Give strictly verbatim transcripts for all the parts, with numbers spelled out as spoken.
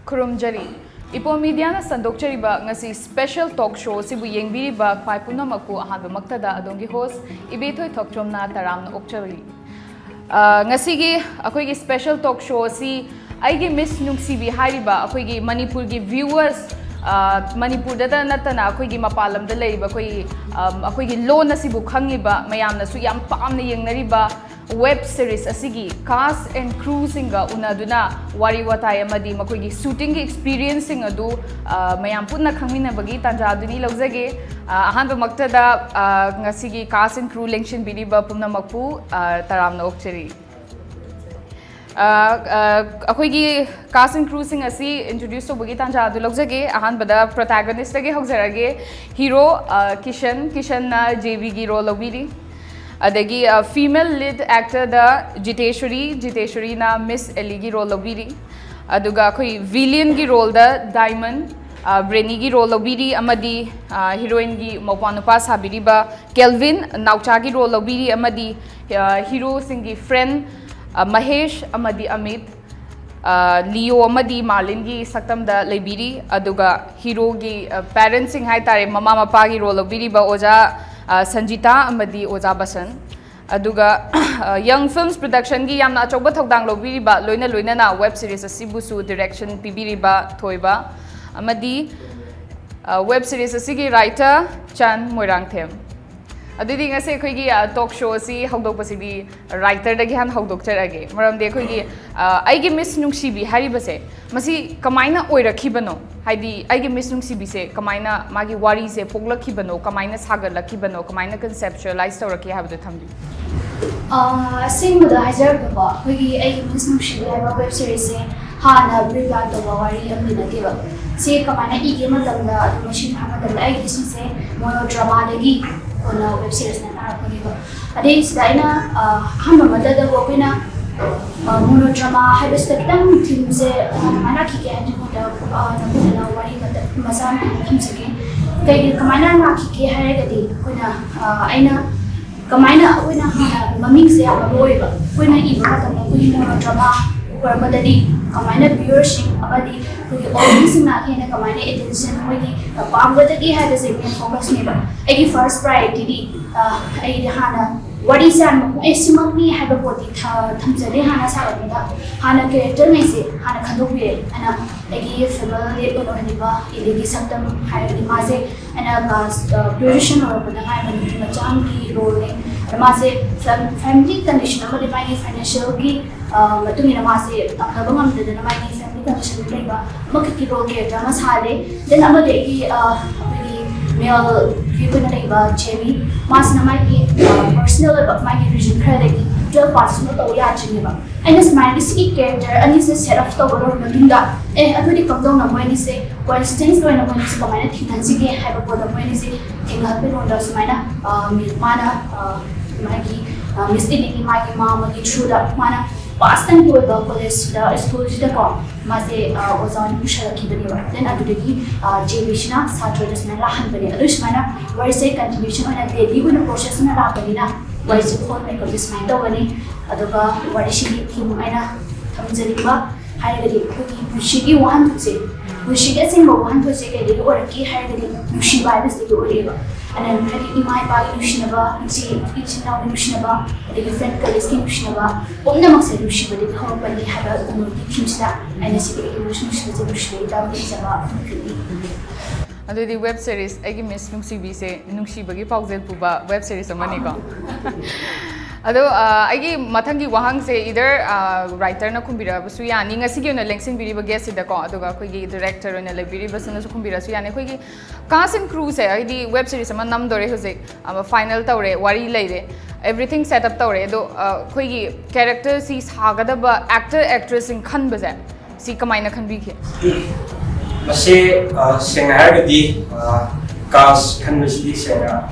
ꯈꯨꯔꯨꯝꯖꯔꯤ꯫ ꯏꯄꯣꯝ ꯃꯤꯗꯤꯌꯥꯅ ꯁꯟꯗꯣꯛꯆꯔꯤꯕ ꯉꯁꯤ special talk show ꯑꯁꯤꯕꯨ ꯌꯦꯡꯕꯤꯔꯤꯕ ꯈ꯭ꯋꯥꯏ ꯄꯨꯝꯅꯃꯛꯄꯨ ꯑꯍꯥꯟꯕꯃꯛꯇꯗ ꯑꯗꯣꯝꯒꯤ host ꯏꯕꯦꯊꯣꯏ ꯊꯣꯛꯆꯣꯝꯅ ꯇꯔꯥꯝꯅ ꯑꯣꯛꯆꯔꯤ꯫ ꯑ, ꯉꯁꯤꯒꯤ ꯑꯩꯈꯣꯏꯒꯤ special talk show ꯑꯁꯤ ꯑꯩꯒꯤ Miss ꯅꯨꯡꯁꯤꯕꯤ ꯍꯥꯏꯔꯤꯕ ꯑꯩꯈꯣꯏꯒꯤ ꯃꯅꯤꯄꯨꯔꯒꯤ viewers, ꯑ, ꯃꯅꯤꯄꯨꯔꯗꯇ ꯅꯠꯇꯅ ꯑꯩꯈꯣꯏꯒꯤ ꯃꯄꯥꯟ ꯂꯝꯗ ꯂꯩꯔꯤꯕ ꯑꯩꯈꯣꯏꯒꯤ, ꯑ, ꯑꯩꯈꯣꯏꯒꯤ ꯂꯣꯟ ꯑꯁꯤꯕꯨ ꯈꯪꯉꯤꯕ ꯃꯌꯥꯝꯅꯁꯨ ꯌꯥꯝ ꯄꯥꯝꯅ ꯌꯦꯡꯅꯔꯤꯕ web series ꯑꯁꯤꯒꯤ cast and crew ꯁꯤꯡꯒ ꯎꯅꯗꯨꯅ ꯋꯥꯔꯤ ꯋꯥꯇꯥꯏ ꯑꯃꯗꯤ ꯃꯈꯣꯏꯒꯤ shooting ꯒꯤ experience ꯁꯤꯡ ꯑꯗꯨ, ꯑ, ꯃꯌꯥꯝ ꯄꯨꯟꯅ ꯈꯪꯃꯤꯟꯅꯕꯒꯤ ꯇꯥꯟꯖꯥ ꯑꯗꯨꯅꯤ ꯂꯧꯖꯒꯦ꯫ ꯑ, ꯑꯍꯥꯟꯕꯃꯛꯇꯗ, ꯑ, ꯉꯁꯤꯒꯤ cast and crew ꯂꯦꯡꯁꯤꯟꯕꯤꯔꯤꯕ ꯄꯨꯝꯅꯃꯛꯄꯨ, ꯑ, ꯇꯔꯥꯝꯅ ꯑꯣꯛꯆꯔꯤ꯫ ꯑ, ꯑ, ꯑꯩꯈꯣꯏꯒꯤ cast and crew ꯁꯤꯡ ꯑꯁꯤ introduce ꯇꯧꯕꯒꯤ ꯇꯥꯟꯖꯥ ꯑꯗꯨ ꯂꯧꯖꯒꯦ꯫ ꯑꯍꯥꯟꯕꯗ protagonist ꯇꯒꯤ ꯍꯧꯖꯔꯒꯦ꯫ Hero, ꯑ, ꯀꯤꯁꯟ, ꯀꯤꯁꯟꯅ ꯖꯦꯕꯤꯒꯤ role ꯂꯧꯕꯤꯔꯤ꯫ ꯑꯗꯒꯤ, ꯑ, female lead actor ꯗ ꯖꯤꯇꯦꯁꯣꯔꯤ, ꯖꯤꯇꯦꯁꯣꯔꯤꯅ Miss ꯑꯦꯂꯤꯒꯤ role ꯂꯧꯕꯤꯔꯤ꯫ ꯑꯗꯨꯒ ꯑꯩꯈꯣꯏ villain ꯒꯤ role ꯗ ꯗꯥꯏꯃꯟ, ꯑ, ꯕ꯭ꯔꯦꯅꯤꯒꯤ role ꯂꯧꯕꯤꯔꯤ ꯑꯃꯗꯤ, ꯑ, heroine ꯒꯤ ꯃꯧꯄ꯭ꯋꯥ ꯅꯨꯄꯥ ꯁꯥꯕꯤꯔꯤꯕ ꯀꯦꯜꯚꯤꯟ ꯅꯥꯎꯆꯥꯒꯤ role ꯂꯧꯕꯤꯔꯤ ꯑꯃꯗꯤ, ꯑ, hero ꯁꯤꯡꯒꯤ friend, ꯑ, ꯃꯍꯦꯁ ꯑꯃꯗꯤ ꯑꯃꯤꯠ, ꯑ, ꯂꯤꯌꯣ ꯑꯃꯗꯤ ꯃꯥꯔꯂꯤꯟꯒꯤ ꯁꯛꯇꯝꯗ ꯂꯩꯕꯤꯔꯤ꯫ ꯑꯗꯨꯒ hero ꯒꯤ, ꯑ, parent ꯁꯤꯡ ꯍꯥꯏꯇꯥꯔꯦ, ꯃꯃꯥ ꯃꯄꯥꯒꯤ role ꯂꯧꯕꯤꯔꯤꯕ ꯑꯣꯖꯥ, ꯑ, ꯁꯟꯖꯤꯇꯥ ꯑꯃꯗꯤ ꯑꯣꯖꯥ ꯕꯁꯟ꯫ ꯑꯗꯨꯒ, ꯑ, Young Films Production ꯒꯤ ꯌꯥꯝꯅ ꯑꯆꯧꯕ ꯊꯧꯗꯥꯡ ꯂꯧꯕꯤꯔꯤꯕ, ꯂꯣꯏꯅ ꯂꯣꯏꯅꯅ web series ꯑꯁꯤꯕꯨꯁꯨ direction ꯄꯤꯕꯤꯔꯤꯕ ꯊꯣꯏꯕ ꯑꯃꯗꯤ, ꯑ, web series ꯑꯁꯤꯒꯤ writer ꯆꯥꯟ ꯃꯣꯏꯔꯥꯡꯊꯦꯝ꯫ ꯑꯗꯨꯗꯤ ꯉꯁꯤ ꯑꯩꯈꯣꯏꯒꯤ, ꯑ, talk show ꯑꯁꯤ ꯍꯧꯗꯣꯛꯄꯁꯤꯗꯤ writer ꯗꯒꯤ ꯍꯥꯟꯅ ꯍꯧꯗꯣꯛꯆꯔꯒꯦ꯫ ꯃꯔꯝꯗꯤ ꯑꯩꯈꯣꯏꯒꯤ, ꯑ, ꯑꯩꯒꯤ Miss ꯅꯨꯡꯁꯤꯕꯤ ꯍꯥꯏꯔꯤꯕꯁꯦ ꯃꯁꯤ ꯀꯃꯥꯏꯅ ꯑꯣꯏꯔꯛꯈꯤꯕꯅꯣ? ꯍꯥꯏꯗꯤ ꯑꯩꯒꯤ Miss ꯅꯨꯡꯁꯤꯕꯤꯁꯦ ꯀꯃꯥꯏꯅ ꯃꯥꯒꯤ ꯋꯥꯔꯤꯁꯦ ꯄꯣꯛꯂꯛꯈꯤꯕꯅꯣ, ꯀꯃꯥꯏꯅ ꯁꯥꯒꯠꯂꯛꯈꯤꯕꯅꯣ, ꯀꯃꯥꯏꯅ conceptualize ꯇꯧꯔꯛꯈꯤ ꯍꯥꯏꯕꯗꯣ ꯊꯝꯕꯤꯌꯨ꯫ ꯑ, ꯑꯁꯦꯡꯕꯗ ꯍꯥꯏꯖꯔꯛꯀꯦꯀꯣ, ꯑꯩꯈꯣꯏꯒꯤ ꯑꯩꯒꯤ Miss ꯅꯨꯡꯁꯤꯕꯤ ꯍꯥꯏꯕ web series ꯁꯦ ꯍꯥꯟꯅ pre-plan ꯇꯧꯕ ꯋꯥꯔꯤ ꯑꯃꯗꯤ ꯅꯠꯇꯦꯕ꯫ ꯁꯤ ꯀꯃꯥꯏꯅ ꯏꯒꯦ ꯃꯇꯝꯗ, ꯑꯗꯨꯝ ꯃꯁꯤꯡ ꯊꯥ ꯃꯇꯝꯗ ꯑꯩꯒꯤ ꯁꯤꯁꯦ monodrama ꯗꯒꯤ ꯀꯣꯟꯅ web series ꯅ ꯇꯥꯔꯛꯄꯅꯦꯕ꯫ ꯑꯗꯩ ꯁꯤꯗ ꯑꯩꯅ, ꯑ, ꯑꯍꯥꯟꯕ ꯃꯛꯇꯗꯕꯨ ꯑꯩꯈꯣꯏꯅ, ꯑ, monodrama ꯍꯥꯏꯕꯁꯤꯗ ꯈꯤꯇꯪ theme ꯁꯦ, ꯑ, ꯀꯃꯥꯏꯅ ꯂꯥꯛꯈꯤꯒꯦ ꯍꯥꯏꯕꯗꯤ ꯃꯉꯣꯟꯗ, ꯑ, ꯅꯕꯨꯡꯗꯨꯅ ꯋꯥꯔꯤ ꯃꯇꯦꯛ ꯃꯆꯥ ꯑꯃ ꯊꯝꯖꯒꯦ꯫ ꯀꯩꯒꯤ ꯀꯃꯥꯏꯅ ꯂꯥꯛꯈꯤꯒꯦ ꯍꯥꯏꯔꯒꯗꯤ ꯑꯩꯈꯣꯏꯅ, ꯑ, ꯑꯩꯅ ꯀꯃꯥꯏꯅ ꯑꯩꯈꯣꯏꯅ ꯍꯥꯟꯅ ꯃꯃꯤꯡꯁꯦ ꯌꯥꯝꯅ ꯂꯣꯏꯕ ꯑꯩꯈꯣꯏꯅ ꯏꯕ ꯃꯇꯝꯗ ꯑꯩꯈꯣꯏꯒꯤ monodrama ꯑꯣꯏꯔꯝꯕꯗꯗꯤ ꯀꯃꯥꯏꯅ ꯚ꯭ꯌꯨꯋꯔꯁꯤꯡ ꯑꯃꯗꯤ ꯑꯩꯈꯣꯏꯒꯤ ꯑꯣꯗꯤꯌꯟꯁꯁꯤꯡꯅ ꯍꯦꯟꯅ ꯀꯃꯥꯏꯅ ꯑꯦꯇꯦꯟꯁꯟ ꯃꯣꯏꯒꯤ ꯄꯥꯝꯒꯗꯒꯦ ꯍꯥꯏꯕꯁꯦ ꯃꯦꯟ ꯐꯣꯀꯁꯅꯦꯕ꯫ ꯑꯩꯒꯤ ꯐꯥꯔꯁ ꯄ꯭ꯔꯥꯏꯌꯣꯔꯤꯇꯤꯗꯤ ꯑꯩꯗꯤ ꯍꯥꯟꯅ ꯋꯥꯔꯤꯁꯦ ꯍꯥꯟꯅ ꯃꯄꯨꯡ ꯑꯩ ꯁꯤꯃꯛꯅꯤ ꯍꯥꯏꯕ ꯄꯣꯠꯇꯤ ꯊ- ꯊꯝꯖꯗꯦ꯫ ꯍꯥꯟꯅ ꯁꯥꯒꯠꯄꯗ ꯍꯥꯟꯅ ꯀꯦꯔꯦꯛꯇꯔꯉꯩꯁꯦ ꯍꯥꯟꯅ ꯈꯟꯗꯣꯛꯄꯤꯔꯦ꯫ ꯑꯩꯅ ꯑꯩꯒꯤ ꯐꯦꯃꯤꯂꯤ ꯑꯣꯏꯅ ꯑꯣꯏꯍꯜꯂꯤꯕ ꯏꯂꯤꯒꯤ ꯁꯛꯇꯝ ꯍꯥꯏꯔꯒꯗꯤ ꯃꯥꯁꯦ ꯑꯩꯅ ꯀ꯭ꯂꯥꯁ ꯒ꯭ꯔꯦꯖꯨꯑꯦꯁꯟ ꯂꯣꯏꯔꯛꯄꯗ ꯉꯥꯏꯕ ꯅꯨꯄꯤ ꯃꯆꯥ ꯑꯃꯒꯤ ꯔꯣꯜꯅꯦ꯫ ꯑꯗ ꯃꯥꯁꯦ ꯐꯦꯃꯤꯂꯤ ꯀꯟꯗꯤꯁꯟ ꯑꯃꯗꯤ ꯃꯥꯒꯤ ꯐꯥꯏꯅꯥꯟꯁꯤꯌꯦꯜꯒꯤ ꯃꯇꯨꯡ ꯏꯟꯅ ꯃꯥꯁꯦ ꯇꯝꯅꯕ ꯉꯝꯗꯗꯅ ꯃꯥꯒꯤ ꯐꯦꯃꯤꯂꯤ ꯀꯟꯗꯤꯁꯟꯗ ꯂꯩꯕ ꯑꯃꯈꯛꯀꯤ ꯔꯣꯜ ꯀꯦꯔꯦꯛꯇꯔ ꯑꯃ ꯁꯥꯍꯜꯂꯦ꯫ ꯗꯦꯟ ꯑꯃꯗꯤ ꯑꯩꯒꯤ ꯑꯩꯈꯣꯏꯒꯤ ꯃꯦꯜꯒꯤ ꯑꯣꯏꯅ ꯂꯩꯕ ꯖꯦꯃꯤ, ꯃꯥꯁꯤꯅ ꯃꯥꯒꯤ ꯄꯔꯁꯅꯦꯜ ꯑꯣꯏꯕ ꯃꯥꯒꯤ ꯔꯤꯖꯟ ꯈꯔꯗꯒꯤ ꯇꯨꯋꯦꯜꯐ ꯄꯥꯁ ꯁꯨꯡꯇꯧ ꯇꯧ ꯌꯥꯗ꯭ꯔꯤꯅꯦꯕ꯫ ꯑꯩꯅ ꯁꯨꯃꯥꯏꯅ ꯁꯤꯒꯤ ꯀꯦꯔꯦꯛꯇꯔ ꯑꯅꯤꯁꯦ ꯁꯦꯠ ꯑꯞ ꯇꯧꯕ ꯂꯣꯏꯔꯕ ꯃꯇꯨꯡꯗ ꯑꯦ ꯑꯗꯨꯗꯤ ꯀꯝꯗꯧꯅ ꯃꯣꯏ ꯑꯅꯤꯁꯦ ꯀꯣꯏꯟꯁꯤꯗꯦꯟꯁ ꯑꯣꯏꯅ ꯃꯣꯏ ꯑꯅꯤꯁꯦ ꯀꯃꯥꯏꯅ ꯊꯦꯡꯅꯁꯤꯒꯦ ꯍꯥꯏꯕ ꯄꯣꯠꯇ ꯃꯣꯏ ꯑꯅꯤꯁꯦ ꯊꯦꯡꯅꯍꯟꯕꯩ ꯃꯑꯣꯡꯗ ꯁꯨꯃꯥꯏꯅ ꯃꯥꯅ ꯃꯥꯒꯤ ꯃꯤꯁ ꯏꯂꯤꯒꯤ ꯃꯥꯒꯤ ꯃꯥ ꯑꯃꯒꯤ ꯊ꯭ꯔꯨꯗ ꯃꯥꯅ ꯄꯥꯁ ꯇꯥꯏꯝꯒꯤ ꯑꯣꯏꯕ ꯀꯣꯂꯦꯖꯁꯤꯗ ꯁ꯭ꯀꯨꯜꯁꯤꯗꯀꯣ ꯃꯥꯁꯦ ꯑꯣꯖꯥ ꯑꯣꯏꯅ ꯄꯨꯁꯜꯂꯛꯈꯤꯕꯅꯦꯕ꯫ ꯗꯦꯟ ꯑꯗꯨꯗꯒꯤ ꯖꯦ ꯕꯤꯁꯤꯅ ꯁꯥꯇ꯭ꯔꯗ ꯁꯨꯃꯥꯏꯅ ꯂꯥꯛꯍꯟꯕꯅꯦ꯫ ꯑꯗꯨ ꯁꯨꯃꯥꯏꯅ ꯋꯥꯔꯤꯁꯦ ꯀꯟꯇꯤꯅ꯭ꯌꯨꯁꯟ ꯑꯣꯏꯅ ꯗꯦꯂꯤ ꯑꯣꯏꯅ ꯄ꯭ꯔꯣꯁꯦꯁ ꯑꯣꯏꯅ ꯂꯥꯛꯄꯅꯤꯅ ꯋꯥꯔꯤꯁꯦ ꯍꯣꯜ ꯃꯦꯀꯞꯁꯦ ꯁꯨꯃꯥꯏꯅ ꯇꯧꯒꯅꯤ꯫ ꯑꯗꯨꯒ ꯋꯥꯔꯤꯁꯤꯒꯤ ꯊꯤꯝ ꯑꯩꯅ ꯊꯝꯖꯅꯤꯡꯕ ꯍꯥꯏꯔꯒꯗꯤ ꯑꯩꯈꯣꯏꯒꯤ ꯄꯨꯟꯁꯤꯒꯤ ꯋꯥꯍꯟꯊꯣꯛꯁꯦ, ꯄꯨꯟꯁꯤꯒꯤ ꯑꯁꯦꯡꯕ ꯋꯥꯍꯟꯊꯣꯛꯁꯦ ꯀꯩꯗꯒꯤ ꯑꯣꯏꯔꯛꯀꯦ ꯍꯥꯏꯔꯒꯗꯤ ꯅꯨꯡꯁꯤꯕ ꯍꯥꯏꯕꯁꯤꯗꯒꯤ ꯑꯣꯏꯔꯛꯑꯦꯕ꯫ ꯑꯗꯨꯅ ꯍꯥꯏꯗꯤ ꯏꯃꯥ ꯏꯄꯥꯒꯤ ꯅꯨꯡꯁꯤꯅꯕ, ꯏꯆꯦ ꯏꯆꯤꯟ ꯏꯅꯥꯎꯒꯤ ꯅꯨꯡꯁꯤꯅꯕ, ꯑꯗꯒꯤ ꯐ꯭ꯔꯦꯟ ꯀꯂꯤꯛꯁꯀꯤ ꯅꯨꯡꯁꯤꯅꯕ, ꯄꯨꯝꯅꯃꯛꯁꯦ ꯅꯨꯡꯁꯤꯕꯗꯒꯤ ꯍꯧꯔꯛꯄꯅꯤ ꯍꯥꯏꯕ ꯀꯩꯅꯣꯒꯤ ꯊꯤꯝꯁꯤꯗ ꯑꯩꯅ ꯁꯤꯒꯤ ꯑꯩꯒꯤ ꯅꯨꯡꯁꯤꯕꯁꯦ ꯅꯨꯡꯁꯤꯕꯒꯤ ꯇꯥꯕ ꯏꯖꯕ ꯑꯃꯈꯛꯅꯤ꯫ ꯑꯗꯨꯗꯤ ꯋꯦꯕ ꯁꯤꯔꯤꯁ ꯑꯩꯒꯤ ꯃꯤꯁ ꯅꯨꯡꯁꯤꯕꯤꯁꯦ ꯅꯨꯡꯁꯤꯕꯒꯤ ꯄꯥꯎꯖꯦꯜ ꯄꯨꯕ ꯋꯦꯕ ꯁꯤꯔꯤꯁ ꯑꯃꯅꯤꯀꯣ꯫ ꯑꯗꯣ ꯑꯩꯒꯤ ꯃꯊꯪꯒꯤ ꯋꯥꯍꯪꯁꯦ ꯏꯗꯔ ꯔꯥꯏꯇꯔꯅ ꯈꯨꯝꯕꯤꯔꯛꯑꯕꯁꯨ ꯌꯥꯅꯤ, ꯉꯁꯤꯒꯤ ꯑꯣꯏꯅ ꯂꯦꯡꯁꯤꯟꯕꯤꯔꯤꯕ ꯒꯦꯁꯁꯤꯗꯀꯣ, ꯑꯗꯨꯒ ꯑꯩꯈꯣꯏꯒꯤ ꯗꯤꯔꯦꯛꯇꯔ ꯑꯣꯏꯅ ꯂꯩꯕꯤꯔꯤꯕꯁꯤꯅꯁꯨ ꯈꯨꯝꯕꯤꯔꯛꯑꯁꯨ ꯌꯥꯅꯤ꯫ ꯑꯩꯈꯣꯏꯒꯤ ꯀꯥꯁ ꯑꯦꯟ ꯀ꯭ꯔꯨꯁꯦ ꯍꯥꯏꯗꯤ ꯋꯦꯕ ꯁꯤꯔꯤꯁ ꯑꯃ ꯅꯝꯗꯣꯔꯦ ꯍꯧꯖꯤꯛ, ꯐꯥꯏꯅꯦꯜ ꯇꯧꯔꯦ, ꯋꯥꯔꯤ ꯂꯩꯔꯦ, ꯑꯦꯕ꯭ꯔꯤꯊꯤꯡ ꯁꯦꯠ ꯑꯞ ꯇꯧꯔꯦ, ꯑꯗꯣ ꯑꯩꯈꯣꯏꯒꯤ ꯀꯦꯔꯦꯛꯇꯔꯁꯤ ꯁꯥꯒꯗꯕ ꯑꯦꯛꯇꯔ ꯑꯦꯛꯇ꯭ꯔꯦꯁꯁꯤꯡ ꯈꯟꯕꯁꯦ ꯁꯤ ꯀꯃꯥꯏꯅ ꯈꯟꯕꯤꯒꯦ? ꯃꯁꯤ ꯁꯦꯡꯅ ꯍꯥꯏꯔꯒꯗꯤ ꯀꯥꯁ ꯈꯟꯕꯁꯤꯗꯤ ꯁꯦꯡꯅ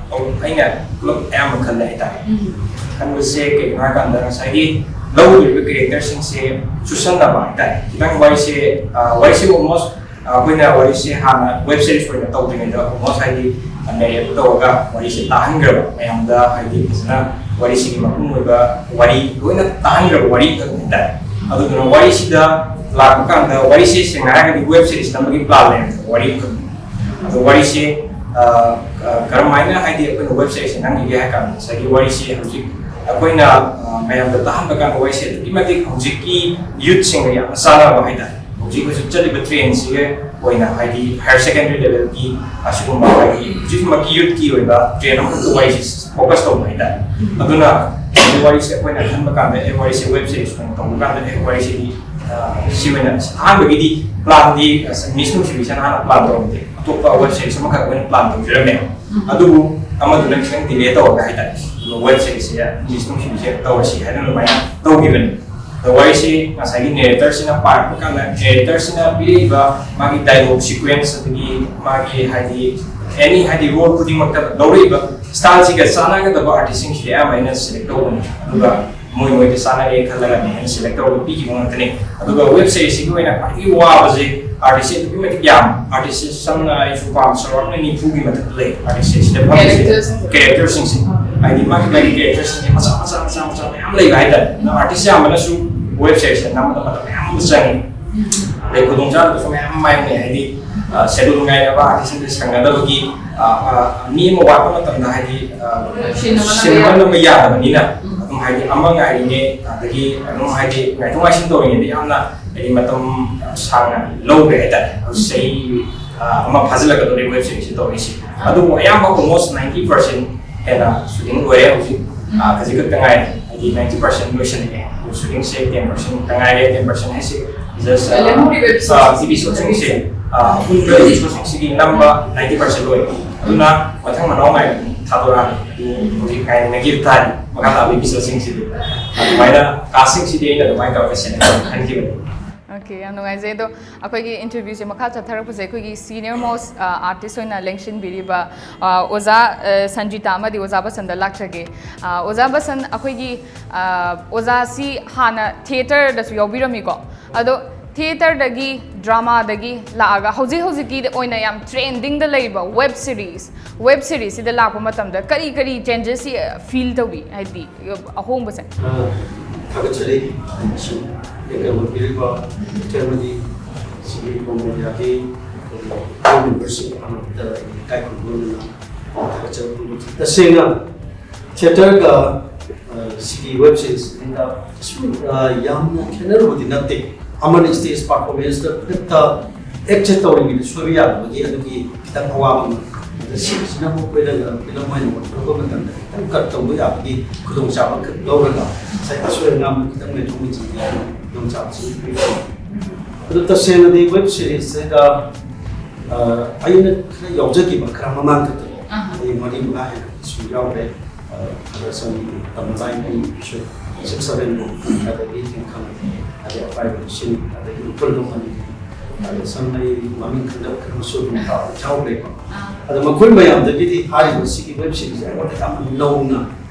ꯑꯩꯅ ꯄꯨꯂꯞ ꯑꯌꯥꯝꯕ ꯈꯜꯂꯦ ꯍꯥꯏꯇꯥꯔꯦ꯫ ꯈꯟꯕꯁꯦ ꯀꯩꯒꯤꯅꯣ ꯍꯥꯏꯀꯥꯟꯗ ꯉꯁꯥꯏꯒꯤ ꯂꯧꯗꯣꯔꯤꯕ ꯀꯦꯔꯦꯛꯇꯔꯁꯤꯡꯁꯦ ꯆꯨꯁꯟꯅꯕ ꯍꯥꯏꯇꯥꯔꯦ꯫ ꯈꯤꯇꯪ ꯋꯥꯔꯤꯁꯦ ꯋꯥꯔꯤꯁꯦ ꯑꯣꯜꯃꯣꯁ ꯑꯩꯈꯣꯏꯅ ꯋꯥꯔꯤꯁꯦ ꯍꯥꯟꯅ ꯋꯦꯕ ꯁꯤꯔꯤꯁ ꯑꯣꯏꯅ ꯇꯧꯗ꯭ꯔꯤꯉꯩꯗ ꯑꯣꯜꯃꯣꯁ ꯍꯥꯏꯗꯤ ꯅꯦꯔꯦꯠ ꯇꯧꯔꯒ ꯋꯥꯔꯤꯁꯦ ꯇꯥꯍꯟꯈ꯭ꯔꯕ ꯃꯌꯥꯝꯗ, ꯍꯥꯏꯗꯤ ꯐꯖꯅ ꯋꯥꯔꯤꯁꯤꯒꯤ ꯃꯄꯨꯡ ꯑꯣꯏꯕ ꯋꯥꯔꯤ ꯂꯣꯏꯅ ꯇꯥꯍꯟꯈ꯭ꯔꯕ ꯋꯥꯔꯤ ꯑꯃꯈꯛ ꯍꯥꯏꯇꯥꯔꯦ꯫ ꯑꯗꯨꯗꯨꯅ ꯋꯥꯔꯤꯁꯤꯗ ꯂꯥꯛꯄ ꯀꯥꯟꯗ ꯋꯥꯔꯤꯁꯦ ꯁꯦꯡꯅ ꯍꯥꯏꯔꯒꯗꯤ ꯋꯦꯕ ꯁꯤꯔꯤꯁ ꯅꯝꯕꯒꯤ ꯄ꯭ꯂꯥꯟ ꯂꯩꯔꯝꯃꯦꯕ, ꯋꯥꯔꯤ ꯑꯃꯈꯛ꯫ ꯑꯗꯣ ꯋꯥꯔꯤꯁꯦ, ꯑ, ꯑ, ꯀꯔꯝꯍꯥꯏꯅ, ꯍꯥꯏꯗꯤ, ꯑꯩꯈꯣꯏꯅ ꯋꯦꯕ ꯁꯤꯔꯤꯁꯁꯦ ꯅꯝꯈꯤꯒꯦ ꯍꯥꯏ ꯀꯥꯟꯗ, ꯉꯁꯥꯏꯒꯤ ꯋꯥꯔꯤꯁꯦ ꯍꯧꯖꯤꯛ ꯑꯩꯈꯣꯏꯅ, ꯑ, ꯃꯌꯥꯝꯗ ꯇꯥꯍꯟꯕ ꯀꯥꯟꯗ ꯋꯥꯔꯤꯁꯦ ꯑꯗꯨꯛꯀꯤ ꯃꯇꯤꯛ ꯍꯧꯖꯤꯛꯀꯤ ꯌꯨꯠꯁꯤꯡꯒ ꯌꯥꯝꯅ ꯆꯥꯟꯅꯕ ꯍꯥꯏꯇꯥꯔꯦ꯫ ꯍꯧꯖꯤꯛ ꯍꯧꯖꯤꯛ ꯆꯠꯂꯤꯕ ꯇ꯭ꯔꯦꯟꯁꯤꯒ ꯑꯣꯏꯅ, ꯍꯥꯏꯗꯤ, ꯍꯥꯌꯔ ꯁꯦꯀꯦꯟꯗꯔꯤ ꯂꯦꯚꯦꯜꯒꯤ ꯑꯁꯤꯒꯨꯝꯕ, ꯍꯥꯏꯗꯤ, ꯍꯧꯖꯤꯛꯃꯛꯀꯤ ꯌꯨꯠꯀꯤ ꯑꯣꯏꯕ ꯇ꯭ꯔꯦꯟ ꯑꯃꯈꯛꯇ ꯋꯥꯔꯤꯁꯦ ꯐꯣꯀꯁ ꯇꯧꯕ ꯍꯥꯏꯇꯥꯔꯦ꯫ ꯑꯗꯨꯅ ꯋꯥꯔꯤꯁꯦ ꯑꯩꯈꯣꯏꯅ ꯈꯟꯕ ꯀꯥꯟꯗ, ꯑꯦ, ꯋꯥꯔꯤꯁꯦ ꯋꯦꯕ ꯁꯤꯔꯤꯁ ꯑꯣꯏꯅ ꯇꯧꯕ ꯀꯥꯟꯗ, ꯑꯦ, ꯋꯥꯔꯤꯁꯤꯗꯤ, ꯑ, ꯁꯤ ꯑꯣꯏꯅ ꯑꯍꯥꯟꯕꯒꯤꯗꯤ ꯄ꯭ꯂꯥꯟꯗꯤ, ꯑ, ꯃꯤꯁ ꯅꯨꯡꯁꯤꯕꯤꯁꯤꯅ ꯍꯥꯟꯅ ꯄ꯭ꯂꯥꯟ ꯇꯧꯔꯝꯗꯦ, ꯑꯇꯣꯞꯄ ꯋꯦꯕ ꯁꯤꯔꯤꯁ ꯑꯃꯈꯛ ꯑꯣꯏꯅ ꯄ꯭ꯂꯥꯟ ꯇꯧꯖꯔꯝꯃꯦ꯫ ꯑꯗꯨꯕꯨ ꯑꯃꯗꯨꯅ ꯈꯤꯇꯪ ꯗꯤꯂꯦ ꯇꯧꯔꯒ ꯍꯥꯏꯇꯥꯔꯦ, ꯑꯗꯨꯒ ꯋꯦꯕ ꯁꯤꯔꯤꯁꯁꯦ ꯃꯤꯁ ꯅꯨꯡꯁꯤꯕꯤꯁꯦ ꯇꯧꯔꯁꯤ ꯍꯥꯏꯅ ꯑꯗꯨꯃꯥꯏꯅ ꯇꯧꯈꯤꯕꯅꯤ꯫ ꯑꯗꯣ ꯋꯥꯔꯤꯁꯤ ꯉꯁꯥꯏꯒꯤ ꯅꯦꯔꯦꯇꯔꯁꯤꯅ ꯄꯥꯔꯛꯄ ꯀꯥꯟꯗ, ꯅꯦꯔꯦꯇꯔꯁꯤꯅ ꯄꯤꯔꯛꯏꯕ ꯃꯥꯒꯤ ꯗꯥꯏꯂꯣꯛ ꯁꯤꯀ꯭ꯋꯦꯟꯁ, ꯑꯗꯒꯤ ꯃꯥꯒꯤ, ꯍꯥꯏꯗꯤ, ꯑꯦꯅꯤ, ꯍꯥꯏꯗꯤ, ꯔꯣꯜ ꯈꯨꯗꯤꯡꯃꯛꯇ ꯂꯧꯔꯛꯏꯕ ꯁ꯭ꯇꯥꯏꯜꯁꯤꯒ ꯆꯥꯟꯅꯒꯗꯕ ꯑꯥꯔꯇꯤꯁꯁꯤꯡꯁꯤꯗꯤ ꯑꯌꯥꯝꯕ ꯑꯩꯅ ꯁꯦꯂꯦꯛ ꯇꯧꯕꯅꯤ꯫ ꯑꯗꯨꯒ ꯃꯣꯏ ꯃꯣꯏꯗ ꯆꯥꯟꯅꯔꯦ ꯈꯜꯂꯒ ꯑꯩꯅ ꯁꯦꯂꯦꯛ ꯇꯧꯔꯒ ꯄꯤꯈꯤꯕ ꯉꯥꯛꯇꯅꯤ꯫ ꯑꯗꯨꯒ ꯋꯦꯕ ꯁꯤꯔꯤꯁꯁꯤꯒꯤ ꯑꯣꯏꯅ ꯈ꯭ꯋꯥꯏꯗꯒꯤ ꯋꯥꯕꯁꯦ, ꯑꯥꯔꯇꯤꯁꯁꯦ ꯑꯗꯨꯛꯀꯤ ꯃꯇꯤꯛ ꯌꯥꯝꯃꯤ꯫ ꯑꯥꯔꯇꯤꯁꯁꯦ ꯁꯝꯅ ꯑꯩꯁꯨ ꯄꯥꯝ ꯆꯥꯎꯔꯥꯛꯅ ꯅꯤꯐꯨꯒꯤ ꯃꯊꯛꯇ ꯂꯩ ꯑꯥꯔꯇꯤꯁꯁꯦ ꯁꯤꯗ ꯐꯝꯃꯤꯁꯦ꯫ ꯀꯦꯔꯦꯛꯇꯔꯁꯤꯡꯁꯦ꯫ ꯀꯦꯔꯦꯛꯇꯔꯁꯤꯡꯁꯦ, ꯍꯥꯏꯗꯤ ꯃꯥꯒꯤ ꯃꯥꯒꯤ ꯀꯦꯔꯦꯛꯇꯔꯁꯤꯡꯁꯦ ꯃꯆꯥ ꯃꯆꯥ ꯃꯆꯥ ꯃꯆꯥ ꯃꯌꯥꯝ ꯂꯩꯕ ꯍꯥꯏꯇꯥꯔꯦ꯫ ꯑꯗꯨꯅ ꯑꯥꯔꯇꯤꯁ ꯌꯥꯝꯕꯅꯁꯨ ꯋꯦꯕ ꯁꯤꯔꯤꯁꯁꯦ ꯅꯝꯕꯗ ꯃꯇꯝ ꯃꯌꯥꯝ ꯑꯃ ꯆꯪꯉꯤ꯫ ꯑꯗꯩ ꯈꯨꯗꯣꯡꯆꯥꯗꯕꯁꯨ ꯃꯌꯥꯝ ꯑꯃ ꯃꯥꯌꯣꯛꯅꯩ꯫ ꯍꯥꯏꯗꯤ, ꯑ, ꯁꯦꯗꯨꯜ ꯉꯥꯏꯅꯕ, ꯑꯥꯔꯇꯤꯁꯁꯤꯡꯁꯦ ꯁꯪꯅꯗꯕꯒꯤ, ꯑ, ꯑ, ꯃꯤ ꯑꯃ ꯋꯥꯠꯄ ꯃꯇꯝꯗ, ꯍꯥꯏꯗꯤ, ꯑ, ꯁꯤꯟꯅꯕ ꯁꯤꯟꯅꯕ ꯌꯥꯗꯕ꯫ ꯅꯝꯕ ꯌꯥꯗꯕꯅꯤꯅ, ꯎꯝ꯫ ꯑꯗꯨꯝ, ꯍꯥꯏꯗꯤ, ꯑꯃ ꯉꯥꯏꯔꯤꯉꯩ, ꯑꯗꯒꯤ ꯑꯗꯨꯝ, ꯍꯥꯏꯗꯤ, ꯉꯥꯏꯊꯣꯛ ꯉꯥꯏꯁꯤꯟ ꯇꯧꯔꯤꯉꯩꯗ ꯌꯥꯝꯅ, ꯍꯥꯏꯗꯤ, ꯃꯇꯝ ꯁꯥꯡꯅ ꯂꯧꯈ꯭ꯔꯦ ꯍꯥꯏꯇꯥꯔꯦ꯫ ꯍꯧꯖꯤꯛ ꯆꯍꯤ, ꯑ, ꯑꯃ ꯐꯥꯖꯤꯜꯂꯛꯀꯗꯧꯔꯦ ꯋꯦꯕ ꯁꯤꯔꯤꯁꯁꯦ ꯇꯧꯔꯤꯁꯦ꯫ ꯑꯗꯨꯕꯨ ꯑꯌꯥꯝꯕ almost ninety percent ꯍꯦꯟꯅ ꯁꯨꯇꯤꯡ ꯂꯣꯏꯔꯦ ꯍꯧꯖꯤꯛ꯫ ꯑ, ꯈꯖꯤꯛ ꯈꯛꯇ ꯉꯥꯏꯔꯦ, ꯍꯥꯏꯗꯤ ninety percent ꯂꯣꯏꯁꯤꯜꯂꯛꯑꯦ꯫ ꯑꯗꯨ ꯁꯨꯇꯤꯡꯁꯦ ten percent ꯈꯛꯇ ꯉꯥꯏꯔꯦ, ten percent ꯍꯥꯏꯁꯦ just, ꯑ, ꯂꯦꯝꯍꯧꯔꯤꯕ episode ꯑ, episode ꯁꯤꯡꯁꯦ, ꯑ, ꯑꯄꯨꯟꯕ episode ꯁꯤꯡꯁꯤꯒꯤ ꯅꯝꯕ ninety percent ꯂꯣꯏꯔꯦ꯫ ꯑꯗꯨꯅ ꯃꯊꯪ ꯃꯅꯥꯎ ꯅꯥꯏꯅ ꯑꯗꯨꯝ ꯊꯥꯗꯣꯔꯛꯑꯅꯤ꯫ ꯑꯗꯨ ꯍꯧꯖꯤꯛ ꯉꯥꯏꯅꯈꯤꯕ ꯇꯥꯔꯤ ꯃꯈꯥ ꯇꯥꯕ episode ꯁꯤꯡꯁꯤꯗꯤ꯫ ꯑꯗꯨꯃꯥꯏꯅ cast ꯁꯤꯡꯁꯤꯗꯤ ꯑꯩꯅ ꯑꯗꯨꯃꯥꯏꯅ ꯇꯧꯔꯒ ꯁꯦꯂꯦꯛ ꯇꯧꯔꯒ ꯈꯟꯈꯤꯕꯅꯤ꯫ OK, ꯌꯥꯝ ꯅꯨꯡꯉꯥꯏꯖꯩ꯫ ꯑꯗꯣ ꯑꯩꯈꯣꯏꯒꯤ interview ꯁꯦ ꯃꯈꯥ ꯆꯠꯊꯔꯛꯄꯁꯦ ꯑꯩꯈꯣꯏꯒꯤ senior most, ꯑ, artist ꯑꯣꯏꯅ ꯂꯦꯡꯁꯤꯟꯕꯤꯔꯤꯕ, ꯑ, ꯑꯣꯖꯥ, ꯑ, ꯁꯟꯖꯤꯇꯥ ꯑꯃꯗꯤ ꯑꯣꯖꯥ ꯕꯁꯟꯗ ꯂꯥꯛꯆꯒꯦ꯫ ꯑ, ꯑꯣꯖꯥ ꯕꯁꯟ, ꯑꯩꯈꯣꯏꯒꯤ, ꯑ, ꯑꯣꯖꯥꯁꯤ ꯍꯥꯟꯅ theatre ꯗꯁꯨ ꯌꯥꯎꯕꯤꯔꯝꯃꯤꯀꯣ꯫ ꯑꯗꯣ theatre ꯗꯒꯤ, drama ꯗꯒꯤ ꯂꯥꯛꯑꯒ ꯍꯧꯖꯤꯛ ꯍꯧꯖꯤꯛꯀꯤ ꯑꯣꯏꯅ ꯌꯥꯝ trending ꯗ ꯂꯩꯔꯤꯕ web series, web series ꯁꯤꯗ ꯂꯥꯛꯄ ꯃꯇꯝꯗ ꯀꯔꯤ ꯀꯔꯤ changes ꯁꯤ, ꯑ, feel ꯇꯧꯕꯤ? ꯍꯥꯏꯗꯤ, ꯑ, ꯑꯍꯣꯡꯕꯁꯦ? ꯑ, ꯊꯥꯒꯠꯆꯔꯤ꯫ ꯑꯃꯁꯨꯡ ꯌꯦꯡꯖꯕꯤꯔꯤꯕ ꯊꯤꯌꯦꯇꯔ ꯑꯃꯗꯤ ꯁꯤꯒꯤ ꯀꯣꯃꯦꯗꯤꯌꯥꯒꯤ ꯀ꯭ꯔꯨ ꯃꯦꯝꯕꯔꯁꯤꯡ ꯑꯃꯠꯇ ꯑꯩꯒꯤ ꯏꯀꯥꯏ ꯈꯨꯝꯅꯅ ꯊꯥꯒꯠꯆꯕ ꯐꯣꯡꯗꯣꯛꯆꯔꯤ꯫ ꯇꯁꯦꯡꯅ ꯊꯤꯌꯦꯇꯔꯒ, ꯑ, ꯁꯤꯒꯤ ꯋꯦꯕ ꯁꯤꯔꯤꯁꯁꯤꯗ ꯀꯩꯁꯨ, ꯑ, ꯌꯥꯝꯅ ꯈꯦꯠꯅꯔꯨꯕꯗꯤ ꯅꯠꯇꯦ꯫ ꯑꯃꯅ ꯁ꯭ꯇꯦꯖ ꯄꯔꯐꯣꯔꯃꯦꯟꯁꯇ ꯈꯨꯗꯛꯇ ꯑꯦꯛꯁꯦ ꯇꯧꯔꯤꯉꯩꯗ ꯁꯣꯏꯕ ꯌꯥꯗꯕꯒꯤ ꯑꯗꯨꯒꯤ ꯈꯤꯇꯪ ꯑꯋꯥꯕ ꯑꯃ꯫ ꯑꯗ ꯁꯤꯒꯤꯁꯤꯅ ꯑꯃꯨꯛ ꯑꯩꯈꯣꯏꯅ ꯐꯤꯂꯝ ꯑꯣꯏꯅ ꯑꯣꯟꯊꯣꯔꯛꯄ ꯃꯇꯝꯗ ꯈꯤꯇꯪ ꯀꯠ ꯇꯧꯕ ꯌꯥꯕꯒꯤ ꯈꯨꯗꯣꯡꯆꯥꯕ ꯈꯛ ꯂꯧꯔꯒ ꯉꯁꯥꯏ ꯑꯁꯣꯏ ꯑꯉꯥꯝ ꯈꯤꯇꯪ ꯃꯦꯟꯊꯣꯛ ꯃꯦꯟꯁꯤꯟꯒꯤ ꯍꯥꯏꯅ ꯈꯨꯗꯣꯡꯆꯥꯕꯁꯤ ꯄꯤꯕ꯫ ꯑꯗꯨ ꯇꯁꯦꯡꯅꯗꯤ ꯋꯦꯕ ꯁꯤꯔꯤꯁꯁꯤꯗ, ꯑ, ꯑꯩꯅ ꯈꯔ ꯌꯥꯎꯖꯈꯤꯕ ꯈꯔ ꯃꯃꯥꯡ ꯈꯛꯇꯗꯣ, ꯑꯍꯥ꯫ ꯑꯩ ꯃꯔꯤ ꯃꯉꯥ ꯍꯦꯟꯅ ꯁꯨꯝ ꯌꯥꯎꯈ꯭ꯔꯦ꯫ ꯑ, ꯈꯔ ꯁꯝ ꯇꯝꯕ ꯂꯥꯏꯟ ꯑꯩ ꯏꯄꯤꯁꯣꯗ ꯁꯤꯛꯁ ꯁꯚꯦꯟ ꯐꯥꯎ, ꯑꯗꯒꯤ ꯇꯦꯡꯈꯪ, ꯑꯗꯩ ꯑꯄꯥꯏꯕ ꯂꯤꯁꯤꯡ, ꯑꯗꯒꯤ ꯎꯐꯨꯜ ꯂꯣꯡꯍꯟ, ꯑꯗ ꯁꯝ ꯑꯩ ꯃꯃꯤꯡ ꯈꯪꯗꯕ ꯈꯔ ꯑꯃꯁꯨ ꯑꯗꯨꯝ ꯌꯥꯎꯈ꯭ꯔꯦꯀꯣ꯫ ꯑꯥ꯫ ꯑꯗꯣ ꯃꯈꯣꯏ ꯃꯌꯥꯝꯗꯒꯤꯗꯤ ꯍꯥꯏꯔꯤꯕ ꯁꯤꯒꯤ ꯋꯦꯕ ꯁꯤꯔꯤꯁꯁꯦ ꯑꯩꯉꯣꯟꯗ ꯌꯥꯝꯅ ꯅꯧꯅ,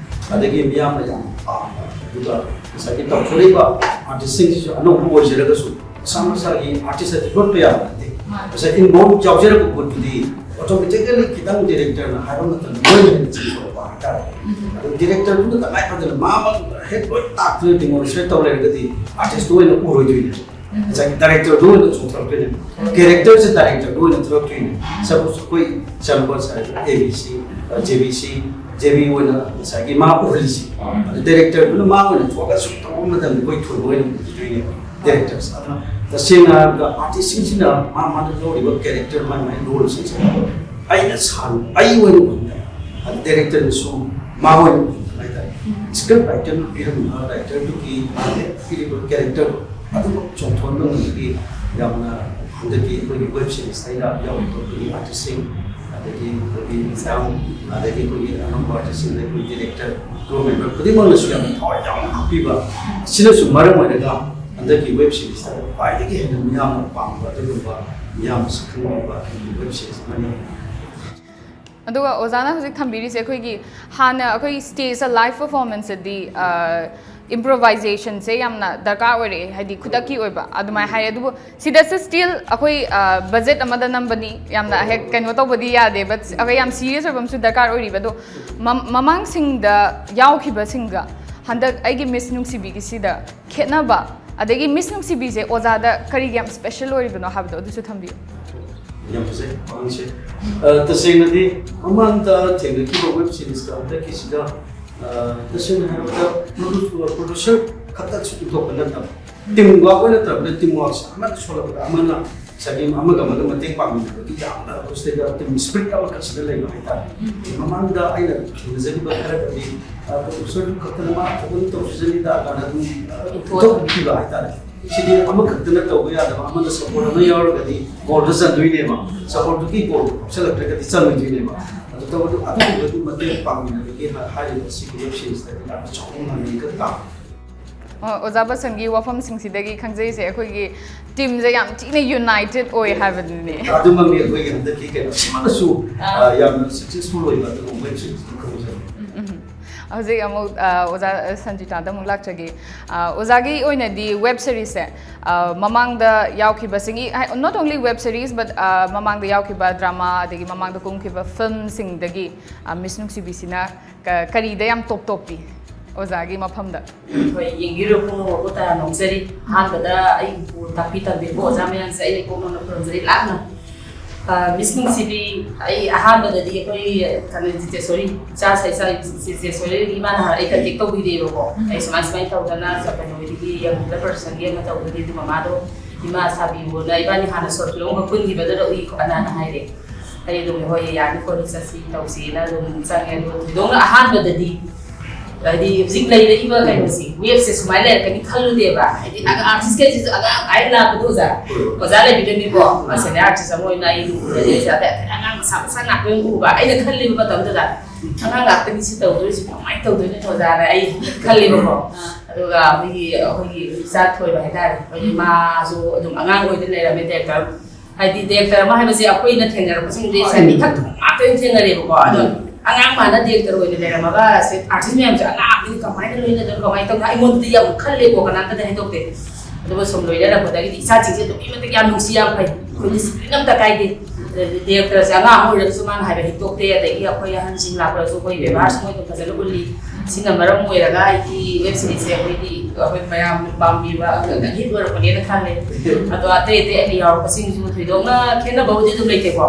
ꯑꯗꯒꯤ ꯃꯤꯌꯥꯝꯅ ꯌꯥꯝ ꯄꯥꯝꯕ, ꯑꯗꯨꯒ ꯉꯁꯥꯏꯒꯤ ꯇꯧꯊꯣꯔꯛꯏꯕ ꯑꯥꯔꯇꯤꯁꯁꯤꯡꯁꯤꯁꯨ ꯑꯅꯧꯕ ꯑꯣꯏꯖꯔꯒꯁꯨ ꯃꯁꯥ ꯃꯁꯥꯒꯤ ꯑꯥꯔꯇꯤꯁ ꯑꯁꯤ ꯂꯣꯠꯄ ꯌꯥꯕ ꯅꯠꯇꯦ꯫ ꯃꯥꯅꯤ꯫ ꯉꯁꯥꯏ ꯏꯟꯚꯣꯜꯕ ꯌꯥꯎꯖꯔꯛꯄ ꯄꯣꯠꯇꯨꯗꯤ ꯑꯣꯇꯣꯃꯦꯇꯤꯀꯦꯜꯂꯤ ꯈꯤꯇꯪ ꯗꯤꯔꯦꯛꯇꯔꯅ ꯍꯥꯏꯕ ꯃꯇꯝꯗ ꯃꯣꯏꯅ ꯍꯦꯟꯅ ꯆꯤꯡꯊꯣꯔꯛꯄ ꯍꯥꯏꯇꯥꯔꯦ꯫ ꯎꯝ꯫ ꯑꯗꯨ ꯗꯤꯔꯦꯛꯇꯔꯗꯨꯅ ꯇꯉꯥꯏ ꯐꯗꯅ ꯃꯥꯃꯛ ꯍꯦꯛ ꯂꯣꯏ ꯇꯥꯛꯇꯨꯅ ꯗꯤꯃꯣꯟꯁꯇ꯭ꯔꯦꯠ ꯇꯧ ꯂꯩꯔꯒꯗꯤ ꯑꯥꯔꯇꯤꯁꯇꯨ ꯑꯣꯏꯅ ꯎꯔꯣꯏꯗꯣꯏꯅꯦ꯫ ꯎꯝ꯫ ꯉꯁꯥꯏꯒꯤ ꯗꯥꯏꯔꯦꯛꯇꯔꯗꯨ ꯑꯣꯏꯅ ꯆꯣꯡꯊꯣꯔꯛꯇꯣꯏꯅꯦ꯫ ꯎꯝ꯫ ꯀꯦꯔꯦꯛꯇꯔꯁꯦ ꯗꯥꯏꯔꯦꯛꯇꯔꯗꯨ ꯑꯣꯏꯅ ꯊꯣꯔꯛꯇꯣꯏꯅꯦ꯫ ꯁꯄꯣꯁ ꯑꯩꯈꯣꯏ ꯁꯦꯜꯕꯣꯟ side A B C, J B C, J B ꯑꯣꯏꯅ ꯉꯁꯥꯏꯒꯤ ꯃꯥ ꯎꯍꯜꯂꯤꯁꯤ꯫ ꯎꯝ꯫ ꯑꯗꯨ ꯗꯥꯏꯔꯦꯛꯇꯔꯗꯨꯅ ꯃꯥ ꯑꯣꯏꯅ ꯊꯣꯛꯑꯒ ꯁꯨꯝ ꯇꯧꯕ ꯃꯇꯝꯗ ꯑꯩꯈꯣꯏ ꯊꯣꯏꯕ ꯑꯣꯏꯅ ꯎꯈꯤꯗꯣꯏꯅꯦꯕ꯫ ꯗꯥꯏꯔꯦꯛꯇꯔꯁꯦ꯫ ꯑꯗꯨꯅ ꯇꯁꯦꯡꯅ ꯍꯥꯏꯔꯕꯗ ꯑꯥꯔꯇꯤꯁꯁꯤꯡꯁꯤꯅ ꯃꯥ ꯃꯥꯅ ꯂꯧꯔꯤꯕ ꯀꯦꯔꯦꯛꯇꯔ, ꯃꯥꯒꯤ ꯃꯥꯒꯤ ꯔꯣꯜꯁꯤꯡꯁꯦ ꯑꯩꯅ ꯁꯥꯔꯨ-, ꯑꯩ ꯑꯣꯏꯅ ꯎꯍꯟꯗꯅ, ꯑꯗꯨ ꯗꯥꯏꯔꯦꯛꯇꯔꯅꯁꯨ ꯃꯥ ꯑꯣꯏꯅ ꯎꯍꯟꯗꯅ ꯍꯥꯏꯇꯥꯔꯦ꯫ ꯎꯝ꯫ ꯁ꯭ꯀ꯭ꯔꯤꯞ ꯔꯥꯏꯇꯔꯅ ꯄꯤꯔꯝꯕ ꯔꯥꯏꯇꯔꯗꯨꯒꯤ ꯃꯥꯅ ꯄꯤꯔꯤꯕ ꯀꯦꯔꯦꯛꯇꯔꯗꯣ ꯑꯗꯨꯃꯛ ꯆꯣꯡꯊꯣꯛꯍꯟꯕ ꯉꯝꯕꯒꯤ ꯌꯥꯝꯅ ꯍꯟꯗꯛꯀꯤ ꯑꯩꯈꯣꯏꯒꯤ ꯋꯦꯕ ꯁꯤꯔꯤꯁꯇ ꯑꯩꯅ ꯌꯥꯎꯔꯤꯕ ꯑꯩꯈꯣꯏꯒꯤ ꯑꯥꯔꯇꯤꯁꯁꯤꯡ, ꯑꯗꯒꯤ ꯑꯩꯈꯣꯏꯒꯤ ꯃꯦꯗꯥꯝ, ꯑꯗꯒꯤ ꯑꯩꯈꯣꯏꯒꯤ ꯑꯅꯧꯕ ꯑꯥꯔꯇꯤꯁꯁꯤꯡ, ꯑꯗꯒꯤ ꯑꯩꯈꯣꯏ ꯗꯤꯔꯦꯛꯇꯔ, ꯀ꯭ꯔꯨ ꯃꯦꯝꯕꯔ ꯈꯨꯗꯤꯡꯃꯛꯅꯁꯨ ꯌꯥꯝꯅ ꯊꯋꯥꯏ ꯌꯥꯎꯅ ꯍꯥꯞꯄꯤꯕ, ꯑꯁꯤꯅꯁꯨ ꯃꯔꯝ ꯑꯣꯏꯔꯒ ꯍꯟꯗꯛꯀꯤ ꯋꯦꯕ ꯁꯤꯔꯤꯁꯇ ꯈ꯭ꯋꯥꯏꯗꯒꯤ ꯍꯦꯟꯅ ꯃꯤꯌꯥꯝꯅ ꯄꯥꯝꯕ ꯑꯗꯨꯒꯨꯝꯕ, ꯃꯤꯌꯥꯝꯅꯁꯨ ꯈꯪꯅꯤꯡꯕ ꯑꯗꯨꯒꯨꯝꯕ ꯋꯦꯕ ꯁꯤꯔꯤꯁ ꯑꯃꯅꯤ꯫ ꯑꯗꯨꯒ ꯑꯣꯖꯥꯅ ꯍꯧꯖꯤꯛ ꯊꯝꯕꯤꯔꯤꯁꯦ ꯑꯩꯈꯣꯏꯒꯤ ꯍꯥꯟꯅ ꯑꯩꯈꯣꯏ ꯁ꯭ꯇꯦꯖꯇ ꯂꯥꯏꯚ ꯄꯔꯐꯣꯔꯃꯦꯟꯁꯁꯇꯗꯤ, ꯑ, ꯏꯝꯄ꯭ꯔꯣꯚꯥꯏꯖꯦꯁꯟꯁꯦ ꯌꯥꯝꯅ ꯗꯔꯀꯥꯔ ꯑꯣꯏꯔꯛꯑꯦ, ꯍꯥꯏꯗꯤ ꯈꯨꯗꯛꯀꯤ ꯑꯣꯏꯕ ꯑꯗꯨꯃꯥꯏꯅ ꯍꯥꯏꯔꯦ꯫ ꯑꯗꯨꯕꯨ ꯁꯤꯗꯁꯨ ꯁ꯭ꯇꯤꯜ ꯑꯩꯈꯣꯏ, ꯑ, ꯕꯖꯦꯠ ꯑꯃꯗ ꯅꯝꯕꯅꯤ, ꯌꯥꯝꯅ ꯍꯦꯛ ꯀꯩꯅꯣ ꯇꯧꯕꯗꯤ ꯌꯥꯗꯦ, but ꯑꯩꯈꯣꯏ ꯌꯥꯝ ꯁꯤꯔꯤꯌꯁ ꯑꯣꯏꯕ ꯑꯃꯁꯨ ꯗꯔꯀꯥꯔ ꯑꯣꯏꯔꯤꯕ꯫ ꯑꯗꯣ ꯃ-, ꯃꯃꯥꯡꯁꯤꯡꯗ ꯌꯥꯎꯈꯤꯕꯁꯤꯡꯒ ꯍꯟꯗꯛ ꯑꯩꯒꯤ ꯃꯤꯁ ꯅꯨꯡꯁꯤꯕꯤꯒꯤꯁꯤꯗ ꯈꯦꯠꯅꯕ, ꯑꯗꯒꯤ ꯃꯤꯁ ꯅꯨꯡꯁꯤꯕꯤꯁꯦ ꯑꯣꯖꯥꯗ ꯀꯔꯤꯒꯤ ꯌꯥꯝ ꯁ꯭ꯄꯦꯁꯦꯜ ꯑꯣꯏꯔꯤꯕꯅꯣ ꯍꯥꯏꯕꯗꯣ ꯑꯗꯨꯁꯨ ꯊꯝꯕꯤꯌꯨ꯫ ꯌꯥꯝ ꯐꯖꯩ ꯋꯥꯍꯪꯁꯦ꯫ ꯑ, ꯇꯁꯦꯡꯅꯗꯤ ꯃꯃꯥꯡꯗ ꯊꯦꯡꯅꯈꯤꯕ ꯋꯦꯕ ꯁꯤꯔꯤꯁꯀ ꯍꯟꯗꯛꯀꯤꯁꯤꯒ, ꯑ, ꯇꯁꯦꯡꯅ ꯍꯥꯏꯔꯕꯗ ꯄ꯭ꯔꯣꯗ꯭ꯌꯨꯁꯔ ꯈꯛꯇ ꯁꯨꯝ ꯄꯨꯊꯣꯛꯄ ꯅꯠꯇꯕ, ꯇꯤꯝ ꯋꯥꯔꯛ ꯑꯣꯏꯅ ꯇꯧꯔꯕꯅꯤꯅ ꯇꯤꯝ ꯋꯥꯔꯛꯁꯦ ꯑꯃꯅ ꯁꯣꯜꯂꯛꯄꯗ ꯑꯃꯅ ꯉꯁꯥꯏꯒꯤ ꯑꯃꯒ ꯑꯃꯒ ꯃꯇꯦꯡ ꯄꯥꯡꯃꯤꯟꯅꯕꯒꯤ ꯌꯥꯝꯅ ꯑꯩꯈꯣꯏ ꯁꯤꯗꯩꯗ ꯇꯤꯝ ꯁ꯭ꯄꯤꯔꯤꯠ ꯑꯃꯈꯛꯁꯤꯗ ꯂꯩꯕ ꯍꯥꯏꯇꯥꯔꯦ꯫ ꯃꯃꯥꯡꯗ ꯑꯩꯅ ꯊꯦꯡꯅꯖꯈꯤꯕ ꯈꯔꯒꯗꯤ, ꯑ, ꯄ꯭ꯔꯣꯗ꯭ꯌꯨꯁꯔꯗꯨ ꯈꯛꯇꯅ ꯃꯥ ꯊꯕꯛ ꯇꯧꯖꯖꯅꯤꯗ ꯀꯥꯏꯅ ꯑꯗꯨꯝ, ꯑ, ꯏꯊꯣꯛꯄꯤꯕ ꯍꯥꯏꯇꯥꯔꯦ꯫ ꯁꯤꯗꯤ ꯑꯃꯈꯛꯇꯅ ꯇꯧꯕ ꯌꯥꯗꯕ, ꯑꯃꯅ ꯁꯞꯄꯣꯔꯠ ꯑꯃ ꯌꯥꯎꯔꯒꯗꯤ ꯒꯣꯜꯗ ꯆꯟꯗꯣꯏꯅꯦꯕ, ꯁꯞꯄꯣꯔꯠꯇꯨꯒꯤ ꯒꯣꯜ ꯀꯥꯎꯁꯜꯂꯛꯇ꯭ꯔꯒꯗꯤ ꯆꯟꯗꯣꯏꯅꯦꯕ꯫ ꯑꯗꯨ ꯇꯧꯕꯗꯨ ꯑꯗꯨꯒꯨꯝꯕꯗꯨ ꯃꯇꯦꯡ ꯄꯥꯡꯃꯤꯟꯅꯕꯒꯤ ꯍꯥꯏꯔꯤꯕ ꯁꯤꯒꯤ ꯋꯦꯕ ꯁꯤꯔꯤꯁꯇꯗꯤ ꯌꯥꯝꯅ ꯆꯥꯎꯕ ꯃꯃꯤ ꯈꯛ ꯇꯥꯕ꯫ ꯑꯣ, ꯑꯣꯖꯥ ꯕꯁꯟꯒꯤ ꯋꯥꯐꯝꯁꯤꯡꯁꯤꯗꯒꯤ ꯈꯪꯖꯩꯁꯦ, ꯑꯩꯈꯣꯏꯒꯤ ꯇꯤꯝꯁꯦ ꯌꯥꯝ ꯊꯤꯅ ꯌꯨꯅꯥꯏꯇꯦꯠ ꯑꯣꯏ ꯍꯥꯏꯕꯗꯨꯅꯦ꯫ ꯑꯗꯨꯃꯛꯅꯤ ꯑꯩꯈꯣꯏꯒꯤ ꯍꯟꯗꯛꯀꯤ ꯀꯩꯅꯣ ꯁꯤꯃꯛꯅꯁꯨ, ꯑꯥ, ꯌꯥꯝꯅ ꯁꯛꯁꯦꯁꯐꯨꯜ ꯑꯣꯏꯕ ꯑꯗꯨꯒꯨꯝꯕ ꯋꯦꯕ ꯁꯤꯔꯤꯁ ꯑꯃ ꯈꯪꯖꯩ꯫ ꯍꯧꯖꯤꯛ ꯑꯃꯨꯛ, ꯑ, ꯑꯣꯖꯥ ꯁꯟꯖꯤꯇꯥꯗ ꯑꯃꯨꯛ ꯂꯥꯛꯆꯒꯦ꯫ ꯑ, ꯑꯣꯖꯥꯒꯤ ꯑꯣꯏꯅꯗꯤ ꯋꯦꯕ ꯁꯤꯔꯤꯁꯁꯦ, ꯑ, ꯃꯃꯥꯡꯗ ꯌꯥꯎꯈꯤꯕꯁꯤꯡꯒꯤ, ꯍꯥꯏ, not only web series but, ꯑ, ꯃꯃꯥꯡꯗ ꯌꯥꯎꯈꯤꯕ ꯗ꯭ꯔꯃꯥ, ꯑꯗꯒꯤ ꯃꯃꯥꯡꯗ ꯀꯨꯝꯈꯤꯕ ꯐꯤꯂꯝꯁꯤꯡꯗꯒꯤ, ꯑ, ꯃꯤꯁ ꯅꯨꯡꯁꯤꯕꯤꯁꯤꯅ ꯀ-, ꯀꯔꯤꯗ ꯌꯥꯝ ꯇꯣꯞ ꯇꯣꯞꯄꯤ ꯑꯣꯖꯥꯒꯤ ꯃꯐꯝꯗ? ꯍꯣꯏ, ꯌꯦꯡꯕꯤꯔꯤꯕ ꯄꯨꯝꯅꯃꯛꯄꯨ ꯇꯔꯥꯝꯅ ꯑꯣꯛꯆꯔꯤ꯫ ꯑꯍꯥꯟꯕꯗ ꯑꯩꯕꯨ ꯇꯥꯛꯄꯤ ꯇꯝꯕꯤꯔꯤꯕ ꯑꯣꯖꯥ ꯃꯌꯥꯝꯁꯦ ꯑꯩ ꯀꯣꯛ ꯅꯧꯅ ꯈꯨꯔꯨꯝꯖꯔꯤ ꯂꯥꯞꯅ꯫ ꯑ, ꯃꯤꯁ ꯅꯨꯡꯁꯤꯕꯤ, ꯑꯩ ꯑꯍꯥꯟꯕꯗꯗꯤ ꯑꯩꯈꯣꯏ ꯀꯩꯅꯣ ꯖꯤꯇꯦꯁꯣꯔꯤ, ꯏꯆꯥ ꯁꯥꯏ ꯏꯆꯥ ꯖꯤꯇꯦꯁꯣꯔꯤ ꯏꯃꯥꯅ ꯍꯥꯟꯅ ꯑꯩ ꯀꯟꯇꯦꯛ ꯇꯧꯕꯤꯔꯦꯕꯀꯣ꯫ ꯑꯩ ꯁꯨꯃꯥꯏ ꯁꯨꯃꯥꯏꯅ ꯇꯧꯗꯅ ꯀꯩꯅꯣꯗꯒꯤ ꯌꯪ ꯄ꯭ꯔꯗꯛꯁꯟꯒꯤ ꯑꯃ ꯇꯧꯕꯒꯤ ꯑꯗꯨ ꯃꯃꯥꯗꯣ ꯏꯃꯥ ꯁꯥꯕꯤꯌꯣꯅ ꯏꯕꯥꯅꯤ ꯍꯥꯟꯅ ꯁꯣꯔꯠ ꯐꯤꯂꯝ ꯑꯃ ꯄꯨꯟꯈꯤꯕꯗꯨꯗ ꯎꯏꯀꯣ ꯑꯅꯥꯅ ꯍꯥꯏꯔꯦ꯫ ꯑꯩ ꯑꯗꯨꯝ ꯍꯣꯏ ꯌꯥꯅꯤ ꯈꯣꯠꯅꯤ ꯆꯠꯁꯤ ꯇꯧꯁꯤꯅ ꯑꯗꯨꯝ ꯆꯪꯉꯦ꯫ ꯑꯗꯨꯒ ꯊꯣꯏꯗꯣꯛꯅ ꯑꯍꯥꯟꯕꯗꯗꯤ ꯍꯥꯏꯗꯤ ꯍꯧꯖꯤꯛ ꯂꯩꯔꯛꯏꯕ ꯀꯩꯅꯣꯁꯤ ꯋꯦꯕꯁꯦ ꯁꯨꯃꯥꯏꯅ ꯂꯩꯔꯛꯀꯅꯤ ꯈꯜꯂꯨꯗꯦꯕ꯫ ꯍꯥꯏꯗꯤ ꯑꯥꯔꯇꯤꯁ ꯀꯩꯁꯤꯁꯨ ꯑꯉꯥꯡ ꯍꯥꯏꯅ ꯂꯥꯛꯄꯗꯣ ꯑꯣꯖꯥ, ꯑꯣꯖꯥ ꯂꯩꯕꯤꯗꯅꯤꯀꯣ ꯁꯦꯅꯤꯌꯔ ꯑꯥꯔꯇꯤꯁ ꯑꯃ ꯑꯣꯏꯅ ꯑꯩ ꯎꯕꯗꯗꯤ ꯑꯩꯁꯦ ꯑꯇꯩ ꯑꯇꯩ ꯑꯉꯥꯡ ꯃꯁꯥ ꯃꯁꯥ ꯉꯥꯛꯇ ꯑꯣꯏꯅ ꯎꯕ꯫ ꯑꯩꯅ ꯈꯜꯂꯤꯕ ꯃꯇꯝꯗꯨꯗ ꯑꯉꯥꯡ ꯉꯥꯛꯇꯅꯤ ꯁꯤ ꯇꯧꯗꯣꯏꯁꯤ ꯀꯃꯥꯏꯅ ꯇꯧꯗꯣꯏꯅꯣ ꯑꯣꯖꯥꯅ ꯑꯩ ꯈꯜꯂꯦꯕꯀꯣ꯫ ꯑꯗꯨꯒ ꯑꯩꯈꯣꯏꯒꯤ ꯑꯩꯈꯣꯏꯒꯤ ꯏꯆꯥ ꯊꯣꯏꯕ ꯍꯥꯏꯇꯥꯔꯦ, ꯑꯩꯈꯣꯏꯒꯤ ꯃꯥꯁꯨ ꯑꯗꯨꯝ ꯑꯉꯥꯡ ꯑꯣꯏꯗ ꯂꯩꯔꯝꯃꯦ ꯗꯥꯏꯔꯦꯛꯇꯔ꯫ ꯍꯥꯏꯗꯤ ꯗꯥꯏꯔꯦꯛꯇꯔ ꯑꯃ ꯍꯥꯏꯕꯁꯦ ꯑꯩꯈꯣꯏꯅ ꯊꯦꯡꯅꯔꯛꯄꯁꯤꯡꯗꯤ ꯁꯟ ꯏꯊꯛ ꯉꯥꯛꯇ ꯑꯣꯏꯅ ꯊꯦꯡꯅꯔꯦꯕꯀꯣ꯫ ꯑꯗꯣ ꯑꯉꯥꯡ ꯃꯥꯅ ꯗꯥꯏꯔꯦꯛꯇꯔ ꯑꯣꯏꯅ ꯂꯩꯔꯝꯃꯒ ꯁꯦ ꯑꯥꯔꯇꯤꯁ ꯃꯌꯥꯝꯁꯦ ꯑꯉꯥꯡ ꯀꯃꯥꯏꯅ ꯂꯣꯏꯅꯗꯣꯏꯅꯣ ꯀꯃꯥꯏꯅ ꯇꯧꯅꯣ ꯑꯩꯉꯣꯟꯗꯗꯤ ꯌꯥꯝ ꯈꯜꯂꯦꯀꯣ, ꯀꯅꯥꯝꯇꯗꯤ ꯍꯥꯏꯗꯣꯛꯇꯦ꯫ ꯑꯗꯨꯒ ꯁꯨꯝ ꯂꯣꯏꯅꯔꯛꯄꯗꯒꯤꯗꯤ ꯏꯆꯥꯁꯤꯡꯁꯦ ꯑꯗꯨꯛꯀꯤ ꯃꯇꯤꯛ ꯌꯥꯝ ꯅꯨꯡꯁꯤ ꯌꯥꯝ ꯐꯩ꯫ ꯑꯩꯈꯣꯏ ꯗꯤꯁꯤꯄ꯭ꯂꯤꯟ ꯑꯝꯇ ꯀꯥꯏꯗꯦ꯫ ꯑꯗꯩꯗꯤ ꯗꯥꯏꯔꯦꯛꯇꯔꯁꯦ ꯑꯉꯥꯡ ꯑꯃ ꯑꯣꯏꯔꯒꯁꯨ ꯃꯥꯅ ꯍꯥꯏꯕ ꯍꯤꯛꯇꯣꯛꯇꯦ꯫ ꯑꯗꯒꯤ ꯑꯩꯈꯣꯏ ꯑꯍꯟꯁꯤꯡ ꯂꯥꯛꯄꯗꯁꯨ ꯑꯩꯈꯣꯏ ꯕꯦꯕꯥꯔꯁꯨ ꯃꯣꯏ ꯑꯗꯨꯝ ꯐꯖꯅ ꯎꯠꯂꯤ꯫ ꯁꯤꯅ ꯃꯔꯝ ꯑꯣꯏꯔꯒ ꯑꯩꯗꯤ ꯋꯦꯕ ꯁꯤꯔꯤꯁꯁꯦ ꯑꯩꯈꯣꯏꯗꯤ ꯑꯩꯈꯣꯏ ꯃꯌꯥꯝ ꯄꯥꯝꯕꯤꯕ ꯍꯤꯠ ꯑꯣꯏꯔꯛꯄꯅꯦꯅ ꯈꯜꯂꯦ꯫ ꯑꯗꯣ ꯑꯇꯩ ꯑꯇꯩ ꯑꯩꯅ ꯌꯥꯎꯔꯛꯄꯁꯤꯡꯁꯨ ꯊꯣꯏꯗꯣꯛꯅ ꯈꯦꯠꯅꯕꯕꯨꯗꯤ ꯑꯗꯨꯝ ꯂꯩꯇꯦꯀꯣ꯫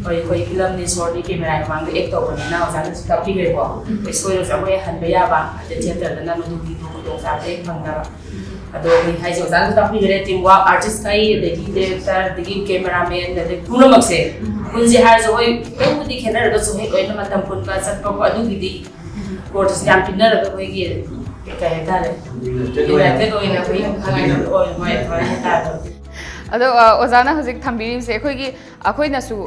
ꯍꯣꯏ, ꯑꯩꯈꯣꯏ ꯐꯤꯂꯝꯅꯤ, ꯁꯣꯔꯠꯅꯤ, ꯀꯦꯃꯦꯔꯥꯒꯤ ꯃꯃꯥꯡꯗ ꯑꯦꯛ ꯇꯧꯕꯅꯤꯅ ꯑꯣꯖꯥꯅꯁꯨ ꯇꯥꯛꯄꯤꯈ꯭ꯔꯦꯀꯣ꯫ ꯑꯩꯈꯣꯏ ꯁꯣꯏꯔꯁꯨ ꯑꯩꯈꯣꯏ ꯍꯟꯕ ꯌꯥꯕ, ꯑꯗꯩ ꯊꯤꯌꯦꯇꯔꯗꯅ ꯃꯗꯨꯒꯤꯗꯣ ꯈꯨꯗꯣꯡꯆꯥꯕꯗꯣ ꯍꯦꯛ ꯐꯪꯗꯕ꯫ ꯑꯗꯣ ꯑꯩꯈꯣꯏ ꯍꯥꯏꯁꯦ ꯑꯣꯖꯥꯅꯁꯨ ꯇꯥꯛꯄꯤꯈ꯭ꯔꯦ, ꯇꯤꯝ ꯋꯥꯔꯛ, ꯑꯥꯔꯇꯤꯁꯈꯩ, ꯑꯗꯒꯤ ꯗꯤꯔꯦꯛꯇꯔ, ꯑꯗꯒꯤ ꯀꯦꯃꯦꯔꯥꯃꯦꯟ, ꯑꯗꯩ ꯄꯨꯝꯅꯃꯛꯁꯦ ꯄꯨꯟꯁꯦ ꯍꯥꯏꯔꯁꯨ ꯍꯣꯏ ꯈꯤꯇꯪꯕꯨꯗꯤ ꯈꯦꯠꯅꯔꯒꯁꯨ ꯍꯦꯛ ꯂꯣꯏꯅ ꯃꯇꯝ ꯄꯨꯟꯕ ꯆꯠꯄ ꯈꯣꯠꯄ ꯑꯗꯨꯒꯤꯗꯤ ꯀꯣꯔꯁ ꯌꯥꯝ ꯄꯤꯅꯔꯒ ꯑꯩꯈꯣꯏꯒꯤ ꯀꯩ ꯍꯥꯏꯇꯥꯔꯦ, ꯌꯨꯅꯥꯏꯇꯦꯠ ꯑꯣꯏꯅ ꯑꯩꯈꯣꯏ ꯌꯥꯝ ꯅꯨꯡꯉꯥꯏꯅ ꯑꯣꯏ ꯍꯣꯏ ꯑꯗꯨꯃꯥꯏꯅ ꯍꯥꯏꯇꯥꯔꯦ꯫ ꯑꯗꯣ ꯑ, ꯑꯣꯖꯥꯅ ꯍꯧꯖꯤꯛ ꯊꯝꯕꯤꯔꯤꯕꯁꯦ ꯑꯩꯈꯣꯏꯒꯤ ꯑꯩꯈꯣꯏꯅꯁꯨ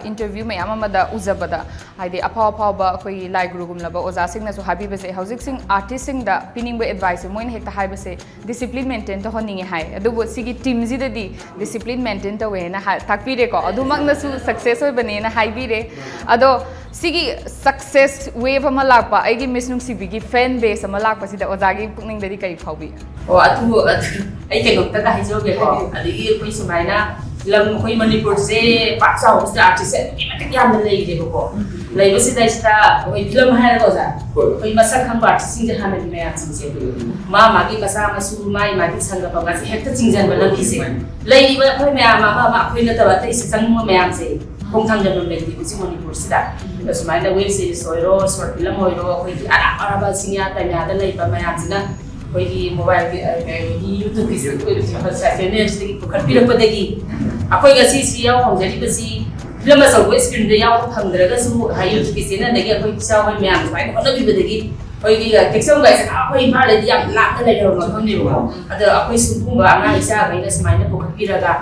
ꯏꯟꯇꯔꯚ꯭ꯌꯨ ꯃꯌꯥꯝ ꯑꯃꯗ ꯎꯖꯕꯗ ꯍꯥꯏꯗꯤ ꯑꯐꯥꯎ ꯑꯐꯥꯎꯕ ꯑꯩꯈꯣꯏꯒꯤ ꯂꯥꯏ ꯒꯨꯔꯨꯒꯨꯝꯂꯕ ꯑꯣꯖꯥꯁꯤꯡꯅꯁꯨ ꯍꯥꯏꯕꯤꯕꯁꯦ ꯍꯧꯖꯤꯛꯁꯤꯡ ꯑꯥꯔꯇꯤꯁꯁꯤꯡꯗ ꯄꯤꯅꯤꯡꯕ ꯑꯦꯗꯚꯥꯏꯁꯁꯦ ꯃꯣꯏꯅ ꯍꯦꯛꯇ ꯍꯥꯏꯕꯁꯦ ꯗꯤꯁꯤꯄ꯭ꯂꯤꯟ ꯃꯦꯟꯇꯦꯟ ꯇꯧꯍꯟꯅꯤꯡꯉꯦ ꯍꯥꯏ꯫ ꯑꯗꯨꯕꯨ ꯁꯤꯒꯤ ꯇꯤꯝꯁꯤꯗꯗꯤ ꯗꯤꯁꯤꯄ꯭ꯂꯤꯟ ꯃꯦꯟꯇꯦꯟ ꯇꯧꯋꯦꯅ ꯍꯥꯏ ꯇꯥꯛꯄꯤꯔꯦꯀꯣ꯫ ꯑꯗꯨꯃꯛꯅꯁꯨ ꯁꯛꯁꯦꯁ ꯑꯣꯏꯕꯅꯦꯅ ꯍꯥꯏꯕꯤꯔꯦ꯫ ꯑꯗꯣ ꯁꯤꯒꯤ ꯁꯛꯁꯦꯁ ꯋꯦꯚ ꯑꯃ ꯂꯥꯛꯄ ꯑꯩꯒꯤ ꯃꯤꯁ ꯅꯨꯡꯁꯤꯕꯤꯒꯤ ꯐꯦꯟ ꯕꯦꯁ ꯑꯃ ꯂꯥꯛꯄꯁꯤꯗ ꯑꯣꯖꯥꯒꯤ ꯄꯨꯛꯅꯤꯡꯗꯗꯤ ꯀꯔꯤ ꯐꯥꯎꯕꯤ? ꯑꯣ ꯑꯗꯨ ꯑꯗꯨ ꯑꯩ ꯀꯩꯅꯣꯝꯇꯒ ꯍꯥꯏꯖꯍꯧꯒꯦꯀꯣ꯫ ꯑꯗꯒꯤ ꯑꯩꯈꯣꯏ ꯁꯨꯃꯥꯏꯅ ꯂꯝ ꯑꯩꯈꯣꯏ ꯃꯅꯤꯄꯨꯔꯁꯦ ꯄꯥꯛ ꯆꯥꯎꯕꯁꯤꯗ ꯑꯥꯔꯇꯤꯁꯁꯦ ꯑꯗꯨꯛꯀꯤ ꯃꯇꯤꯛ ꯌꯥꯝꯅ ꯂꯩꯔꯦꯕꯀꯣ꯫ ꯂꯩꯕꯁꯤꯗꯩꯁꯤꯗ ꯑꯩꯈꯣꯏ ꯐꯤꯂꯝ ꯍꯥꯏꯔꯒ ꯑꯣꯖꯥ, ꯑꯩꯈꯣꯏ ꯃꯁꯛ ꯈꯪꯕ ꯑꯥꯔꯇꯤꯁꯁꯤꯡꯁꯦ ꯍꯥꯟꯅꯒꯤ ꯃꯌꯥꯝꯁꯤꯡꯁꯦ ꯃꯥ ꯃꯥꯒꯤ ꯃꯆꯥ ꯃꯁꯨ, ꯃꯥꯒꯤ ꯃꯥꯒꯤ ꯁꯪꯒ ꯄꯪꯒꯁꯦ ꯍꯦꯛꯇ ꯆꯤꯡꯁꯤꯟꯕ ꯂꯝꯕꯤꯁꯦ꯫ ꯂꯩꯔꯤꯕ ꯑꯩꯈꯣꯏ ꯃꯌꯥꯝ ꯑꯃ ꯑꯃ ꯑꯩꯈꯣꯏ ꯅꯠꯇꯕ ꯑꯇꯩꯁꯦ ꯆꯪꯅꯤꯡꯕ ꯃꯌꯥꯝꯁꯦ ꯈꯣꯡ ꯊꯥꯡꯖꯟꯐꯝ ꯂꯩꯇꯦ ꯍꯧꯖꯤꯛ ꯃꯅꯤꯄꯨꯔꯁꯤꯗ꯫ ꯑꯗ ꯁꯨꯃꯥꯏꯅ ꯋꯦꯕ ꯁꯤꯔꯤꯁ ꯑꯣꯏꯔꯣ, ꯁꯣꯔꯠ ꯐꯤꯂꯝ ꯑꯣꯏꯔꯣ, ꯑꯩꯈꯣꯏꯒꯤ ꯑꯔꯥꯞ ꯑꯔꯥꯞꯄ ꯆꯤꯡꯌꯥ ꯇꯝꯌꯥꯗ ꯂꯩꯕ ꯃꯌꯥꯝꯁꯤꯅ ꯑꯩꯈꯣꯏꯒꯤ ꯃꯣꯕꯥꯏꯜꯒꯤ, ꯑ, ꯀꯩꯅꯣꯒꯤ ꯌꯨꯇ꯭ꯌꯨꯕꯀꯤ ꯆꯦꯅꯦꯜꯁꯤꯗꯒꯤ ꯄꯨꯈꯠꯄꯤꯔꯛꯄꯗꯒꯤ ꯑꯩꯈꯣꯏ ꯉꯁꯤ ꯁꯤ ꯌꯥꯎ ꯐꯪꯖꯔꯤꯕꯁꯤ ꯐꯤꯂꯝ ꯑꯆꯧꯕ ꯏꯁꯀ꯭ꯔꯤꯟꯗ ꯌꯥꯎꯕ ꯐꯪꯗ꯭ꯔꯒꯁꯨ ꯌꯨꯇ꯭ꯌꯨꯕꯀꯤ ꯆꯦꯅꯦꯜꯗꯒꯤ ꯑꯩꯈꯣꯏ ꯏꯆꯥ ꯍꯣꯏ ꯃꯌꯥꯝ ꯁꯨꯃꯥꯏꯅ ꯍꯣꯠꯅꯕꯤꯕꯗꯒꯤ ꯑꯩꯈꯣꯏꯒꯤ ꯇꯦꯛꯆꯝ ꯒꯥꯏꯁꯦ ꯑꯩꯈꯣꯏ ꯏꯝꯐꯥꯜꯗꯗꯤ ꯌꯥꯝ ꯂꯥꯞꯅ ꯂꯩꯔꯕ ꯃꯐꯝꯅꯦꯕꯀꯣ꯫ ꯑꯗꯣ ꯑꯩꯈꯣꯏ ꯁꯤꯒꯨꯝꯕ ꯑꯉꯥꯡ ꯏꯆꯥꯈꯩꯅ ꯁꯨꯃꯥꯏꯅ ꯄꯨꯈꯠꯄꯤꯔꯒ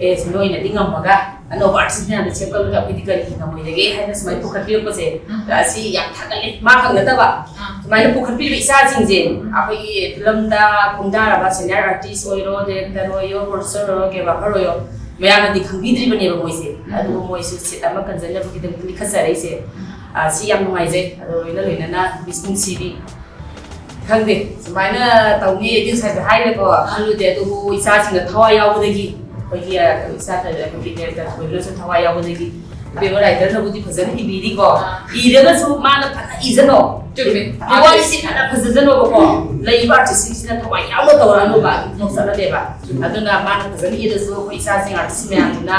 ꯑꯦ ꯅꯣꯏꯅꯗꯤ ꯉꯝꯃꯒ ꯑꯅꯧꯕ ꯑꯥꯔꯇꯤꯁ ꯃꯌꯥꯝꯗ ꯁꯦꯝꯒꯠꯂꯒ ꯑꯩꯈꯣꯏꯗꯤ ꯀꯔꯤꯒꯤ ꯉꯝꯃꯣꯏꯗꯒꯦ ꯍꯥꯏꯅ ꯁꯨꯃꯥꯏꯅ ꯄꯨꯈꯠꯄꯤꯔꯛꯄꯁꯦ ꯑꯁꯤ ꯌꯥꯝ ꯊꯥꯒꯠꯂꯦ꯫ ꯃꯥ ꯈꯛ ꯅꯠꯇꯕ ꯁꯨꯃꯥꯏꯅ ꯄꯨꯈꯠꯄꯤꯔꯤꯕ ꯏꯆꯥꯁꯤꯡꯁꯦ ꯑꯩꯈꯣꯏꯒꯤ ꯐꯤꯂꯝꯗ ꯈꯣꯡꯗꯥꯔꯕ ꯁꯦꯅꯤꯌꯔ ꯑꯥꯔꯇꯤꯁ ꯑꯣꯏꯔꯣ, ꯗꯤꯔꯦꯛꯇꯔ ꯑꯣꯏꯔꯣ, ꯄ꯭ꯔꯣꯗ꯭ꯌꯨꯁꯔ ꯑꯣꯏꯔꯣ, ꯀꯦꯃꯦꯔꯥꯃꯦꯟ ꯑꯣꯏꯔꯣ, ꯃꯌꯥꯝꯅꯗꯤ ꯈꯪꯕꯤꯗ꯭ꯔꯤꯕꯅꯦꯕ ꯃꯣꯏꯁꯦ꯫ ꯑꯗꯨꯕꯨ ꯃꯣꯏꯁꯨ ꯁꯤꯠ ꯑꯃ ꯀꯟꯖꯅꯕꯒꯤꯗꯃꯛꯇ ꯂꯤꯈꯠꯆꯔꯛꯏꯁꯦ꯫ ꯑ, ꯁꯤ ꯌꯥꯝ ꯅꯨꯡꯉꯥꯏꯖꯩ꯫ ꯑꯗꯣ ꯂꯣꯏꯅ ꯂꯣꯏꯅꯅ ꯃꯤꯁ ꯅꯨꯡꯁꯤꯕꯤ ꯈꯪꯗꯦ ꯁꯨꯃꯥꯏꯅ ꯇꯧꯅꯤ ꯑꯩꯗꯤ ꯉꯁꯥꯏꯗ ꯍꯥꯏꯔꯦꯀꯣ ꯈꯜꯂꯨꯗꯦ꯫ ꯑꯗꯨꯕꯨ ꯏꯆꯥꯁꯤꯡꯅ ꯊꯋꯥꯏ ꯌꯥꯎꯕꯗꯒꯤ ꯑꯩꯈꯣꯏꯒꯤ, ꯑ, ꯏꯆꯥ ꯑꯩꯈꯣꯏꯒꯤ ꯗꯤꯔꯦꯛꯇꯔ ꯊꯣꯏꯕꯅꯁꯨ ꯊꯋꯥꯏ ꯌꯥꯎꯕꯗꯒꯤ ꯏꯕꯦꯝꯃ ꯔꯥꯏꯇꯔꯅꯕꯨꯗꯤ ꯐꯖꯅ ꯏꯕꯤꯔꯤꯀꯣ꯫ ꯏꯔꯒꯁꯨ ꯃꯥꯅ ꯐꯖꯅ ꯏꯖꯅꯣ꯫ ꯆꯨꯝꯃꯦ꯫ ꯋꯥꯔꯤꯁꯤ ꯐꯅ ꯐꯖꯖꯅꯣꯕꯀꯣ, ꯂꯩꯔꯤꯕ ꯑꯥꯔꯇꯤꯁꯁꯤꯡꯁꯤꯅ ꯊꯋꯥꯏ ꯌꯥꯎꯅ ꯇꯧꯔꯛꯑꯅꯣꯕ, ꯅꯣꯛꯆꯠꯂꯅꯦꯕ꯫ ꯑꯗꯨꯅ ꯃꯥꯅ ꯐꯖꯅ ꯏꯔꯁꯨ ꯑꯩꯈꯣꯏ ꯏꯆꯥꯁꯤꯡ ꯑꯥꯔꯇꯤꯁ ꯃꯌꯥꯝꯗꯨꯅ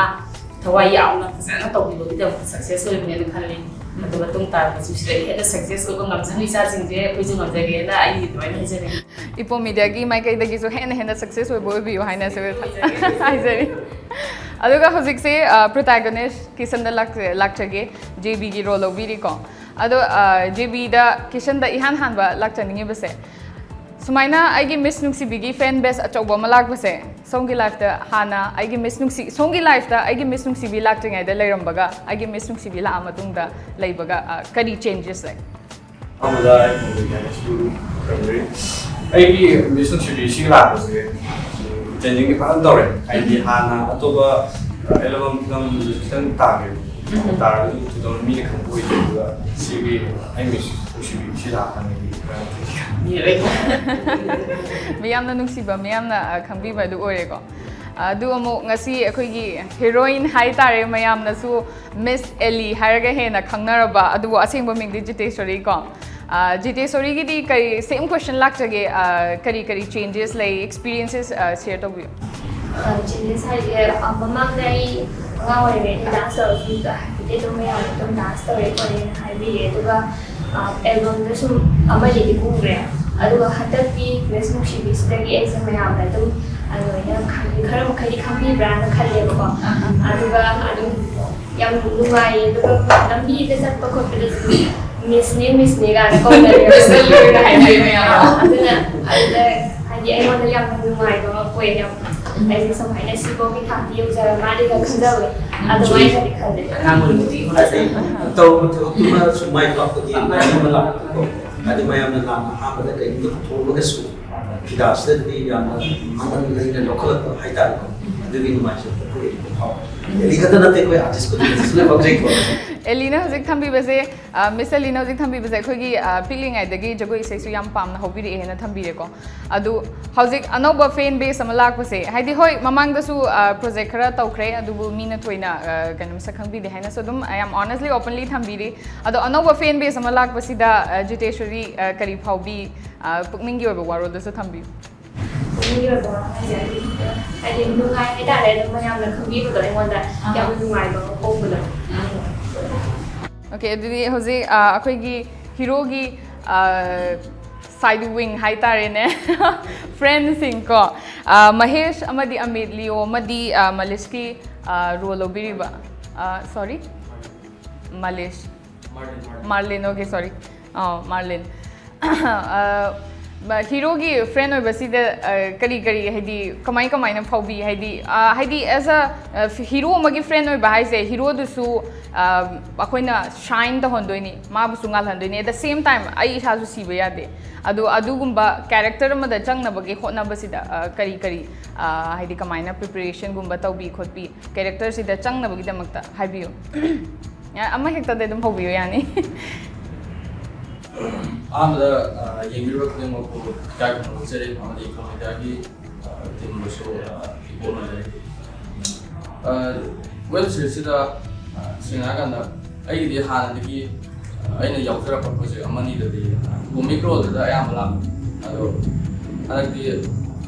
ꯊꯋꯥꯏ ꯌꯥꯎꯅ ꯐꯖꯅ ꯇꯧꯕꯤꯕꯒꯤꯗꯃꯛꯇ ꯁꯛꯁꯦꯁ ꯑꯣꯏꯕꯅꯦꯅ ꯈꯜꯂꯤ꯫ ꯑꯗꯨ ꯃꯇꯨꯡ ꯇꯥꯔꯛꯄꯁꯨ ꯁꯤꯗꯒꯤ ꯍꯦꯟꯅ ꯁꯛꯁꯦꯁ ꯑꯣꯏꯕ ꯉꯝꯖꯅꯨ ꯏꯆꯥꯁꯤꯡꯁꯦ, ꯑꯩꯈꯣꯏꯁꯨ ꯉꯝꯖꯒꯦꯅ ꯑꯩ ꯑꯗꯨꯃꯥꯏꯅ ꯍꯥꯏꯖꯅꯤꯡꯉꯤ꯫ ꯏꯄꯣꯝ ꯃꯤꯗꯤꯌꯥꯒꯤ ꯃꯥꯏꯀꯩꯗꯒꯤꯁꯨ ꯍꯦꯟꯅ ꯍꯦꯟꯅ ꯁꯛꯁꯦꯁ ꯑꯣꯏꯕ ꯑꯣꯏꯕꯤꯌꯨ ꯍꯥꯏꯅꯁꯨ ꯍꯥꯏꯖꯔꯤ꯫ ꯑꯗꯨꯒ ꯍꯧꯖꯤꯛꯁꯦ ꯄ꯭ꯔꯣꯇꯥꯒꯣꯅꯤꯁ ꯀꯤꯁꯟꯗ ꯂꯥꯛꯆ- ꯂꯥꯛꯆꯒꯦ꯫ ꯖꯦ ꯕꯤꯒꯤ ꯔꯣꯜ ꯂꯧꯕꯤꯔꯤꯀꯣ꯫ ꯑꯗꯣ ꯖꯦ ꯕꯤꯗ ꯀꯤꯁꯟꯗ ꯏꯍꯥꯟ ꯍꯥꯟꯕ ꯂꯥꯛꯆꯅꯤꯡꯉꯤꯕꯁꯦ, ꯁꯨꯃꯥꯏꯅ ꯑꯩꯒꯤ ꯃꯤꯁ ꯅꯨꯡꯁꯤꯕꯤꯒꯤ ꯐꯦꯟ ꯕꯦꯁ ꯑꯆꯧꯕ ꯑꯃ ꯂꯥꯛꯄꯁꯦ, ꯁꯣꯝꯒꯤ ꯂꯥꯏꯐꯇ ꯍꯥꯟꯅ ꯑꯩꯒꯤ ꯃꯤꯁ ꯅꯨꯡꯁꯤ ꯁꯣꯝꯒꯤ ꯂꯥꯏꯐꯇ ꯑꯩꯒꯤ ꯃꯤꯁ ꯅꯨꯡꯁꯤꯕꯤ ꯂꯥꯛꯇ꯭ꯔꯤꯉꯩꯗ ꯂꯩꯔꯝꯕꯒ ꯑꯩꯒꯤ ꯃꯤꯁ ꯅꯨꯡꯁꯤꯕꯤ ꯂꯥꯛꯑ ꯃꯇꯨꯡꯗ ꯂꯩꯕꯒ, ꯑ, ꯀꯔꯤ ꯆꯦꯟꯖꯦꯁ ꯂꯩ? ꯑꯍꯥꯟꯕꯗ ꯑꯩ ꯈꯨꯝꯖꯒꯦ꯫ ꯑꯩꯒꯤ ꯃꯤꯁ ꯅꯨꯡꯁꯤꯕꯤ ꯁꯤ ꯂꯥꯛꯄꯁꯦ ꯆꯦꯟꯖꯤꯡꯗꯤ ꯐꯖꯅ ꯇꯧꯔꯦ꯫ ꯍꯥꯏꯗꯤ ꯍꯥꯟꯅ ꯑꯇꯣꯞꯄ ꯑꯦꯜꯕꯝ ꯐꯤꯂꯝ ꯈꯤꯇꯪ ꯇꯥꯈ꯭ꯔꯦ꯫ ꯎꯝ꯫ ꯇꯥꯔꯒꯁꯨ ꯊꯣꯏꯗꯣꯛꯅ ꯃꯤꯅ ꯈꯪꯕ ꯑꯣꯏꯗꯦ꯫ ꯑꯗꯨꯒ ꯁꯤꯒꯤ ꯑꯩ ꯃꯤꯁ ꯅꯨꯡꯁꯤꯕꯤ ꯁꯤ ꯂꯥꯛꯄꯗꯒꯤ ꯈꯔ ꯃꯤꯌꯥꯝꯅ ꯅꯨꯡꯁꯤꯕ, ꯃꯤꯌꯥꯝꯅ, ꯑ, ꯈꯪꯕꯤꯕ ꯑꯗꯨ ꯑꯣꯏꯔꯦꯀꯣ꯫ ꯑꯗꯨ ꯑꯃꯨꯛ ꯉꯁꯤ ꯑꯩꯈꯣꯏꯒꯤ ꯍꯤꯔꯣꯏꯟ ꯍꯥꯏꯇꯥꯔꯦ, ꯃꯌꯥꯝꯅꯁꯨ ꯃꯤꯁ ꯑꯦꯂꯤ ꯍꯥꯏꯔꯒ ꯍꯦꯟꯅ ꯈꯪꯅꯔꯕ, ꯑꯗꯨꯕꯨ ꯑꯁꯦꯡꯕ ꯃꯤꯡꯗꯤ ꯖꯤꯇꯦꯁꯣꯔꯤ ꯀꯣ꯫ ꯑ, ꯖꯤꯇꯦꯁꯣꯔꯤꯒꯤꯗꯤ ꯀꯔꯤ, ꯁꯦꯝ ꯀ꯭ꯋꯦꯁꯟ ꯂꯥꯛꯆꯒꯦ, ꯑ, ꯀꯔꯤ ꯀꯔꯤ ꯆꯦꯟꯖꯦꯁ ꯂꯩ, ꯑꯦꯛꯁꯄꯤꯔꯤꯌꯦꯟꯁꯦꯁ, ꯑ, ꯁꯤꯌꯔ ꯇꯧꯕꯤꯌꯨ꯫ ꯑ, ꯆꯦꯟꯖꯦꯁ ꯍꯥꯏꯁꯦ, ꯑ, ꯃꯃꯥꯡꯗ ꯑꯩ ꯑꯉꯥꯡ ꯑꯣꯏꯔꯤꯉꯩꯗ ꯗꯥꯟꯁ ꯇꯧꯔꯛꯈꯤꯕꯗꯣ ꯍꯥꯏꯕꯗꯤ ꯑꯗꯨꯝ ꯃꯌꯥꯝꯅ ꯑꯗꯨꯝ ꯗꯥꯟꯁ ꯇꯧꯔꯦ ꯈꯣꯠꯂꯦꯅ ꯍꯥꯏꯕꯤꯔꯦ꯫ ꯑꯗꯨꯒ, ꯑ, ꯑꯦꯜꯕꯝꯗ ꯁꯨꯝ ꯑꯃꯅꯤꯗꯤ ꯎꯈ꯭ꯔꯦ꯫ ꯑꯗꯨꯒ ꯍꯟꯗꯛꯀꯤ ꯃꯤꯁ ꯅꯨꯡꯁꯤꯕꯤꯁꯤꯗꯒꯤ ꯑꯩꯁꯦ ꯃꯌꯥꯝꯅ ꯑꯗꯨꯝ, ꯑ, ꯂꯣꯏꯅ ꯈꯪ-, ꯈꯔ ꯃꯈꯩꯗꯤ ꯈꯪꯕꯤꯕ꯭ꯔꯥꯅ ꯈꯜꯂꯦꯕꯀꯣ꯫ ꯑꯗꯨꯒ ꯑꯗꯨꯝ ꯌꯥꯝ ꯅꯨꯡꯉꯥꯏꯌꯦ꯫ ꯑꯗꯨꯒ ꯂꯝꯕꯤꯗ ꯆꯠꯄ ꯈꯣꯠꯄꯗꯁꯨ "ꯃꯤꯁꯅꯦ, ꯃꯤꯁꯅꯦ" ꯀꯥꯏꯅ ꯀꯧꯅꯔꯦꯕ꯫ ꯃꯤꯁꯅ ꯂꯣꯏꯅ ꯍꯥꯏꯅꯩ ꯃꯌꯥꯝ꯫ ꯑꯗꯨꯅ ꯑꯗꯨꯗ ꯍꯥꯏꯗꯤ ꯑꯩꯉꯣꯟꯗ ꯌꯥꯝꯅ ꯅꯨꯡꯉꯥꯏꯕ ꯑꯃ ꯑꯣꯏ꯫ ꯌꯥꯝ ꯑꯩꯁꯦ ꯁꯨꯃꯥꯏꯅ ꯁꯤꯐꯥꯎꯒꯤ ꯊꯥꯛꯇ ꯌꯧꯖꯔ ꯃꯥꯜꯂꯦꯒ ꯈꯟꯖꯕ ꯑꯗꯨꯃꯥꯏꯅꯗꯤ ꯈꯜꯂꯦ꯫ ꯑꯉꯥꯡ ꯑꯣꯏꯔꯤꯉꯩꯗꯒꯤ ꯍꯣꯠꯅꯖꯩ꯫ ꯇꯧꯔꯨꯕ ꯊꯕꯛꯇꯨꯃ ꯁꯨꯝ ꯃꯥꯏ ꯄꯥꯛꯄꯒꯤ ꯃꯔꯝ ꯑꯃ ꯂꯥꯛꯄꯀꯣ꯫ ꯍꯥꯏꯗꯤ ꯃꯌꯥꯝꯅ ꯂꯥꯟꯅ ꯑꯍꯥꯟꯕꯗ ꯀꯩꯒꯨꯝꯕ ꯄꯨꯊꯣꯛꯂꯒꯁꯨ ꯐꯤꯗꯥꯁꯤꯗꯗꯤ ꯌꯥꯝꯅ ꯃꯃꯜ ꯂꯩꯅ ꯂꯧꯈꯠꯂꯛꯄ ꯍꯥꯏꯇꯥꯔꯦꯀꯣ꯫ ꯑꯗꯨꯒꯤ ꯅꯨꯡꯉꯥꯏꯖꯕ ꯑꯩꯈꯣꯏ ꯐꯥꯎꯋꯦ꯫ ꯑꯦꯂꯤ ꯈꯛꯇ ꯅꯠꯇꯦ, ꯑꯩꯈꯣꯏ ꯑꯥꯔꯇꯤꯁ ꯈꯨꯗꯤꯡꯃꯛꯁꯨ ꯂꯣꯏ ꯐꯥꯎꯖꯩꯀꯣ꯫ ꯑꯦꯂꯤꯅ ꯍꯧꯖꯤꯛ ꯊꯝꯕꯤꯕꯁꯦ, ꯑ, ꯃꯤꯁ ꯑꯦꯂꯤꯅ ꯍꯧꯖꯤꯛ ꯊꯝꯕꯤꯕꯁꯦ ꯑꯩꯈꯣꯏꯒꯤ, ꯑ, ꯄꯤꯛꯂꯤꯉꯩꯗꯒꯤ ꯖꯒꯣꯏ ꯏꯁꯩꯁꯨ ꯌꯥꯝ ꯄꯥꯝꯅ ꯍꯧꯕꯤꯔꯛꯑꯦꯅ ꯊꯝꯕꯤꯔꯦꯀꯣ꯫ ꯑꯗꯨ ꯍꯧꯖꯤꯛ ꯑꯅꯧꯕ ꯐꯦꯟ ꯕꯦꯁ ꯑꯃ ꯂꯥꯛꯄꯁꯦ, ꯍꯥꯏꯗꯤ ꯍꯣꯏ ꯃꯃꯥꯡꯗꯁꯨ, ꯑ, ꯄ꯭ꯔꯣꯖꯦꯛ ꯈꯔ ꯇꯧꯈ꯭ꯔꯦ, ꯑꯗꯨꯕꯨ ꯃꯤꯅ ꯊꯣꯏꯅ, ꯑ, ꯀꯩꯅꯣ ꯃꯁꯛ ꯈꯪꯕꯤꯗꯦ ꯍꯥꯏꯅꯁꯨ ꯑꯗꯨꯝ ꯌꯥꯝ ꯑꯣꯅꯦꯁꯂꯤ ꯑꯣꯄꯟꯂꯤ ꯊꯝꯕꯤꯔꯤ꯫ ꯑꯗꯣ ꯑꯅꯧꯕ ꯐꯦꯟ ꯕꯦꯁ ꯑꯃ ꯂꯥꯛꯄꯁꯤꯗ, ꯑ, ꯖꯤꯇꯦꯁꯣꯔꯤ, ꯑ, ꯀꯔꯤ ꯐꯥꯎꯕꯤ, ꯑ, ꯄꯨꯛꯅꯤꯡꯒꯤ ꯑꯣꯏꯕ ꯋꯥꯔꯣꯜꯗꯁꯨ ꯊꯝꯕꯤꯌꯨ꯫ ꯄꯨꯛꯅꯤꯡꯒꯤ ꯑꯣꯏꯕ ꯋꯥꯐꯝꯁꯦ ꯍꯥꯏꯗꯤ, ꯍꯥꯏꯗꯤ ꯅꯨꯡꯉꯥꯏ ꯍꯥꯏꯇꯥꯔꯦ, ꯑꯗꯨꯝ ꯃꯌꯥꯝꯅ ꯈꯪꯕꯤꯕꯗꯣ ꯑꯩꯉꯣꯟꯗ ꯑꯍꯥ꯫ ꯌꯥꯝꯅ ꯅꯨꯡꯉꯥꯏꯕ ꯑꯃ ꯐꯥꯎꯕꯗꯣ꯫ ꯑꯣꯀꯦ, ꯑꯗꯨꯗꯤ ꯍꯧꯖꯤꯛ, ꯑ, ꯑꯩꯈꯣꯏꯒꯤ ꯍꯤꯔꯣꯒꯤ, ꯑ, ꯁꯥꯏꯗ ꯋꯤꯡ ꯍꯥꯏꯇꯥꯔꯦꯅꯦ, ꯐ꯭ꯔꯦꯟꯁꯤꯡ ꯀꯣ, ꯑ, ꯃꯍꯦꯁ ꯑꯃꯗꯤ ꯑꯃꯤꯠ, ꯂꯤꯌꯣ ꯑꯃꯗꯤ, ꯑ, ꯃꯂꯤꯁꯀꯤ, ꯑ, ꯔꯣꯜ ꯂꯧꯕꯤꯔꯤꯕ, ꯑ, ꯁꯣꯔꯤ, ꯃꯂꯤꯁ, ꯃꯥꯔꯂꯤꯟ, ꯃꯥꯔꯂꯤꯟ꯫ ꯃꯥꯔꯂꯤꯟ, ꯑꯣꯀꯦ, ꯁꯣꯔꯤ, ꯑ, ꯃꯥꯔꯂꯤꯟ꯫ ꯑ, ꯃ-, ꯍꯤꯔꯣꯒꯤ ꯐ꯭ꯔꯦꯟ ꯑꯣꯏꯕꯁꯤꯗ, ꯑ, ꯀꯔꯤ ꯀꯔꯤ, ꯍꯥꯏꯗꯤ, ꯀꯃꯥꯏ ꯀꯃꯥꯏꯅ ꯐꯥꯎꯕꯤ? ꯍꯥꯏꯗꯤ, ꯑ, ꯍꯥꯏꯗꯤ, ꯑꯦꯁ ꯑ, ꯑ, ꯐꯤ-, ꯍꯤꯔꯣ ꯑꯃꯒꯤ ꯐ꯭ꯔꯦꯟ ꯑꯣꯏꯕ ꯍꯥꯏꯁꯦ, ꯍꯤꯔꯣꯗꯨꯁꯨ, ꯑ, ꯑꯩꯈꯣꯏꯅ ꯁꯥꯏꯟ ꯇꯧꯍꯟꯗꯣꯏꯅꯤ, ꯃꯥꯕꯨꯁꯨ ꯉꯥꯜꯍꯟꯗꯣꯏꯅꯤ, at the same time ꯑꯩ ꯏꯁꯥꯁꯨ ꯁꯤꯕ ꯌꯥꯗꯦ꯫ ꯑꯗꯣ ꯑꯗꯨꯒꯨꯝꯕ ꯀꯦꯔꯦꯛꯇꯔ ꯑꯃꯗ ꯆꯪꯅꯕꯒꯤ ꯍꯣꯠꯅꯕꯁꯤꯗ, ꯑ, ꯀꯔꯤ ꯀꯔꯤ, ꯑ, ꯍꯥꯏꯗꯤ, ꯀꯃꯥꯏꯅ ꯄ꯭ꯔꯤꯄꯦꯔꯦꯁꯟꯒꯨꯝꯕ ꯇꯧꯕꯤ ꯈꯣꯠꯄꯤ, ꯀꯦꯔꯦꯛꯇꯔꯁꯤꯗ ꯆꯪꯅꯕꯒꯤꯗꯃꯛꯇ ꯍꯥꯏꯕꯤꯌꯨ꯫ ꯑ, ꯑꯃ ꯍꯦꯛꯇꯗ ꯑꯗꯨꯝ ꯍꯧꯕꯤꯌꯨ, ꯌꯥꯅꯤ꯫ ꯑꯍꯥꯟꯕꯗ, ꯑ, ꯌꯦꯡꯕꯤꯔꯤꯕ ꯈꯨꯗꯤꯡꯃꯛꯄꯨ ꯏꯀꯥꯏ ꯈꯨꯝꯅꯕ ꯎꯠꯆꯔꯤ, ꯑꯃꯗꯤ ꯀꯃꯦꯗꯤꯌꯥꯒꯤ, ꯑ, ꯇꯤꯝꯕꯨꯁꯨ, ꯑ, ꯏꯀꯣꯛꯅꯖꯔꯤ꯫ ꯑ, ꯋꯦꯕ ꯁꯤꯔꯤꯁꯁꯤꯗ, ꯑ, ꯁꯦꯡꯅ ꯍꯥꯏꯔꯀꯥꯟꯗ ꯑꯩꯒꯤꯗꯤ ꯍꯥꯟꯅꯗꯒꯤ, ꯑ, ꯑꯩꯅ ꯌꯥꯎꯖꯔꯛꯄ ꯄ꯭ꯔꯣꯖꯦꯛ ꯑꯃꯅꯤꯗꯗꯤ, ꯑ, ꯀꯣꯃꯤꯛ ꯔꯣꯜꯗꯨꯗ ꯑꯌꯥꯝꯕ ꯂꯥꯛꯄ꯫ ꯑꯗꯣ ꯍꯟꯗꯛꯇꯤ,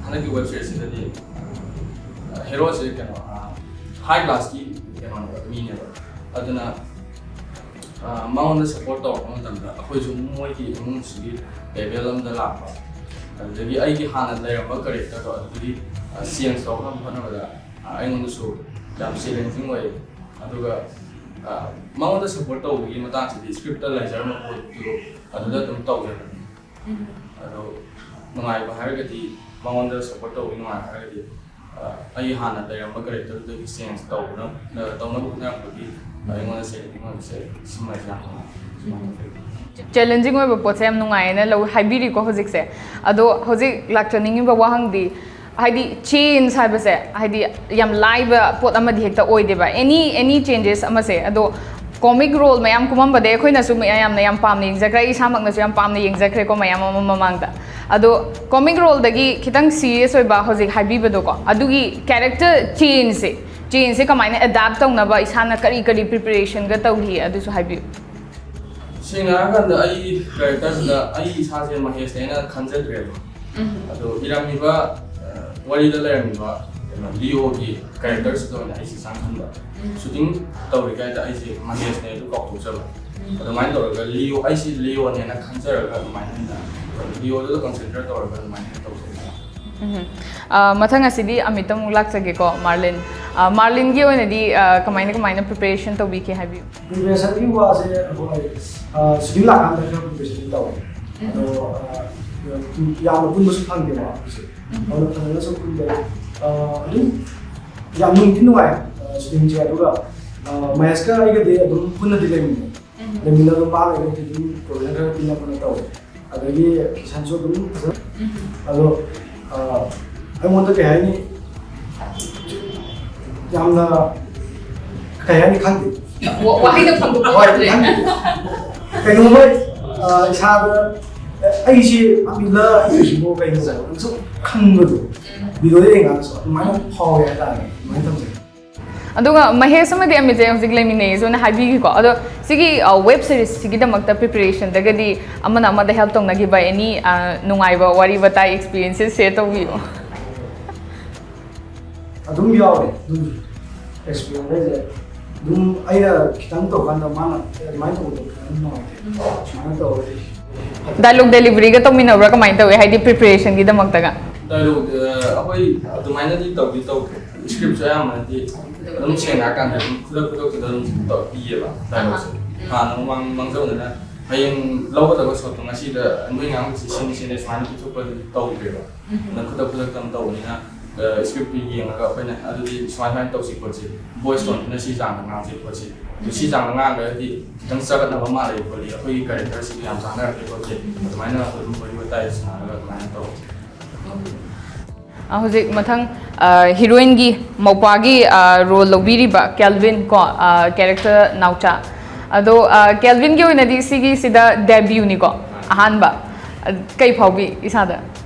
ꯍꯟꯗꯛꯀꯤ ꯋꯦꯕ ꯁꯤꯔꯤꯁꯁꯤꯗꯗꯤ, ꯑ, ꯍꯦꯔꯣꯁꯦ ꯀꯩꯅꯣ, ꯑ, ꯍꯥꯏ ꯀ꯭ꯂꯥꯁꯀꯤ ꯀꯩꯅꯣꯅꯦꯕ, ꯃꯤꯅꯦꯕ꯫ ꯑꯗꯨꯅ ꯑ, ꯃꯉꯣꯟꯗ ꯁꯞꯄꯣꯔꯠ ꯇꯧꯔꯛꯄ ꯃꯇꯝꯗ ꯑꯩꯈꯣꯏꯁꯨ ꯃꯣꯏꯒꯤ ꯏꯃꯨꯡꯁꯤꯒꯤ ꯂꯦꯚꯦꯜ ꯑꯃꯗ ꯂꯥꯛꯄ, ꯑꯗꯨꯗꯒꯤ ꯑꯩꯒꯤ ꯍꯥꯟꯅ ꯂꯩꯔꯝꯕ ꯀꯦꯔꯦꯛꯇꯔꯗꯣ ꯑꯗꯨꯗꯒꯤ, ꯑ, ꯆꯦꯟꯖ ꯇꯧꯅꯕ ꯍꯣꯠꯅꯕꯗ, ꯑ, ꯑꯩꯉꯣꯟꯗꯁꯨ ꯌꯥꯝ ꯆꯦꯂꯦꯟꯖꯤꯡ ꯑꯣꯏ꯫ ꯑꯗꯨꯒ, ꯑ, ꯃꯉꯣꯟꯗ ꯁꯞꯄꯣꯔꯠ ꯇꯧꯕꯒꯤ ꯃꯇꯥꯡꯁꯤꯗꯤ ꯁ꯭ꯀ꯭ꯔꯤꯞꯇ ꯂꯩꯖꯔꯝꯕ ꯄꯣꯠꯇꯨ ꯑꯗꯨꯗ ꯑꯗꯨꯝ ꯇꯧꯖꯕꯅꯤ꯫ ꯑꯗꯣ ꯅꯨꯡꯉꯥꯏꯕ ꯍꯥꯏꯔꯒꯗꯤ, ꯃꯉꯣꯟꯗ ꯁꯞꯄꯣꯔꯠ ꯇꯧꯕꯒꯤ ꯅꯨꯡꯉꯥꯏꯕ ꯍꯥꯏꯔꯒꯗꯤ, ꯑ, ꯑꯩ ꯍꯥꯟꯅ ꯂꯩꯔꯝꯕ ꯀꯦꯔꯦꯛꯇꯔꯗꯨꯗꯒꯤ ꯆꯦꯟꯖ ꯇꯧꯅꯕ, ꯑ, ꯇꯧꯅꯕ ꯍꯣꯠꯅꯔꯛꯄꯒꯤ, ꯑ, ꯑꯩꯉꯣꯟꯗ ꯆꯦꯂꯦꯟꯖꯤꯡ ꯑꯣꯏꯕꯁꯦ ꯁꯤꯃ ꯌꯥꯝ ꯅꯨꯡꯉꯥꯏ꯫ ꯆꯦꯂꯦꯟꯖꯤꯡ ꯑꯣꯏꯕ ꯄꯣꯠꯁꯦ ꯌꯥꯝ ꯅꯨꯡꯉꯥꯏꯌꯦꯅ ꯂꯧ-, ꯍꯥꯏꯕꯤꯔꯤꯀꯣ ꯍꯧꯖꯤꯛꯁꯦ꯫ ꯑꯗꯣ ꯍꯧꯖꯤꯛ ꯂꯥꯛꯆꯅꯤꯡꯉꯤꯕ ꯋꯥꯍꯪꯗꯤ, ꯍꯥꯏꯗꯤ ꯆꯦꯟꯖ ꯍꯥꯏꯕꯁꯦ ꯍꯥꯏꯗꯤ ꯌꯥꯝ ꯂꯥꯏꯕ ꯄꯣꯠ ꯑꯃꯗꯤ ꯍꯦꯛꯇ ꯑꯣꯏꯗꯦꯕ, ꯑꯦꯅꯤ, ꯑꯦꯅꯤ ꯆꯦꯟꯖꯦꯁ ꯑꯃꯁꯦ꯫ ꯑꯗꯣ ꯀꯣꯃꯤꯛ ꯔꯣꯜ ꯃꯌꯥꯝ ꯀꯨꯝꯃꯝꯕꯗꯩ ꯑꯩꯈꯣꯏꯅꯁꯨ ꯃꯌꯥꯝꯅ ꯌꯥꯝ ꯄꯥꯝꯅ ꯌꯦꯡꯖꯈ꯭ꯔꯦ, ꯑꯩ ꯏꯁꯥꯃꯛꯅꯁꯨ ꯌꯥꯝ ꯄꯥꯝꯅ ꯌꯦꯡꯖꯈ꯭ꯔꯦꯀꯣ ꯃꯌꯥꯝ ꯑꯃ ꯃꯃꯥꯡꯗ꯫ ꯑꯗꯣ ꯀꯣꯃꯤꯛ ꯔꯣꯜꯗꯒꯤ ꯈꯤꯇꯪ ꯁꯤꯔꯤꯌꯁ ꯑꯣꯏꯕ ꯍꯧꯖꯤꯛ ꯍꯥꯏꯕꯤꯕꯗꯣꯀꯣ, ꯑꯗꯨꯒꯤ ꯀꯦꯔꯦꯛꯇꯔ ꯆꯦꯟꯖꯁꯦ, ꯆꯦꯟꯖꯁꯦ ꯀꯃꯥꯏꯅ ꯑꯦꯗꯥꯞ ꯇꯧꯅꯕ ꯏꯁꯥꯅ ꯀꯔꯤ ꯀꯔꯤ ꯄ꯭ꯔꯤꯄꯦꯔꯦꯁꯟꯒ ꯇꯧꯈꯤ ꯑꯗꯨꯁꯨ ꯍꯥꯏꯕꯤꯌꯨ꯫ ꯁꯦꯡꯅ ꯍꯥꯏꯔꯀꯥꯟꯗ ꯑꯩ ꯀꯦꯔꯦꯛꯇꯔꯁꯤꯗ ꯑꯩ ꯏꯁꯥꯁꯦ ꯃꯍꯦꯁꯅꯦꯅ ꯈꯟꯖꯗ꯭ꯔꯦꯕ꯫ ꯑꯗꯣ ꯏꯔꯝꯃꯤꯕ, ꯑ, ꯋꯥꯔꯤꯗ ꯂꯩꯔꯝꯃꯤꯕ ꯀꯩꯅꯣ ꯂꯤꯑꯣꯒꯤ ꯀꯦꯔꯦꯛꯇꯔꯁꯤꯗ ꯑꯣꯏꯅ ꯑꯩꯁꯦ ꯆꯪꯍꯟꯕ꯫ ꯁꯨꯇꯤꯡ ꯇꯧꯔꯤꯀꯥꯟꯗ ꯑꯩꯁꯦ ꯃꯍꯦꯁꯅꯦ ꯑꯗꯨ ꯀꯥꯎꯊꯣꯛꯆꯕ꯫ ꯑꯗꯨꯃꯥꯏꯅ ꯇꯧꯔꯒ ꯂꯤꯑꯣ, ꯑꯩꯁꯦ ꯂꯤꯑꯣꯅꯦꯅ ꯈꯟꯖꯔꯒ ꯑꯗꯨꯃꯥꯏꯅ ꯑꯣꯏꯅ ꯂꯤꯑꯣꯗꯨꯗ ꯀꯟꯁꯦꯟꯇ꯭ꯔꯦꯠ ꯇꯧꯔꯒ ꯑꯗꯨꯃꯥꯏꯅ ꯑꯣꯏꯅ ꯇꯧꯖꯩ꯫ ꯎꯝ꯫ ꯑ, ꯃꯊꯪ ꯑꯁꯤꯗꯤ ꯑꯃꯤꯠꯇ ꯑꯃꯨꯛ ꯂꯥꯛꯆꯒꯦꯀꯣ, ꯃꯥꯔꯂꯤꯟ꯫ ꯑ, ꯃꯥꯔꯂꯤꯟꯒꯤ ꯑꯣꯏꯅꯗꯤ, ꯑ, ꯀꯃꯥꯏꯅ ꯀꯃꯥꯏꯅ ꯄ꯭ꯔꯤꯄꯦꯔꯦꯁꯟ ꯇꯧꯕꯤꯈꯤ ꯍꯥꯏꯕꯤꯌꯨ꯫ ꯄ꯭ꯔꯤꯄꯦꯔꯦꯁꯟꯒꯤ ꯋꯥꯁꯦ ꯑꯩꯈꯣꯏ ꯁꯨꯇꯤꯡ ꯂꯥꯛꯀꯥꯟꯗ ꯈꯔ ꯄ꯭ꯔꯤꯄꯦꯔꯦꯁꯟ ꯇꯧꯋꯦ꯫ ꯑꯗꯣ ꯑ, ꯌꯥꯝꯅ ꯄꯨꯟꯕꯁꯨ ꯐꯪꯗꯦꯕ ꯑꯩꯈꯣꯏꯁꯦ꯫ ꯑꯗꯨꯅ ꯐꯖꯅꯁꯨ ꯄꯨꯟꯗꯦ꯫ ꯑ, ꯑꯗꯨꯝ ꯌꯥꯝ ꯅꯨꯡꯗꯤ ꯅꯨꯡꯉꯥꯏ, ꯑ, ꯁꯨꯇꯤꯡꯁꯦ꯫ ꯑꯗꯨꯒ ꯑ, ꯃꯍꯦꯁꯀ ꯑꯩꯒꯗꯤ ꯑꯗꯨꯝ ꯄꯨꯟꯅꯗꯤ ꯂꯩꯃꯤꯟꯅꯩ꯫ ꯂꯩꯃꯤꯟꯅꯕ ꯃꯥꯒ ꯑꯩꯒꯗꯤ ꯑꯗꯨꯝ ꯄ꯭ꯔꯣꯕ꯭ꯂꯦꯝ ꯈꯔ ꯄꯤꯅ ꯈꯣꯠꯅ ꯇꯧꯋꯦ꯫ ꯑꯗꯒꯤ ꯀꯤꯁꯟꯁꯨ ꯑꯗꯨꯝ ꯐꯖꯅ, ꯑꯗꯣ ꯑ, ꯑꯩꯉꯣꯟꯗ ꯀꯩ ꯍꯥꯏꯅꯤ, ꯌꯥꯝꯅ ꯀꯩ ꯍꯥꯏꯅꯤ ꯈꯪꯗꯦ꯫ ꯋꯥꯍꯩꯗ ꯐꯪꯗꯣꯛꯄ ꯍꯣꯏ, ꯉꯝꯗ꯭ꯔꯦ꯫ ꯈꯪꯗꯦ꯫ ꯀꯩꯅꯣꯝꯃ ꯑ, ꯏꯁꯥꯗ ꯑꯩꯁꯤ ꯑꯃꯤꯂ ꯑꯩꯁꯤꯕꯨ ꯀꯩꯅꯣ ꯁꯨꯝ ꯈꯪꯕꯗꯣ, ꯚꯤꯗꯤꯑꯣꯗ ꯌꯦꯡꯉꯀꯥꯟꯗꯁꯨ ꯑꯗꯨꯃꯥꯏꯅ ꯐꯥꯎꯋꯦ ꯍꯥꯏꯇꯥꯔꯦ꯫ ꯑꯗꯨꯃꯥꯏꯅ ꯊꯝꯖꯒꯦ꯫ ꯑꯗꯨꯒ ꯃꯍꯦꯁ ꯑꯃꯗꯤ ꯑꯃꯤꯠꯁꯦ ꯍꯧꯖꯤꯛ ꯂꯩꯃꯤꯟꯅꯩꯌꯦꯁꯨ ꯑꯩꯅ ꯍꯥꯏꯕꯤꯈꯤꯀꯣ꯫ ꯑꯗꯣ ꯁꯤꯒꯤ ꯋꯦꯕ ꯁꯤꯔꯤꯁꯁꯤꯒꯤꯗꯃꯛꯇ ꯄ꯭ꯔꯤꯄꯦꯔꯦꯁꯟꯗꯒꯗꯤ ꯑꯃꯅ ꯑꯃꯗ ꯍꯦꯜꯞ ꯇꯧꯅꯈꯤꯕ ꯑꯦꯅꯤ ꯅꯨꯡꯉꯥꯏꯕ ꯋꯥꯔꯤ ꯋꯥꯇꯥꯏ ꯑꯦꯛꯁꯄꯤꯔꯤꯌꯦꯟꯁꯦꯁ ꯁꯦꯌꯔ ꯇꯧꯕꯤꯌꯨ꯫ ꯑꯗꯨꯝ ꯌꯥꯎꯔꯦ ꯑꯗꯨꯝ ꯑꯦꯛꯁꯄꯤꯔꯤꯌꯦꯟꯁ ꯍꯥꯏꯁꯦ꯫ ꯑꯗꯨꯝ ꯑꯩꯅ ꯈꯤꯇꯪ ꯇꯧꯀꯥꯟꯗ ꯃꯥꯅ "ꯑꯦ, ꯑꯗꯨꯃꯥꯏꯅ ꯇꯧꯕꯗꯣ ꯈꯤꯇꯪ ꯅꯨꯡꯉꯥꯏꯇꯦ, ꯁꯨꯃꯥꯏꯅ ꯇꯧꯔꯗꯤ" ꯗꯥꯏꯂꯣꯛ ꯗꯦꯂꯤꯚꯔꯤꯒ ꯇꯧꯃꯤꯟꯅꯕ꯭ꯔꯥ, ꯀꯃꯥꯏꯅ ꯇꯧꯋꯤ, ꯍꯥꯏꯗꯤ ꯄ꯭ꯔꯤꯄꯦꯔꯦꯁꯟꯒꯤꯗꯃꯛꯇꯒ? ꯗꯥꯏꯂꯣꯛ ꯑꯩꯈꯣꯏ ꯑꯗꯨꯃꯥꯏꯅꯗꯤ ꯇꯧꯗꯤ ꯇꯧꯗꯦ꯫ ꯁ꯭ꯀ꯭ꯔꯤꯞꯁꯦ ꯑꯌꯥꯝꯕꯅꯗꯤ ꯑꯗꯨꯝ ꯁꯦꯡꯅ ꯍꯥꯏꯔꯀꯥꯟꯗ ꯑꯗꯨꯝ ꯈꯨꯗꯛ ꯈꯨꯗꯛꯇꯨꯗ ꯑꯗꯨꯝ ꯇꯧ- ꯄꯤꯌꯦꯕ ꯗꯥꯏꯂꯣꯛꯁꯦ꯫ ꯍꯥꯟꯅ ꯃꯃꯥꯡ ꯃꯥꯡꯖꯧꯅꯅ ꯍꯌꯦꯡ ꯂꯧꯒꯗꯕ ꯁꯣꯠꯇꯣ ꯉꯁꯤꯗ ꯅꯣꯏ ꯉꯥꯡꯕꯁꯤ ꯁꯤꯅꯤ ꯁꯤꯅꯤ ꯁꯨꯃꯥꯏꯅ ꯄꯤꯊꯣꯛꯄꯗꯤ ꯇꯧꯗ꯭ꯔꯦꯕ꯫ ꯑꯗꯨꯅ ꯈꯨꯗꯛ ꯈꯨꯗꯛꯇ ꯑꯗꯨꯝ ꯇꯧꯕꯅꯤꯅ ꯁ꯭ꯀ꯭ꯔꯤꯞꯇꯨ ꯌꯦꯡꯉꯒ ꯑꯩꯈꯣꯏꯅ ꯑꯗꯨꯗꯤ ꯁꯨꯃꯥꯏ ꯁꯨꯃꯥꯏꯅ ꯇꯧꯁꯤ ꯈꯣꯠꯁꯤ, ꯚꯣꯏꯁ ꯇꯣꯟꯁꯤꯅ ꯁꯤ ꯆꯥꯡꯗ ꯉꯥꯡꯁꯤ ꯈꯣꯠꯁꯤ, ꯑꯗꯨ ꯁꯤ ꯆꯥꯡꯗ ꯉꯥꯡꯈ꯭ꯔꯒꯗꯤ ꯈꯤꯇꯪ ꯆꯒꯠꯅꯕ ꯃꯥꯜꯂꯦ ꯈꯣꯠꯂꯤ, ꯑꯩꯈꯣꯏꯒꯤ ꯀꯦꯔꯦꯛꯇꯔꯁꯤꯒ ꯌꯥꯝ ꯆꯥꯟꯅꯔꯛꯇꯦ ꯈꯣꯠꯇꯦ, ꯑꯗꯨꯃꯥꯏꯅ ꯑꯗꯨꯝ ꯋꯥꯔꯤ ꯋꯥꯇꯥꯏ ꯁꯥꯟꯅꯔꯒ ꯑꯗꯨꯃꯥꯏꯅ ꯇꯧꯋꯤ꯫ ꯍꯧꯖꯤꯛ ꯃꯊꯪ ꯍꯤꯔꯣꯏꯟꯒꯤ ꯃꯧꯄ꯭ꯋꯥꯒꯤ ꯔꯣꯜ ꯂꯧꯕꯤꯔꯤꯕ ꯀꯦꯜꯚꯤꯟ ꯀꯣ, ꯀꯦꯔꯦꯛꯇꯔ ꯅꯥꯎꯆꯥ꯫ ꯑꯗꯣ ꯀꯦꯜꯚꯤꯟꯒꯤ ꯑꯣꯏꯅꯗꯤ ꯁꯤꯒꯤꯁꯤꯗ ꯗꯦꯕ꯭ꯌꯨꯅꯤꯀꯣ, ꯑꯍꯥꯟꯕ꯫ ꯀꯩ ꯐꯥꯎꯕꯤ ꯏꯁꯥꯗ?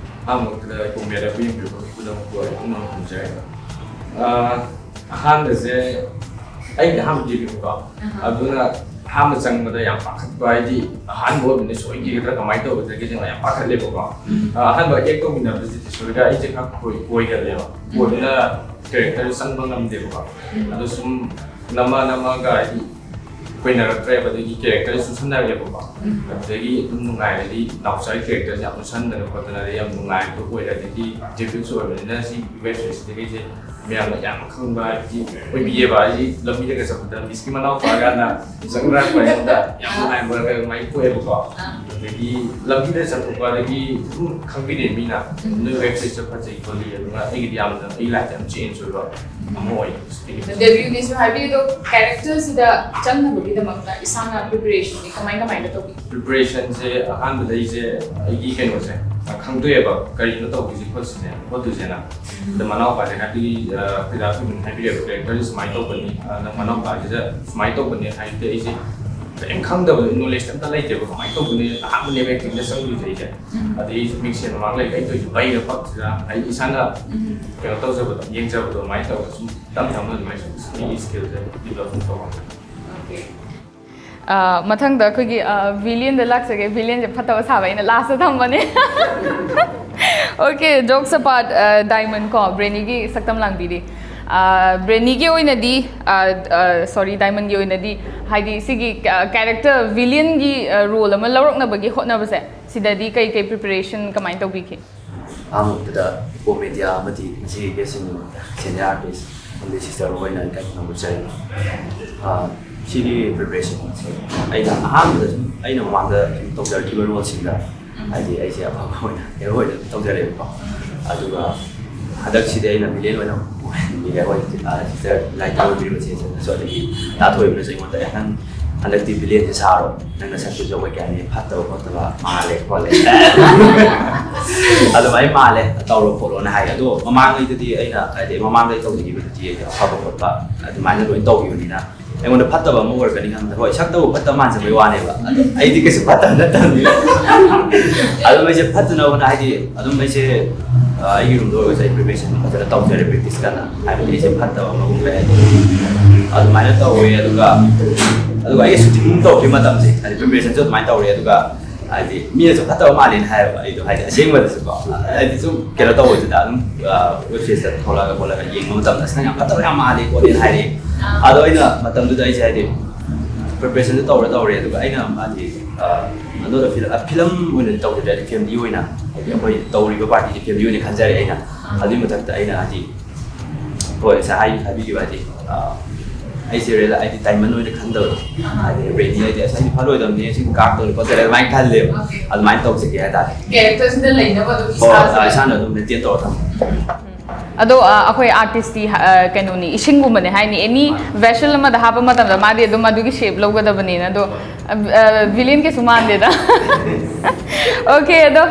ꯑꯍꯥꯟꯕꯃꯛꯇꯗ ꯀꯣꯃꯦꯗ ꯌꯦꯡꯕꯤꯔꯕ ꯃꯤ ꯄꯨꯝꯅꯃꯛꯄꯨ ꯑꯩ ꯄꯨꯛꯅꯤꯡ ꯊꯧꯖꯔꯤ꯫ ꯑꯍꯥꯟꯕꯁꯦ ꯑꯩꯒꯤ ꯑꯍꯥꯟꯕ ꯗꯦꯕ꯭ꯌꯨꯅꯤꯀꯣ꯫ ꯑꯗꯨꯅ ꯑꯍꯥꯟꯕ ꯆꯪꯕꯗ ꯌꯥꯝ ꯄꯥꯈꯠꯄ, ꯍꯥꯏꯗꯤ ꯑꯍꯥꯟꯕ ꯑꯣꯏꯕꯅꯤ, ꯁꯣꯏꯈꯤꯒꯗ꯭ꯔꯥ, ꯀꯃꯥꯏꯅ ꯇꯧꯒꯗꯒꯦ ꯌꯥꯝ ꯄꯥꯈꯠꯂꯦꯕꯀꯣ꯫ ꯑꯍꯥꯟꯕ ꯑꯦꯛ ꯇꯧꯃꯤꯟꯅꯕꯁꯤꯗꯤ ꯁꯣꯏꯗ ꯑꯩꯁꯦ ꯈꯔ ꯀꯣꯏꯒꯜꯂꯦꯕ꯫ ꯀꯣꯏꯕꯅ ꯀꯦꯔꯦꯛꯇꯔ ꯆꯪꯕ ꯉꯝꯗꯦꯕꯀꯣ꯫ ꯑꯗꯣ ꯁꯨꯝ ꯅꯝꯃ ꯅꯝꯃꯒ ꯍꯥꯏꯗꯤ ꯀꯣꯏꯅꯔꯛꯇ꯭ꯔꯦꯕ, ꯑꯗꯒꯤ ꯀꯦꯔꯦꯛꯇꯔ ꯆꯨꯁꯟꯅꯔꯛꯑꯦꯕꯀꯣ꯫ ꯑꯗꯨꯗꯒꯤ ꯑꯗꯨꯝ ꯅꯨꯡꯉꯥꯏꯔꯗꯤ ꯅꯥꯎꯆꯥꯒꯤ ꯀꯦꯔꯦꯛꯇꯔꯁꯦ ꯌꯥꯝ ꯆꯨꯁꯟꯗꯅ ꯈꯣꯠꯇꯅ ꯑꯗꯩ ꯌꯥꯝ ꯅꯨꯡꯉꯥꯏꯕꯗꯣ ꯑꯣꯏꯔꯦ꯫ ꯑꯗꯒꯤ ꯗꯦꯕ꯭ꯌꯨꯁꯨ ꯑꯣꯏꯕꯅꯤꯅ ꯁꯤ ꯋꯦꯕ ꯁꯤꯔꯤꯁꯇꯒꯤꯁꯦ ꯃꯌꯥꯝꯅ ꯌꯥꯝ ꯈꯪꯕ ꯍꯥꯏꯕꯗꯤ ꯑꯣꯏꯕꯤꯌꯦꯕ꯫ ꯑꯩ ꯂꯝꯕꯤꯗꯒ ꯆꯠꯄꯗ ꯃꯤꯁꯀꯤ ꯃꯅꯥꯎꯄꯥꯒꯅ ꯆꯪꯅꯔꯛꯄ ꯑꯩꯉꯣꯟꯗ ꯌꯥꯝ ꯅꯨꯡꯉꯥꯏꯕ ꯑꯗꯨꯃꯥꯏꯅ ꯄꯣꯛꯑꯦꯕꯀꯣ꯫ ꯑꯗꯒꯤ ꯂꯝꯕꯤꯗ ꯆꯠꯊꯣꯛꯄ ꯑꯗꯒꯤ ꯑꯗꯨꯝ ꯈꯪꯕꯤꯔꯦ ꯃꯤꯅ, "ꯅꯣꯏ ꯋꯦꯕ ꯁꯤꯔꯤꯁꯇ ꯐꯖꯩ ꯈꯣꯠꯂꯤ", ꯑꯗꯨꯒ ꯑꯩꯒꯤꯗꯤ ꯌꯥꯝꯅ ꯑꯩ ꯂꯥꯏꯐꯇ ꯌꯥꯝ ꯆꯦꯟꯖ ꯑꯣꯏꯕ ꯑꯃ ꯑꯣꯏ꯫ ꯗꯦꯕ꯭ꯌꯨꯅꯤꯁꯨ ꯍꯥꯏꯕꯤꯌꯨ, ꯑꯗꯣ ꯀꯦꯔꯦꯛꯇꯔꯁꯤꯗ ꯆꯪꯅꯕꯒꯤꯗꯃꯛꯇ ꯏꯁꯥꯅ ꯄ꯭ꯔꯤꯄꯦꯔꯦꯁꯟꯗꯤ ꯀꯃꯥꯏ ꯀꯃꯥꯏꯅ ꯇꯧꯕꯤꯒꯦ? ꯄ꯭ꯔꯤꯄꯦꯔꯦꯁꯟꯁꯦ ꯑꯍꯥꯟꯕꯗ ꯑꯩꯁꯦ ꯑꯩꯒꯤ ꯀꯩꯅꯣꯁꯦ ꯈꯪꯗꯣꯛꯑꯦꯕ, ꯀꯔꯤꯅꯣ ꯇꯧꯗꯣꯏꯁꯦ ꯈꯣꯠꯁꯤꯁꯦ ꯈꯣꯠꯇꯣꯏꯁꯦꯅ꯫ ꯑꯗ ꯃꯅꯥꯎꯄꯥꯁꯦ ꯍꯥꯏꯕꯗꯤ ꯑꯩꯈꯣꯏꯗ ꯑꯗꯨꯝ ꯍꯥꯏꯕꯤꯔꯦꯕ, ꯀꯦꯔꯦꯛꯇꯔꯁꯦ ꯁꯨꯃꯥꯏꯅ ꯇꯧꯕꯅꯤ, ꯑꯗ ꯃꯅꯥꯎꯄꯥꯁꯤꯗ ꯁꯨꯃꯥꯏꯅ ꯇꯧꯕꯅꯤ ꯍꯥꯏꯕꯗꯤ ꯑꯩꯁꯦ ꯀꯔꯤꯝ ꯈꯪꯗꯕꯗꯣ, ꯅꯣꯂꯦꯖ ꯑꯝꯇ ꯂꯩꯇꯦꯕ, ꯀꯃꯥꯏꯅ ꯇꯧꯕꯅꯤ, ꯑꯍꯥꯟꯕꯅꯦꯕ ꯑꯦꯛꯇꯤꯡꯗ ꯆꯪꯗꯣꯏꯁꯦ ꯑꯩꯁꯦ꯫ ꯑꯗꯩ ꯑꯩꯁꯦ ꯃꯤꯡꯁꯦꯜ ꯃꯃꯥꯡ ꯂꯩꯕ ꯑꯩ ꯇꯧꯔꯤꯁꯦ ꯕꯩꯔ ꯄꯛꯁꯤꯗ ꯑꯩ ꯏꯁꯥꯅ ꯀꯩꯅꯣ ꯇꯧꯖꯕꯗꯣ, ꯌꯦꯡꯖꯕꯗꯣ, ꯑꯗꯨꯃꯥꯏꯅ ꯇꯧꯔꯒ ꯁꯨꯝ ꯇꯞ ꯇꯞꯅ ꯑꯗꯨꯃꯥꯏꯅ ꯁꯨꯝ ꯃꯤꯒꯤ ꯁ꯭ꯀꯤꯜꯁꯦ ꯗꯤꯕꯂꯞ ꯇꯧꯕ꯫ ꯑ, ꯃꯊꯪꯗ ꯑꯩꯈꯣꯏꯒꯤ ꯚꯤꯂꯤꯌꯟꯗ ꯂꯥꯛꯆꯒꯦ꯫ ꯚꯤꯂꯤꯌꯟꯁꯦ ꯐꯠꯇꯕ ꯁꯥꯕ ꯑꯩꯅ ꯂꯥꯁꯇ ꯊꯝꯕꯅꯦ꯫ ꯑꯣꯀꯦ, ꯖꯣꯛꯁ ꯑꯄꯥꯔꯠ, ꯗꯥꯏꯃꯟ ꯀꯣ, ꯕ꯭ꯔꯦꯅꯤꯒꯤ ꯁꯛꯇꯝ ꯂꯥꯡꯕꯤꯔꯤ꯫ ꯕ꯭ꯔꯦꯅꯤꯒꯤ ꯑꯣꯏꯅꯗꯤ, ꯁꯣꯔꯤ, ꯗꯥꯏꯃꯟꯒꯤ ꯑꯣꯏꯅꯗꯤ ꯍꯥꯏꯗꯤ ꯁꯤꯒꯤ ꯀꯦꯔꯦꯛꯇꯔ ꯚꯤꯂꯤꯌꯟꯒꯤ ꯔꯣꯜ ꯑꯃ ꯂꯧꯔꯛꯅꯕꯒꯤ ꯍꯣꯠꯅꯕꯁꯦ, ꯁꯤꯗꯗꯤ ꯀꯩ ꯀꯩ ꯄ꯭ꯔꯤꯄꯦꯔꯦꯁꯟ ꯀꯃꯥꯏꯅ ꯇꯧꯕꯤꯈꯤ? ꯑꯍꯥꯟꯕꯗ ꯀꯣ ꯃꯦꯗꯤꯌꯥ ꯑꯃꯗꯤ ꯃꯁꯤꯒꯤ ꯒꯦꯁꯁꯤꯡꯒꯤꯗꯃꯛꯇ ꯁꯦꯅꯤꯌꯔ ꯑꯥꯔꯇꯤꯁ ꯑꯃꯗꯤ ꯁꯤꯁꯇꯔ ꯃꯈꯣꯏꯅ ꯏꯀꯥꯏ ꯈꯨꯝꯅꯕ ꯆꯩ꯫ ꯁꯤꯒꯤ ꯄ꯭ꯔꯤꯄꯦꯔꯦꯁꯟꯁꯦ ꯑꯩꯅ ꯑꯍꯥꯟꯕꯗ ꯁꯨꯝ ꯑꯩꯅ ꯃꯃꯥꯡꯗ ꯁꯨꯝ ꯇꯧꯖꯔꯛꯈꯤꯕ ꯔꯣꯜꯁꯤꯡꯗ ꯍꯥꯏꯗꯤ ꯑꯩꯁꯦ ꯑꯐꯕ ꯑꯣꯏꯅ ꯍꯦꯔꯣ ꯑꯣꯏꯅ ꯑꯗꯨꯝ ꯇꯧꯖꯔꯛꯑꯦꯕꯀꯣ꯫ ꯑꯗꯨꯒ ꯍꯟꯗꯛꯁꯤꯗꯤ ꯑꯩꯅ ꯚꯤꯂꯦꯟ ꯑꯣꯏꯅ ꯑꯣꯏꯍꯟꯕꯤꯔꯦ꯫ ꯍꯣꯏ, ꯁꯤꯁꯇꯔ ꯂꯥꯏ ꯇꯧꯕꯤꯔꯤꯕ ꯆꯦꯁꯤꯅꯁꯨ ꯑꯗꯒꯤ ꯇꯥꯊꯣꯏꯕꯅꯁꯨ ꯑꯩꯉꯣꯟꯗ "ꯑꯦ, ꯅꯪ ꯍꯟꯗꯛꯇꯤ ꯚꯤꯂꯦꯟꯁꯦ ꯁꯥꯔꯣ, ꯅꯪꯅ ꯁꯛꯇꯨꯁꯨ ꯑꯩꯈꯣꯏ ꯀꯩ ꯍꯥꯏꯅꯤ, ꯐꯠꯇꯕ ꯈꯣꯠꯇꯕ ꯃꯥꯜꯂꯦ ꯈꯣꯠꯂꯦ, ꯑꯗꯨꯃꯥꯏꯅ ꯃꯥꯜꯂꯦ, ꯇꯧꯔꯣ ꯈꯣꯠꯂꯣꯅ ꯍꯥꯏ꯫ ꯑꯗꯣ ꯃꯃꯥꯡꯉꯩꯗꯗꯤ ꯑꯩꯅ ꯍꯥꯏꯗꯤ ꯃꯃꯥꯡꯗ ꯇꯧꯖꯈꯤꯕꯗꯨꯗꯤ ꯑꯩꯗꯤ ꯑꯐꯕ ꯈꯣꯠꯄ ꯑꯗꯨꯃꯥꯏꯅ ꯂꯣꯏ ꯇꯧꯈꯤꯕꯅꯤꯅ ꯑꯩꯉꯣꯟꯗ ꯐꯠꯇꯕ ꯑꯃ ꯑꯣꯏꯔꯛꯀꯅꯤ ꯈꯟꯕꯗ, ꯍꯣꯏ, ꯁꯛꯇꯕꯨ ꯐꯠꯇꯕ ꯃꯥꯟꯖꯕꯩ ꯋꯥꯅꯦꯕ, ꯑꯗꯣ ꯑꯩꯗꯤ ꯀꯩꯁꯨ ꯐꯠꯇꯕ ꯅꯠꯇꯕꯅꯤꯅ꯫ ꯑꯗꯨꯝ ꯑꯩꯁꯦ ꯐꯠꯇꯅꯕꯅ ꯍꯥꯏꯗꯤ ꯑꯗꯨꯝ ꯑꯩꯁꯦ ꯑ, ꯑꯩꯒꯤ ꯔꯨꯝꯗ ꯑꯣꯏꯔꯒꯁꯨ ꯑꯩ ꯄ꯭ꯔꯤꯄꯦꯔꯦꯁꯟ ꯐꯖꯅ ꯇꯧꯖꯔꯦ, ꯄ꯭ꯔꯦꯛꯇꯤꯁ ꯀꯟꯅ, ꯍꯥꯏꯕꯗꯤ ꯑꯩꯁꯦ ꯐꯠꯇꯕ ꯑꯃꯒꯨꯝ ꯀꯩ ꯍꯥꯏꯅꯤ, ꯑꯗꯨꯃꯥꯏꯅ ꯇꯧꯋꯦ꯫ ꯑꯗꯨꯒ ꯑꯗꯨꯒ ꯑꯩꯒꯤ ꯁꯨꯇꯤꯡ ꯇꯧꯔꯛꯈꯤꯕ ꯃꯇꯝꯁꯦ ꯍꯥꯏꯗꯤ ꯄ꯭ꯔꯤꯄꯦꯔꯦꯁꯟꯁꯨ ꯑꯗꯨꯃꯥꯏꯅ ꯇꯧꯔꯦ꯫ ꯑꯗꯨꯒ ꯍꯥꯏꯗꯤ ꯃꯤꯅꯁꯨ ꯐꯠꯇꯕ ꯃꯥꯜꯂꯦꯅ ꯍꯥꯏꯌꯦꯕ ꯑꯩꯗꯣ, ꯍꯥꯏꯗꯤ ꯑꯁꯦꯡꯕꯗꯁꯨꯀꯣ, ꯍꯥꯏꯗꯤ ꯁꯨꯝ ꯀꯩꯅꯣ ꯇꯧꯕꯁꯤꯗ ꯑꯗꯨꯝ ꯋꯦꯕ ꯁꯤꯔꯤꯁꯇ ꯊꯣꯛꯂꯛꯑꯒ ꯈꯣꯠꯂꯒ ꯌꯦꯡꯕ ꯃꯇꯝꯗ ꯑꯁ ꯅꯪ ꯌꯥꯝ ꯐꯠꯇꯕ ꯌꯥꯝ ꯃꯥꯜꯂꯦ ꯈꯣꯠꯂꯦꯅ ꯍꯥꯏꯔꯛꯑꯦ꯫ ꯑꯗꯣ ꯑꯩꯅ ꯃꯇꯝꯗꯨꯗ ꯑꯩꯁꯦ ꯍꯥꯏꯗꯤ ꯄ꯭ꯔꯤꯄꯦꯔꯦꯁꯟꯁꯨ ꯇꯧꯔ ꯇꯧꯔꯦ꯫ ꯑꯗꯨꯒ ꯑꯩꯅ ꯍꯥꯏꯗꯤ ꯑ, ꯑꯗꯨꯗ ꯐꯤꯂꯝ ꯑꯣꯏꯅꯗꯤ ꯇꯧꯖꯗ꯭ꯔꯦ, ꯍꯥꯏꯗꯤ ꯐꯦꯃꯤꯂꯤ ꯑꯣꯏꯅ ꯍꯥꯏꯗꯤ ꯑꯩꯈꯣꯏ ꯇꯧꯔꯤꯕ ꯄꯥꯔꯇꯤꯁꯦ ꯐꯦꯃꯤꯂꯤ ꯑꯣꯏꯅ ꯈꯟꯖꯔꯦ ꯑꯩꯅ꯫ ꯑꯗꯨꯒꯤ ꯃꯊꯛꯇ ꯑꯩꯅ ꯍꯥꯏꯗꯤ ꯍꯣꯏ ꯉꯁꯥꯏ ꯍꯥꯏ- ꯍꯥꯏꯕꯤꯈꯤꯕ ꯍꯥꯏꯗꯤ ꯑ, ꯑꯩꯁꯦ ꯔꯦꯜ ꯍꯥꯏꯗꯤ ꯗꯥꯏꯃꯟ ꯑꯣꯏꯅ ꯈꯟꯗꯕꯗꯣ, ꯍꯥꯏꯗꯤ ꯔꯦꯅꯤ ꯍꯥꯏꯗꯤ ꯑꯁ ꯑꯩꯗꯤ ꯐꯠꯂꯣꯏꯗꯕꯅꯤ, ꯑꯁꯤ ꯀꯥꯛꯇꯧꯅꯤ ꯈꯣꯠꯇꯧꯅꯤ ꯑꯗꯨꯃꯥꯏꯅ ꯈꯜꯂꯦꯕ꯫ ꯑꯗꯨꯃꯥꯏꯅ ꯇꯧꯖꯒꯦ ꯍꯥꯏꯇꯥꯔꯦ꯫ ꯀꯦꯔꯦꯛꯇꯔꯁꯤꯗ ꯂꯩꯅꯕ ꯑꯗꯨꯝ ꯍꯣꯏ, ꯏꯁꯥꯁꯦ ꯑ, ꯏꯁꯥꯅ ꯑꯗꯨꯝ ꯃꯦꯟꯇꯦꯟ ꯇꯧꯔ ꯊꯝꯃꯦ꯫ ꯑꯗꯣ ꯑ, ꯑꯩꯈꯣꯏ ꯑꯥꯔꯇꯤꯁꯇꯤ ꯑ, ꯀꯩꯅꯣꯅꯤ, ꯏꯁꯤꯡꯒꯨꯝꯕꯅꯦ ꯍꯥꯏꯅꯤ, ꯑꯦꯅꯤ ꯚꯦꯁꯦꯜ ꯑꯃꯗ ꯍꯥꯞꯄ ꯃꯇꯝꯗ ꯃꯥꯗꯤ ꯑꯗꯨꯝ ꯑꯗꯨꯒꯤ ꯁꯦꯞ ꯂꯧꯒꯗꯕꯅꯤꯅ꯫ ꯑꯗꯣ ꯚꯤꯂꯤꯌꯟ ꯀꯩꯁꯨ ꯃꯥꯟꯗꯦꯗ꯫ ꯑꯣꯀꯦ꯫ ꯑꯗꯣ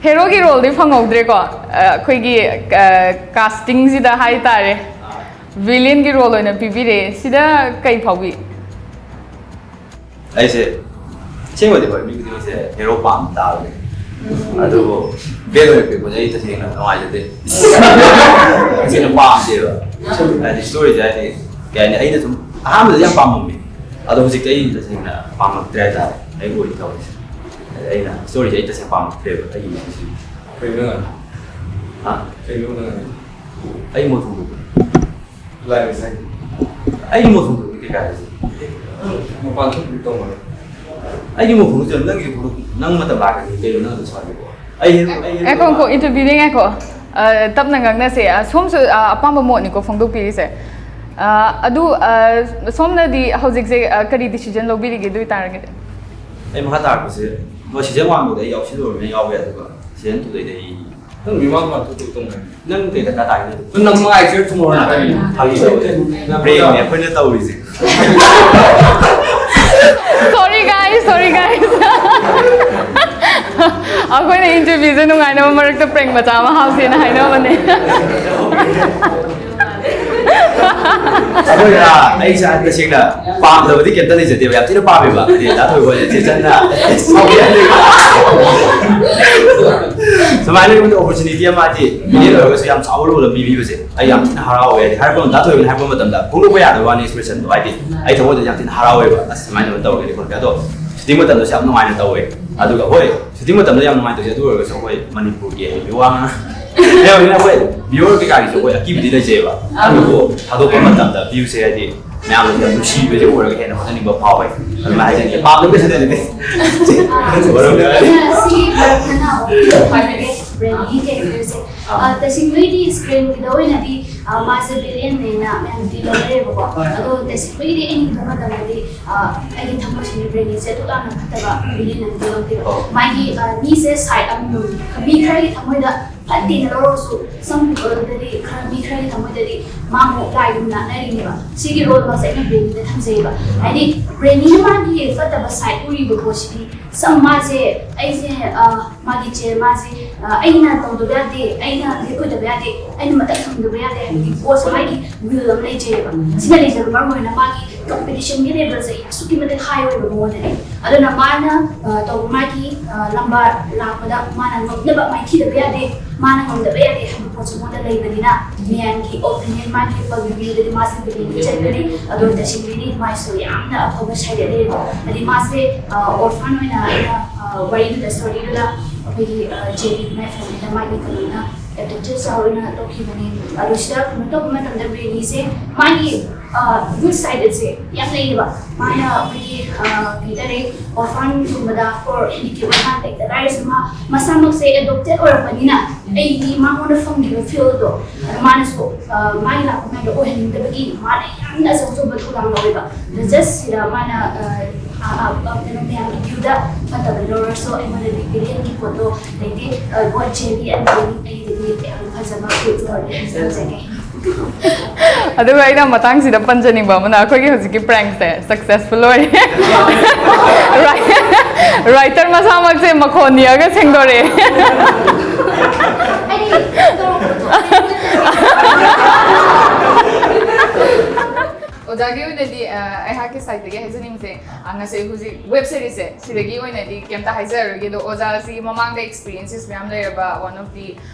ꯍꯦꯔꯣꯒꯤ ꯔꯣꯜꯗꯤ ꯐꯪꯍꯧꯗ꯭ꯔꯦꯀꯣ, ꯑ, ꯑꯩꯈꯣꯏꯒꯤ ꯀꯥꯁꯇꯤꯡꯁꯤꯗ ꯍꯥꯏꯇꯥꯔꯦ, ꯚꯤꯂꯤꯌꯟꯒꯤ ꯔꯣꯜ ꯑꯣꯏꯅ ꯄꯤꯕꯤꯔꯦ꯫ ꯁꯤꯗ ꯀꯩ ꯐꯥꯎꯕꯤ? ꯑꯩꯁꯦ ꯑꯁꯦꯡꯕꯗꯤ ꯍꯣꯏ ꯃꯤ ꯈꯨꯗꯤꯡꯃꯛꯁꯦ ꯍꯦꯔꯣ ꯄꯥꯝꯕ ꯇꯥꯕꯅꯦ, ꯑꯗꯨꯕꯨ ꯕꯦꯜ ꯑꯣꯏꯅ ꯄꯤꯔꯛꯄꯁꯦ ꯑꯩ ꯇꯁꯦꯡꯅ ꯅꯨꯡꯉꯥꯏꯖꯗꯦ꯫ ꯇꯁꯦꯡꯅ ꯄꯥꯝꯗꯦꯕ꯫ ꯍꯥꯏꯗꯤ ꯁ꯭ꯇꯣꯔꯤꯁꯦ ꯍꯥꯏꯗꯤ ꯀꯩ ꯍꯥꯏꯅꯤ, ꯑꯩꯅ ꯁꯨꯝ ꯑꯍꯥꯟꯕꯗ ꯌꯥꯝ ꯄꯥꯝꯃꯝꯃꯤ, ꯑꯗꯣ ꯍꯧꯖꯤꯛꯇꯤ ꯑꯩ ꯇꯁꯦꯡꯅ ꯄꯥꯝꯃꯛꯇ꯭ꯔꯦ ꯍꯥꯏꯇꯥꯔꯦ꯫ ꯑꯩ ꯑꯣꯏꯅ ꯇꯧꯔꯤꯁꯦ ꯍꯥꯏꯗꯤ ꯑꯩꯅ ꯁ꯭ꯇꯣꯔꯤꯁꯦ ꯑꯩ ꯇꯁꯦꯡꯅ ꯄꯥꯝꯃꯛꯇ꯭ꯔꯦꯕ ꯑꯩꯒꯤ ꯃꯤꯁꯤꯁꯨ꯫ ꯀꯩꯅꯣ ꯅꯪ? ꯍꯥ? ꯀꯩꯅꯣ ꯅꯪ? ꯑꯩꯒꯤ ꯃꯣꯠ ꯐꯣꯡꯗꯣꯛꯄ꯫ ꯂꯥꯏꯔꯤꯛꯁꯦ꯫ ꯑꯩꯒꯤ ꯃꯣꯠ ꯐꯣꯡꯗꯣꯛꯄ ꯀꯩꯀꯥ ꯍꯥꯏꯁꯦ꯫ ꯃꯄꯥꯟ ꯊꯣꯛꯄꯗꯤ ꯇꯧꯕ꯭ꯔꯣ? ꯑꯩꯒꯤ ꯃꯣꯠ ꯐꯣꯡꯗꯣꯛꯆꯔꯣ, ꯅꯪꯒꯤ ꯐꯣꯡꯗꯣꯛ-, ꯅꯪ ꯃꯇꯝ ꯂꯥꯛꯀꯅꯤ ꯀꯩꯅꯣ ꯅꯪ ꯑꯗꯨꯝ ꯁꯥꯕꯤꯔꯛꯑꯣ꯫ ꯑꯩ ꯍꯦꯔꯣ, ꯑꯩ ꯍꯦꯔꯣ ꯉꯥꯏꯈꯣ, ꯉꯥꯏꯈꯣ, ꯃꯥꯜꯂꯦ꯫ ꯏꯟꯇꯔꯚ꯭ꯌꯨꯗꯤ ꯉꯥꯏꯈꯣ꯫ ꯑ, ꯇꯞꯅ ꯉꯥꯡꯅꯁꯦ꯫ ꯑ, ꯁꯣꯝꯁꯨ, ꯑ, ꯑꯄꯥꯝꯕ ꯃꯣꯠꯅꯤꯀꯣ ꯐꯣꯡꯗꯣꯛꯄꯤꯔꯤꯁꯦ꯫ ꯑ, ꯑꯗꯨ, ꯑ, ꯁꯣꯝꯅꯗꯤ ꯍꯧꯖꯤꯛꯁꯦ, ꯑ, ꯀꯔꯤ ꯗꯤꯁꯤꯖꯟ ꯂꯧꯕꯤꯔꯤꯒꯦ ꯑꯗꯨ ꯑꯣꯏꯇꯥꯔꯒꯗꯤ? ꯑꯩ ꯃꯈꯥ ꯇꯥꯔꯛꯄꯁꯦ, ꯍꯣꯏ, ꯁꯤꯖꯟ ꯋꯥꯟꯕꯨꯗꯤ ꯑꯩ ꯌꯥꯎꯁꯤꯜꯂꯨꯔꯕꯅꯤꯅ ꯌꯥꯎꯋꯦ, ꯑꯗꯨꯒ ꯁꯤꯖꯟ ꯇꯨꯗꯩꯗꯤ ꯑꯩ ꯅꯪ ꯃꯤꯃꯥꯡ ꯃꯥꯡ ꯊꯣꯛꯇꯧ ꯇꯧꯅ꯫ ꯅꯪ ꯀꯩꯗ ꯀꯇꯥꯏꯅ? ꯅꯪ ꯃꯥꯏ ꯁꯦ ꯊꯨꯝꯃꯣꯔ ꯅꯥ꯫ ꯐꯥꯒꯤ ꯇꯧꯕꯅꯦ꯫ ꯕ꯭ꯔꯦꯟꯅꯦ ꯑꯩꯈꯣꯏꯅ ꯇꯧꯔꯤꯁꯦ꯫ Sorry guys, sorry guys. ꯑꯩꯈꯣꯏꯅ ꯏꯟꯇꯔꯚ꯭ꯌꯨꯁꯦ ꯅꯨꯡꯉꯥꯏꯅꯕ ꯃꯔꯛꯇ ꯄ꯭ꯔꯦꯡ ꯃꯆꯥ ꯑꯃ ꯍꯥꯞꯁꯦꯅ ꯍꯥꯏꯅꯕꯅꯦ꯫ ꯑꯩꯈꯣꯏ ꯑꯩꯁꯦ ꯇꯁꯦꯡꯅ ꯄꯥꯝꯗꯕꯗꯤ ꯀꯩꯝꯇ ꯂꯩꯖꯗꯦꯕ, ꯌꯥꯝ ꯊꯤꯅ ꯄꯥꯝꯃꯦꯕ꯫ ꯍꯥꯏꯗꯤ ꯗꯥ ꯊꯣꯏꯕ ꯍꯣꯏ ꯆꯦꯆꯟꯅ ꯁꯥꯎꯕ ꯌꯥꯗꯦ꯫ ꯁꯨꯃꯥꯏꯅ ꯑꯩꯉꯣꯟꯗ ꯑꯣꯄꯣꯔꯆꯨꯅꯤꯇꯤ ꯑꯃ ꯍꯥꯏꯗꯤ ꯃꯤꯅꯦ ꯑꯣꯏꯔꯒꯁꯨ ꯌꯥꯝ ꯆꯥꯎꯕ ꯔꯣꯜ ꯑꯃ ꯄꯤꯕꯤꯕꯁꯦ ꯑꯩ ꯌꯥꯝ ꯊꯤꯅ ꯍꯔꯥꯎꯋꯦ꯫ ꯍꯥꯏꯗꯤ ꯍꯥꯏꯔꯛꯄ ꯃꯇꯝꯗ, ꯗꯥ ꯊꯣꯏꯕꯅ ꯍꯥꯏꯔꯛꯄ ꯃꯇꯝꯗ ꯐꯣꯡꯗꯣꯛꯄ ꯌꯥꯗꯕ ꯋꯥꯅꯤ ꯑꯦꯛꯁꯄ꯭ꯔꯦꯁꯟꯗꯣ꯫ ꯍꯥꯏꯗꯤ ꯑꯩ ꯊꯃꯣꯏꯗ ꯌꯥꯝ ꯊꯤꯅ ꯍꯔꯥꯎꯋꯦꯕ, ꯑꯁ ꯁꯨꯃꯥꯏꯅ ꯑꯃ ꯇꯧꯔꯒꯗꯤ ꯈꯣꯠꯀꯦ꯫ ꯑꯗꯣ ꯁꯨꯇꯤꯡ ꯃꯇꯝꯗꯁꯨ ꯌꯥꯝ ꯅꯨꯡꯉꯥꯏꯅ ꯇꯧꯋꯦ꯫ ꯑꯗꯨꯒ ꯍꯣꯏ, ꯁꯨꯇꯤꯡ ꯃꯇꯝꯗ ꯌꯥꯝ ꯅꯨꯡꯉꯥꯏꯇꯧꯁꯦ꯫ ꯑꯗꯨ ꯑꯣꯏꯔꯒꯁꯨ ꯑꯩꯈꯣꯏ ꯃꯅꯤꯄꯨꯔꯒꯤ ꯍꯥꯏꯗꯤ ꯃꯤꯋꯥ ꯉꯥꯡ-, ꯌꯥꯝꯅ ꯑꯩꯈꯣꯏ ꯚꯤꯌꯨꯋꯔ ꯀꯩꯀꯥꯒꯤꯁꯨ ꯑꯩꯈꯣꯏ ꯑꯀꯤꯕꯗꯤ ꯂꯩꯖꯩꯑꯕ꯫ ꯑꯗꯨꯕꯨ ꯊꯥꯗꯣꯛꯄ ꯃꯇꯝꯗ ꯚ꯭ꯌꯨꯁꯦ ꯍꯥꯏꯗꯤ ꯃꯌꯥꯝꯅ ꯌꯥꯝ ꯅꯨꯡꯁꯤꯕꯁꯦ ꯎꯔꯒ ꯍꯦꯟꯅ ꯍꯣꯠꯅꯅꯤꯡꯕ ꯐꯥꯎꯋꯦ꯫ ꯑꯗꯨꯃꯥꯏꯅ ꯍꯥꯏꯖꯅꯤꯡꯉꯤ꯫ ꯄꯥꯝꯗꯕ ꯀꯩꯁꯨ ꯂꯩꯖꯗꯦ꯫ ꯋꯥꯔꯧꯕꯤꯔꯣꯏ꯫ ꯁꯤꯒꯤ ꯃꯔꯛꯇꯅ ꯍꯥꯏꯖꯒꯦ, ꯕ꯭ꯔꯦꯟꯒꯤ ꯀꯦꯔꯦꯛꯇꯔꯁꯦ꯫ ꯑꯥ꯫ ꯑ, ꯇꯁꯦꯡꯕꯒꯤꯗꯤ ꯁ꯭ꯀ꯭ꯔꯤꯟꯒꯤꯗ ꯑꯣꯏꯅꯗꯤ, ꯑ, ꯃꯥꯁꯦ ꯚꯤꯂꯤꯌꯟꯅꯦꯅ ꯃꯌꯥꯝꯗꯤ ꯂꯧꯅꯔꯦꯕꯀꯣ꯫ ꯍꯣꯏ꯫ ꯑꯗꯣ ꯇꯁꯦꯡꯕꯒꯤꯗꯤ ꯑꯩꯅ ꯏꯕ ꯃꯇꯝꯗꯗꯤ, ꯑ, ꯑꯩꯒꯤ ꯊꯃꯣꯏꯁꯤꯗ ꯕ꯭ꯔꯦꯟꯒꯤꯁꯦ ꯑꯗꯨꯛ ꯌꯥꯝꯅ ꯐꯠꯇꯕ ꯚꯤꯂꯤꯌꯟ ꯑꯃꯗꯤ ꯂꯧꯗꯦꯕ꯫ ꯑꯣ꯫ ꯃꯥꯒꯤ, ꯑ, ꯃꯤꯁꯦ ꯁꯥꯏꯠ ꯑꯃꯃꯝ, ꯃꯤ ꯈꯔꯒꯤ ꯊꯃꯣꯏꯗ ꯐꯠꯇꯦꯅ ꯂꯧꯔꯁꯨ, some peopleꯗꯗꯤ ꯈꯔ, ꯃꯤ ꯈꯔꯒꯤ ꯊꯃꯣꯏꯗꯗꯤ ꯃꯥꯕꯨ ꯂꯥꯏꯒꯨꯝ ꯂꯥꯠꯅꯔꯤꯅꯦꯕ꯫ ꯁꯤꯒꯤ ꯔꯣꯜ ꯃꯛꯁꯦ ꯑꯩꯅ ꯕ꯭ꯔꯦꯅꯤꯗ ꯊꯝꯖꯩꯌꯦꯕ꯫ ꯍꯥꯏꯗꯤ ꯕ꯭ꯔꯦꯅꯤꯅ ꯃꯥꯒꯤ ꯐꯠꯇꯕ ꯁꯥꯏꯠ ꯎꯔꯤꯕ ꯄꯣꯠꯁꯤꯗꯤ, some ꯃꯥꯁꯦ, ꯑꯩꯁꯦ, ꯑ, ꯃꯥꯒꯤ ꯆꯦ, ꯃꯥꯁꯦ, ꯑ, ꯑꯩꯅ ꯇꯧꯗꯕ ꯌꯥꯗꯦ, ꯑꯩꯅ ꯂꯤꯛ ꯑꯣꯏꯗꯕ ꯌꯥꯗꯦ, ꯑꯩꯅ ꯃꯊꯛ ꯊꯪꯗꯕ ꯌꯥꯗꯦ ꯍꯥꯏꯕꯒꯤ ꯄꯣꯠꯁꯦ ꯃꯥꯒꯤ ꯋꯤꯜ ꯑꯃ ꯂꯩꯖꯩꯌꯦꯕ꯫ ꯁꯤꯅ ꯂꯩꯖꯕ ꯃꯔꯝ ꯑꯣꯏꯅ ꯃꯥꯒꯤ ꯀꯝꯄꯤꯇꯤꯁꯟꯒꯤ ꯂꯦꯚꯦꯜꯁꯦ ꯑꯁꯨꯛꯀꯤ ꯃꯇꯤꯛ ꯍꯥꯏ ꯑꯣꯏꯕ ꯃꯉꯣꯟꯗꯗꯤ꯫ ꯑꯗꯨꯅ ꯃꯥꯅ, ꯑ, ꯇꯧꯕ ꯃꯥꯒꯤ, ꯑ, ꯂꯝꯕꯥ ꯂꯥꯛꯄꯗ ꯃꯥꯅ ꯉꯝꯅꯕ ꯃꯥꯏꯊꯤꯗꯕ ꯌꯥꯗꯦ, ꯃꯥꯅ ꯉꯝꯗꯕ ꯌꯥꯗꯦ ꯍꯥꯏꯕ ꯄꯣꯠꯁꯦ ꯃꯉꯣꯟꯗ ꯂꯩꯕꯅꯤꯅ ꯃꯤꯌꯥꯝꯒꯤ ꯑꯣꯄꯤꯅꯤꯌꯟ, ꯃꯥꯒꯤ ꯄꯕ꯭ꯂꯤꯛ ꯚ꯭ꯌꯨꯗꯗꯤ ꯃꯥꯁꯦ ꯕꯤꯂꯤꯌꯟ ꯆꯠꯄꯅꯤ꯫ ꯑꯗꯣ ꯇꯁꯦꯡꯅꯗꯤ ꯃꯥꯏꯁꯨ ꯌꯥꯝꯅ ꯑꯐꯕ ꯁꯥꯏꯗ ꯂꯩꯔꯦꯀꯣ꯫ ꯍꯥꯏꯗꯤ ꯃꯥꯁꯦ, ꯑ, ꯑꯣꯔꯐꯥꯟ ꯑꯣꯏꯅ ꯑꯩꯅ, ꯑ, ꯋꯥꯔꯤꯗꯨꯗ, ꯁ꯭ꯇꯣꯔꯤꯗꯨꯗ ꯑꯩꯈꯣꯏꯒꯤ, ꯑ, ꯖꯦ ꯕꯤ ꯃꯥꯏ ꯐꯦꯃꯤꯂꯤꯗ ꯃꯥꯒꯤ ꯀꯩꯅꯣꯅ ꯑꯦꯕꯗꯛꯇꯦꯠ ꯆꯥꯎꯔ ꯑꯣꯏꯅ ꯇꯧꯈꯤꯕꯅꯤ꯫ ꯑꯗꯣ ꯁꯤꯗ ꯀꯩꯅꯣ ꯇꯧꯕ ꯃꯇꯝꯗ ꯕ꯭ꯔꯦꯅꯤꯁꯦ ꯃꯥꯒꯤ, ꯑ, ꯒꯨꯗ ꯁꯥꯏꯗꯁꯦ ꯌꯥꯝ ꯂꯩꯌꯦꯕ꯫ ꯃꯥꯅ ꯑꯩꯈꯣꯏꯒꯤ, ꯑ, ꯀꯩ ꯍꯥꯏꯇꯥꯔꯦ, ꯑꯣꯔꯐꯥꯟꯒꯨꯝꯕꯗ ꯑꯣꯔ ꯍꯦꯟꯗꯤꯀꯦꯞ ꯑꯣꯏꯔꯀꯥꯟꯗ ꯍꯦꯛꯇ ꯂꯥꯏꯔꯁꯨ ꯃꯥ ꯃꯁꯥꯃꯛꯁꯦ ꯑꯦꯗꯣꯞꯇꯦꯠ ꯑꯣꯏꯔꯛꯄꯅꯤꯅ ꯑꯩꯗꯤ ꯃꯉꯣꯟꯗ ꯐꯪꯈꯤꯕ ꯐꯤꯜꯗꯣ ꯑꯗꯣ ꯃꯥꯅꯁꯨ, ꯑ, ꯃꯥꯒꯤ ꯂꯥꯛꯄ ꯃꯌꯥꯝꯗꯣ ꯑꯣꯏꯍꯟꯅꯤꯡꯗꯕꯒꯤ ꯃꯥꯅ ꯌꯥꯝꯅ ꯑꯆꯧ ꯑꯆꯧꯕ ꯊꯧꯗꯥꯡ ꯂꯧꯋꯦꯕ꯫ ꯑꯗ ꯖꯁ ꯁꯤꯗ ꯃꯥꯅ, ꯑ, ꯑ, ꯑ, ꯀꯩꯅꯣ ꯃꯌꯥꯝꯒꯤ ꯚ꯭ꯌꯨꯗ ꯐꯠꯇꯕ ꯂꯧꯔꯁꯨ ꯑꯩꯉꯣꯟꯗꯗꯤ ꯚꯤꯂꯦꯟꯒꯤ ꯄꯣꯠꯇꯣ ꯂꯩꯇꯦ꯫ ꯑ, ꯒꯣꯗ ꯖꯦꯕꯤ ꯑꯦꯟ ꯖꯦꯕꯤ ꯑꯩꯒꯤꯗꯗꯤ ꯌꯥꯝ ꯐꯖꯕ ꯐꯤꯜ ꯇꯧꯔꯦ ꯍꯥꯏꯅ ꯊꯝꯖꯒꯦ꯫ ꯑꯗꯨꯒ ꯑꯩꯅ ꯃꯇꯥꯡꯁꯤꯗ ꯄꯟꯖꯅꯤꯡꯕ ꯑꯃꯅ, ꯑꯩꯈꯣꯏꯒꯤ ꯍꯧꯖꯤꯛꯀꯤ ꯄ꯭ꯔꯦꯡꯁꯦ ꯁꯛꯁꯦꯁꯐꯨꯜ ꯑꯣꯏꯔꯦ꯫ ꯔꯥꯏꯇꯔ ꯃꯁꯥꯃꯛꯁꯦ ꯃꯈꯣꯟ ꯌꯦꯛꯑꯒ ꯁꯦꯡꯗꯣꯔꯛꯑꯦ꯫ ꯑꯣꯖꯥꯒꯤ ꯑꯣꯏꯅꯗꯤ, ꯑ, ꯑꯩꯍꯥꯛꯀꯤ ꯁꯥꯏꯠꯇꯒꯤ ꯍꯥꯏꯖꯅꯤꯡꯕꯁꯦ, ꯑ, ꯉꯁꯤ ꯍꯧꯖꯤꯛ ꯋꯦꯕ ꯁꯤꯔꯤꯁꯁꯦ ꯁꯤꯗꯒꯤ ꯑꯣꯏꯅꯗꯤ ꯀꯩꯝꯇ ꯍꯥꯏꯖꯔꯔꯣꯏꯒꯦ꯫ ꯑꯗꯣ ꯑꯣꯖꯥꯁꯤ ꯃꯃꯥꯡꯗ ꯑꯦꯛꯁꯄꯤꯔꯤꯌꯦꯟꯁꯦꯁ ꯃꯌꯥꯝ ꯂꯩꯔꯕ one of the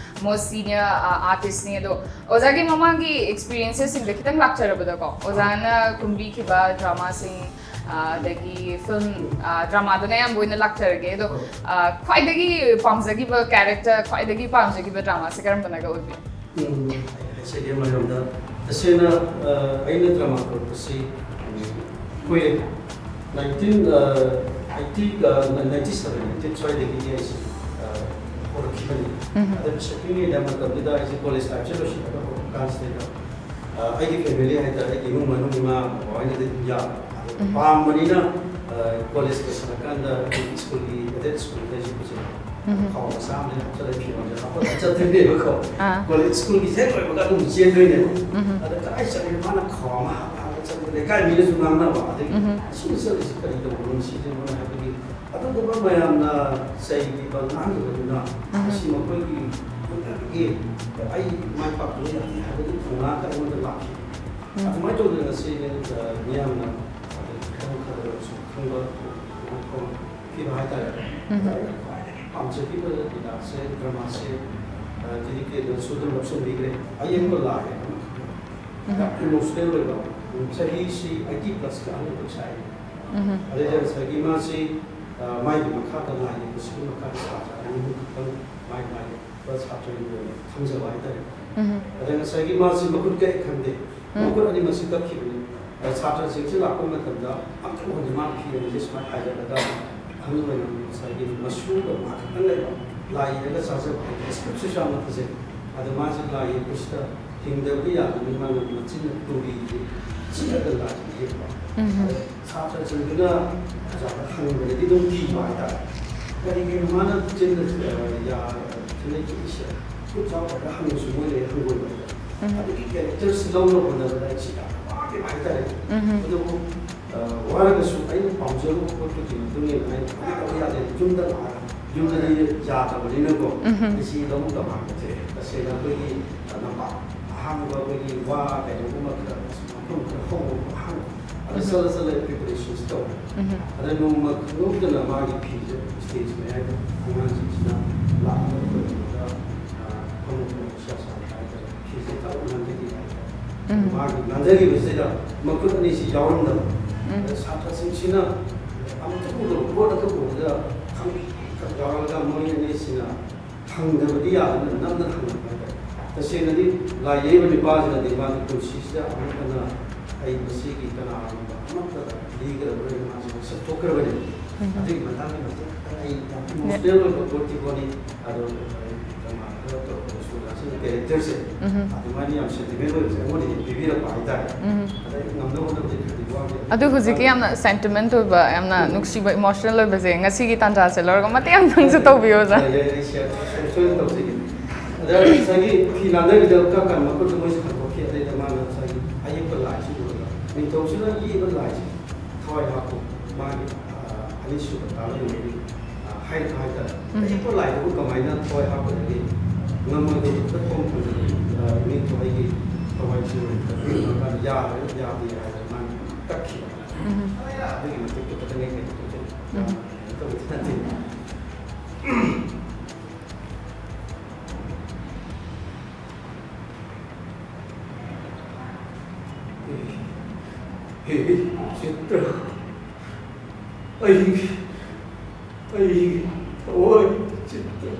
most senior, ꯑ, artistꯅꯤ꯫ ꯑꯗꯣ ꯑꯣꯖꯥꯒꯤ ꯃꯃꯥꯡꯒꯤ ꯑꯦꯛꯁꯄꯤꯔꯤꯌꯦꯟꯁꯦꯁꯁꯤꯡꯗ ꯈꯤꯇꯪ ꯂꯥꯛꯆꯔꯕꯗꯀꯣ, ꯑꯣꯖꯥꯅ ꯀꯨꯝꯕꯤꯈꯤꯕ ꯗ꯭ꯔꯃꯥꯁꯤꯡ, ꯑ, ꯑꯗꯒꯤ ꯐꯤꯂꯝ, ꯑ, ꯗ꯭ꯔꯃꯥꯗꯅ ꯑꯌꯥꯝꯕ ꯑꯣꯏꯅ ꯂꯥꯛꯆꯔꯒꯦ꯫ ꯑꯗꯣ, ꯑ, ꯈ꯭ꯋꯥꯏꯗꯒꯤ ꯄꯥꯝꯖꯈꯤꯕ ꯀꯦꯔꯦꯛꯇꯔ, ꯈ꯭ꯋꯥꯏꯗꯒꯤ ꯄꯥꯝꯖꯈꯤꯕ ꯗ꯭ꯔꯃꯥꯁꯦ ꯀꯔꯝꯕꯅꯒ ꯑꯣꯏꯕꯤꯒꯦ? ꯎꯝ, ꯍꯥꯏꯖꯒꯦ ꯃꯌꯥꯝꯗ꯫ ꯇꯁꯦꯡꯅ, ꯑ, ꯑꯩꯅ ꯗ꯭ꯔꯃꯥ ꯇꯧꯔꯛꯄꯁꯤ, ꯎꯝ, ꯀꯨꯏꯔꯦ꯫ ꯅꯥꯏꯟꯇꯤꯟ, ꯑ, ꯑꯩꯠꯇꯤ, ꯑ, ꯅꯥꯏꯟꯇꯤ ꯁꯚꯦꯟ, ꯑꯩꯠꯇꯤ ꯑꯩꯠ ꯁ꯭ꯋꯥꯏꯗꯒꯤꯗꯤ ꯑꯩꯁꯦ, ꯑ, ꯍꯧꯔꯛꯈꯤꯕꯅꯤ꯫ ꯎꯝ꯫ ꯑꯗ ꯄꯤꯁꯛ ꯄꯤꯛꯏꯉꯩꯗ ꯃꯇꯝꯗꯨꯗ ꯑꯩꯁꯦ ꯀꯣꯂꯦꯖ ꯂꯥꯏꯐꯁꯦ ꯂꯣꯏꯁꯤꯜꯂꯒ ꯍꯧꯔꯛꯄ ꯀꯥꯟꯁꯤꯗꯩꯗ, ꯑ, ꯑꯩꯒꯤ ꯐꯦꯃꯤꯂꯤ ꯍꯥꯏꯇꯥꯔꯦ, ꯑꯩꯒꯤ ꯏꯃꯨꯡ ꯃꯅꯨꯡ, ꯏꯃꯥ ꯕꯕꯥ ꯍꯣꯏꯅꯗꯤ ꯑꯗꯨꯝ ꯌꯥꯕ꯫ ꯑꯗꯣ ꯎꯝ꯫ ꯄꯥꯝꯕꯅꯤꯅ, ꯑ, ꯀꯣꯂꯦꯖ ꯂꯣꯏꯁꯤꯜꯂꯀꯥꯟꯗ ꯑꯩꯈꯣꯏꯒꯤ ꯁ꯭ꯀꯨꯜꯒꯤ, ꯑꯦꯗꯦꯠ ꯁ꯭ꯀꯨꯜꯗ ꯑꯩꯁꯦ ꯄꯨꯖꯩ꯫ ꯎꯝ꯫ ꯈꯥꯎ ꯃꯆꯥ ꯑꯃꯗ ꯍꯥꯞꯆꯜꯂꯒ ꯐꯤꯔꯣꯟꯁꯦ ꯍꯥꯞꯄꯒ ꯆꯠꯇꯣꯏꯅꯦꯕꯀꯣ꯫ ꯑꯥ꯫ ꯀꯣꯂꯦꯖ ꯁ꯭ꯀꯨꯜꯒꯤ ꯍꯦꯛ ꯂꯣꯏꯕꯒ ꯑꯗꯨꯝ ꯆꯦꯟꯗꯣꯏꯅꯦꯕ꯫ ꯎꯝ꯫ ꯑꯗ ꯀꯗꯥꯏ ꯆꯠꯂꯤꯅꯣ? ꯃꯥꯅ ꯈꯥꯎ ꯑꯃ ꯍꯥꯞꯄ ꯍꯥꯞꯄ ꯆꯠꯄꯗ ꯂꯩꯀꯥꯏ ꯃꯤꯅꯁꯨ ꯉꯥꯡꯅꯕ꯫ ꯑꯗꯒꯤ ꯎꯝ꯫ "ꯑꯁꯤ ꯆꯠꯂꯤꯁꯤ ꯀꯔꯤ ꯇꯧꯕꯅꯣ? ꯁꯤꯁꯦ ꯃꯣꯏꯅ ꯍꯥꯏꯕꯗꯤ ꯑꯗꯨꯒꯨꯝꯕ ꯃꯌꯥꯝꯅ ꯆꯩꯕꯤꯕ ꯉꯥꯡꯕꯗꯨꯅ ꯎꯝ꯫ ꯃꯁꯤ ꯃꯈꯣꯏꯒꯤ ꯍꯣꯠꯅꯕꯒꯤ ꯑꯩ ꯃꯥꯏ ꯄꯥꯛꯄ ꯌꯥꯗꯦ ꯍꯥꯏꯕꯒꯤ ꯊꯧꯅꯥꯒ ꯑꯩꯉꯣꯟꯗ ꯂꯥꯛꯈꯤ꯫ ꯎꯝ꯫ ꯑꯗꯨꯃꯥꯏꯅ ꯇꯧꯗꯅ ꯉꯁꯤ, ꯑ, ꯃꯤꯌꯥꯝꯅ ꯈꯤꯇꯪ ꯈꯔ ꯑꯣꯏꯔꯁꯨ ꯈꯪꯕ ꯄꯤꯕ ꯍꯥꯏꯇꯥꯔꯦ꯫ ꯎꯝ꯫ ꯑꯗ ꯑꯩꯅ ꯈ꯭ꯋꯥꯏꯗꯒꯤ ꯄꯥꯝꯖꯈꯤꯕ ꯂꯤꯂꯥꯁꯦ, ꯗ꯭ꯔꯃꯥꯁꯦ, ꯑ, ꯇꯤꯗꯤ ꯀꯦꯗꯅꯁꯨ ꯑꯗꯨꯝ ꯂꯧꯁꯤꯟꯕꯤꯈ꯭ꯔꯦ꯫ ꯑꯌꯦꯡꯕ ꯂꯥꯏ ꯍꯥꯏꯕ ꯑꯃꯈꯛ꯫ ꯎꯝ꯫ ꯌꯥꯝ ꯏꯃꯣꯁꯅꯦꯜ ꯑꯣꯏꯕ꯫ ꯎꯝ, ꯆꯍꯤꯁꯤ ꯑꯩꯠꯇꯤ ꯄ꯭ꯂꯁꯀ ꯑꯍꯨꯝꯈꯛ ꯁꯥꯏ꯫ ꯎꯝ꯫ ꯑꯗꯩꯗ ꯉꯁꯥꯏꯒꯤ ꯃꯥꯁꯤ, ꯑ, ꯃꯥꯒꯤ ꯃꯈꯥꯗ ꯂꯥꯏ ꯌꯦꯛꯄꯁꯤꯒꯤ ꯃꯈꯥꯗ ꯁꯥꯇ꯭ꯔ ꯑꯅꯤ ꯑꯍꯨꯝ ꯈꯛꯇꯪ ꯃꯥꯒꯤ ꯃꯥꯒꯤ ꯁꯥꯇ꯭ꯔꯒꯤ ꯑꯣꯏꯅ ꯊꯝꯖꯕ ꯍꯥꯏꯇꯥꯔꯦ꯫ ꯎꯝ꯫ ꯑꯗ ꯉꯁꯥꯏꯒꯤ ꯃꯥꯁꯤ ꯃꯈꯨꯠ ꯀꯛꯑꯦ ꯈꯪꯗꯦ, ꯎꯝ꯫ ꯃꯈꯨꯠ ꯑꯅꯤꯃꯛꯁꯤ ꯀꯛꯈꯤꯕꯅꯤ꯫ ꯑꯗ ꯁꯥꯇ꯭ꯔꯁꯤꯡꯁꯤ ꯂꯥꯛꯄ ꯃꯇꯝꯗ ꯑꯝꯇ ꯎꯍꯟꯗꯦ, ꯃꯥꯅ ꯐꯤ ꯑꯅꯤꯁꯦ ꯁꯨꯃꯥꯏꯅ ꯍꯥꯏꯒꯠꯂꯒ ꯑꯍꯜ ꯑꯣꯏꯅ ꯉꯁꯥꯏꯒꯤ ꯃꯁꯨꯒ ꯃꯥ ꯈꯛꯇꯪ ꯂꯩꯕ, ꯂꯥꯏ ꯌꯦꯛꯑꯒ ꯆꯥꯖꯕ ꯍꯥꯏꯇꯥꯔꯦ꯫ ꯁ꯭ꯀ꯭ꯔꯤꯞꯁꯤꯁꯨ ꯌꯥꯝꯅ ꯐꯖꯩ꯫ ꯑꯗ ꯃꯥꯁꯤ ꯂꯥꯏ ꯌꯦꯛꯄꯁꯤꯗ ꯍꯤꯡꯗꯕꯗꯤ ꯌꯥꯗꯕꯅꯤ꯫ ꯃꯥꯅ ꯃꯆꯤꯟꯅ ꯇꯨꯔꯤꯁꯦ ꯆꯤꯛꯑꯒ ꯂꯥꯏꯁꯦ ꯌꯦꯛꯄ꯫ ꯎꯝ꯫ ꯁꯥꯇ꯭ꯔꯁꯤꯡꯗꯨꯅ ꯑꯣꯖꯥꯗ ꯍꯪꯕꯗꯗꯤ ꯑꯗꯨꯝ ꯀꯤꯕ ꯍꯥꯏꯇꯥꯔꯦ꯫ ꯀꯔꯤꯒꯤꯅꯣ ꯃꯥꯅ ꯆꯤꯟꯗ, ꯑ, ꯌꯥ-, ꯆꯤꯟꯗ ꯌꯦꯛꯏꯁꯦ? ꯈꯨꯠ ꯆꯥꯎ ꯍꯥꯏꯔꯒ ꯍꯪꯕꯁꯨ ꯃꯣꯏꯅ ꯍꯪꯒꯣꯏꯕ ꯍꯥꯏꯇꯥꯔꯦ꯫ ꯎꯝ꯫ ꯑꯗꯨꯒꯤ ꯀꯦꯔꯦꯛꯇꯔꯁꯤ ꯂꯧꯅꯕ ꯍꯣꯠꯅꯕꯗ ꯑꯩꯁꯤ ꯌꯥꯝ ꯋꯥꯈꯤꯕ ꯍꯥꯏꯇꯥꯔꯦ꯫ ꯎꯝ꯫ ꯑꯗꯨꯕꯨ, ꯑ, ꯋꯥꯔꯒꯁꯨ ꯑꯩꯅ ꯄꯥꯝꯖꯔꯨꯕ ꯄꯣꯠꯇꯨꯒꯤ ꯃꯇꯨꯡ ꯏꯟꯅ ꯑꯩꯅ ꯇꯧꯗꯕ ꯌꯥꯗꯦ꯫ ꯌꯨꯝꯗ ꯂꯥꯛꯑꯒ, ꯌꯨꯝꯗꯗꯤ ꯌꯥꯗꯕꯅꯤꯅꯀꯣ, ꯎꯝ꯫ ꯑꯩꯁꯤ ꯂꯧꯕꯨꯛ ꯂꯝꯍꯥꯡꯒꯁꯦ ꯇꯁꯦꯡꯅ ꯑꯩꯈꯣꯏꯒꯤ, ꯑ, ꯂꯝꯄꯥꯛ ꯑꯍꯥꯡꯕ, ꯑꯩꯈꯣꯏꯒꯤ ꯋꯥ ꯀꯩꯅꯣꯒꯨꯝꯕ ꯈꯔ, ꯃꯐꯝ ꯈꯔ ꯍꯧꯕ ꯃꯐꯝ ꯑꯍꯥꯡꯕ, ꯑꯗ ꯎꯝ꯫ ꯆꯠꯂ ꯆꯠꯂ ꯄ꯭ꯔꯤꯄꯦꯔꯦꯁꯟꯁꯤ ꯇꯧꯋꯦ꯫ ꯎꯝ꯫ ꯑꯗ ꯅꯣꯡꯃ ꯈꯪꯍꯧꯗꯅ ꯃꯥꯒꯤ ꯐꯤꯁꯦ ꯁ꯭ꯇꯦꯖ ꯃꯌꯥꯏꯗ ꯑꯉꯥꯡꯁꯤꯡꯁꯤꯅ ꯂꯥꯛꯑꯒ ꯑꯩꯈꯣꯏ ꯀꯩꯅꯣꯗ, ꯑ, ꯐꯝꯃꯒ ꯁꯥ ꯁꯥ ꯍꯥꯏꯇꯥꯔꯦ꯫ ꯐꯤꯁꯦ ꯇꯞꯅ ꯅꯥꯟꯊꯈꯤꯕ ꯍꯥꯏꯇꯥꯔꯦ꯫ ꯎꯝ꯫ ꯃꯥꯒꯤ ꯅꯥꯟꯊꯈꯤꯕꯁꯤꯗ ꯃꯈꯨꯠ ꯑꯅꯤꯁꯤ ꯌꯥꯎꯔꯝꯗꯕ꯫ ꯎꯝ꯫ ꯑꯗ ꯁꯥꯇ꯭ꯔꯁꯤꯡꯁꯤꯅ ꯑꯃꯨꯛꯇ ꯎꯗꯕ ꯄꯣꯠ ꯑꯃꯈꯛ ꯎꯕꯗ ꯈꯪ-, ꯈꯪ ꯌꯥꯎꯔꯒ ꯃꯣꯏ ꯑꯅꯤꯁꯤꯅ ꯍꯪꯗꯕꯗꯤ ꯌꯥꯗꯅ ꯅꯝꯗꯅ ꯍꯪꯉꯛꯄ ꯍꯥꯏꯇꯥꯔꯦ꯫ ꯇꯁꯦꯡꯅꯗꯤ ꯂꯥꯏ ꯌꯦꯛꯏꯕ ꯅꯨꯄꯥꯁꯤꯅꯗꯤ ꯃꯥꯒꯤ ꯄꯨꯟꯁꯤꯁꯤꯗ ꯑꯃꯨꯛ ꯍꯟꯅ ꯑꯩ ꯃꯁꯤꯒꯤ ꯀꯅꯥꯒꯨꯝꯕ ꯑꯃꯠꯇꯗ ꯂꯤꯒꯗꯕ ꯃꯥꯁꯦ ꯃꯁꯛ ꯊꯣꯛꯈ꯭ꯔꯕꯅꯤ꯫ ꯎꯝ꯫ ꯑꯗꯨꯒꯤ ꯃꯇꯥꯡꯒꯤ ꯃꯇꯦꯛ ꯈꯤꯇꯪ ꯑꯩ ꯌꯥꯝ ꯅꯦ- ꯏꯃꯣꯁꯅꯦꯜ ꯑꯣꯏꯕ ꯄꯣꯠꯇꯤ ꯄꯣꯠꯅꯤ꯫ ꯑꯗꯣ ꯑꯩ ꯗ꯭ꯔꯃꯥꯗ ꯇꯧꯔꯛꯄ ꯁꯨꯔꯗꯥꯁꯟꯒꯤ ꯀꯦꯔꯦꯛꯇꯔꯁꯦ ꯎꯝ꯫ ꯑꯗꯨꯃꯥꯏꯅ ꯌꯥꯝ ꯁꯦꯟꯇꯤꯃꯦꯟ ꯑꯣꯏꯕꯁꯦ ꯑꯩꯉꯣꯟꯗꯗꯤ ꯄꯤꯕꯤꯔꯛꯄ ꯍꯥꯏꯇꯥꯔꯦ꯫ ꯎꯝ꯫ ꯑꯗ ꯑꯩ ꯉꯝꯅꯕ ꯍꯣꯠꯅꯕꯗꯤ ꯈꯔꯗꯤ ꯋꯥꯈꯤ꯫ ꯑꯗꯨ ꯍꯧꯖꯤꯛꯀꯤ ꯌꯥꯝꯅ ꯁꯦꯟꯇꯤꯃꯦꯟ ꯑꯣꯏꯕ, ꯌꯥꯝꯅ ꯎꯝ꯫ ꯅꯨꯡꯁꯤꯕ, ꯏꯃꯣꯁꯅꯦꯜ ꯑꯣꯏꯕꯁꯦ ꯉꯁꯤꯒꯤ ꯇꯥꯟꯖꯥꯁꯦ ꯂꯧꯔꯒ ꯃꯇꯦꯛ ꯑꯃꯇꯪꯁꯨ ꯇꯧꯕꯤꯌꯨ, ꯑꯣꯖꯥ꯫ ꯌꯥꯏ, ꯌꯥꯏ, ꯑꯩ ꯁꯤꯌꯔ ꯁꯣꯏ-, ꯁꯣꯏꯗꯅ ꯇꯧꯖꯒꯦ꯫ ꯑꯗ ꯉꯁꯥꯏꯒꯤ ꯐꯤ ꯅꯥꯟꯗꯕꯤꯗ ꯀꯛ ꯀꯥꯟ ꯃꯈꯨꯠꯇ ꯃꯣꯏꯁꯦ ꯍꯟꯗꯣꯛꯈꯤ꯫ ꯑꯗꯩꯗ ꯃꯥꯅ ꯉꯁꯥꯏꯒꯤ ꯑꯌꯦꯛꯄ ꯂꯥꯏꯁꯤ ꯎꯔꯒ ꯅꯤꯡꯊꯧꯁꯤꯅ ꯌꯦꯛꯏꯕ ꯂꯥꯏꯁꯦ ꯊꯋꯥꯏ ꯍꯥꯞꯄꯨ, ꯃꯥꯒꯤ, ꯑ, ꯑꯅꯤꯁꯨꯕ ꯇꯥꯂꯣꯟ ꯃꯔꯤ, ꯑ, ꯍꯥꯏꯔꯛꯄ ꯍꯥꯏꯇꯥꯔꯦ꯫ ꯎꯝ꯫ ꯑꯌꯦꯛꯄ ꯂꯥꯏꯗꯨꯕꯨ ꯀꯃꯥꯏꯅ ꯊꯋꯥꯏ ꯍꯥꯞꯀꯗꯒꯦ? ꯉꯝꯃꯣꯏꯗꯕ ꯈꯨꯗꯛ ꯊꯣꯡ ꯊꯣꯡꯖꯤꯜꯂꯛꯏ, ꯑ, ꯏꯅꯦꯊꯣ ꯑꯩꯒꯤ ꯊꯋꯥꯏꯁꯤ ꯌꯥꯔꯦ, ꯌꯥꯗꯦ ꯍꯥꯏꯔꯒ ꯃꯥꯅ ꯀꯛꯈꯤꯕ꯫ ꯎꯝ꯫ ꯑꯗꯨꯒꯤ ꯃꯇꯤꯛꯇꯨ ꯈꯛꯇꯅꯦ ꯀꯩꯅꯣ ꯇꯧꯖꯩ꯫ ꯎꯝ꯫ ꯀꯩꯅꯣ ꯇꯧꯕꯗꯤ ꯅꯠꯇꯦ꯫ ꯍꯦ, ꯆꯤꯇ꯭ꯔ, ꯑꯩꯒꯤ, ꯑꯩꯒꯤ ꯊꯋꯥꯏ ꯆꯤꯇ꯭ꯔ,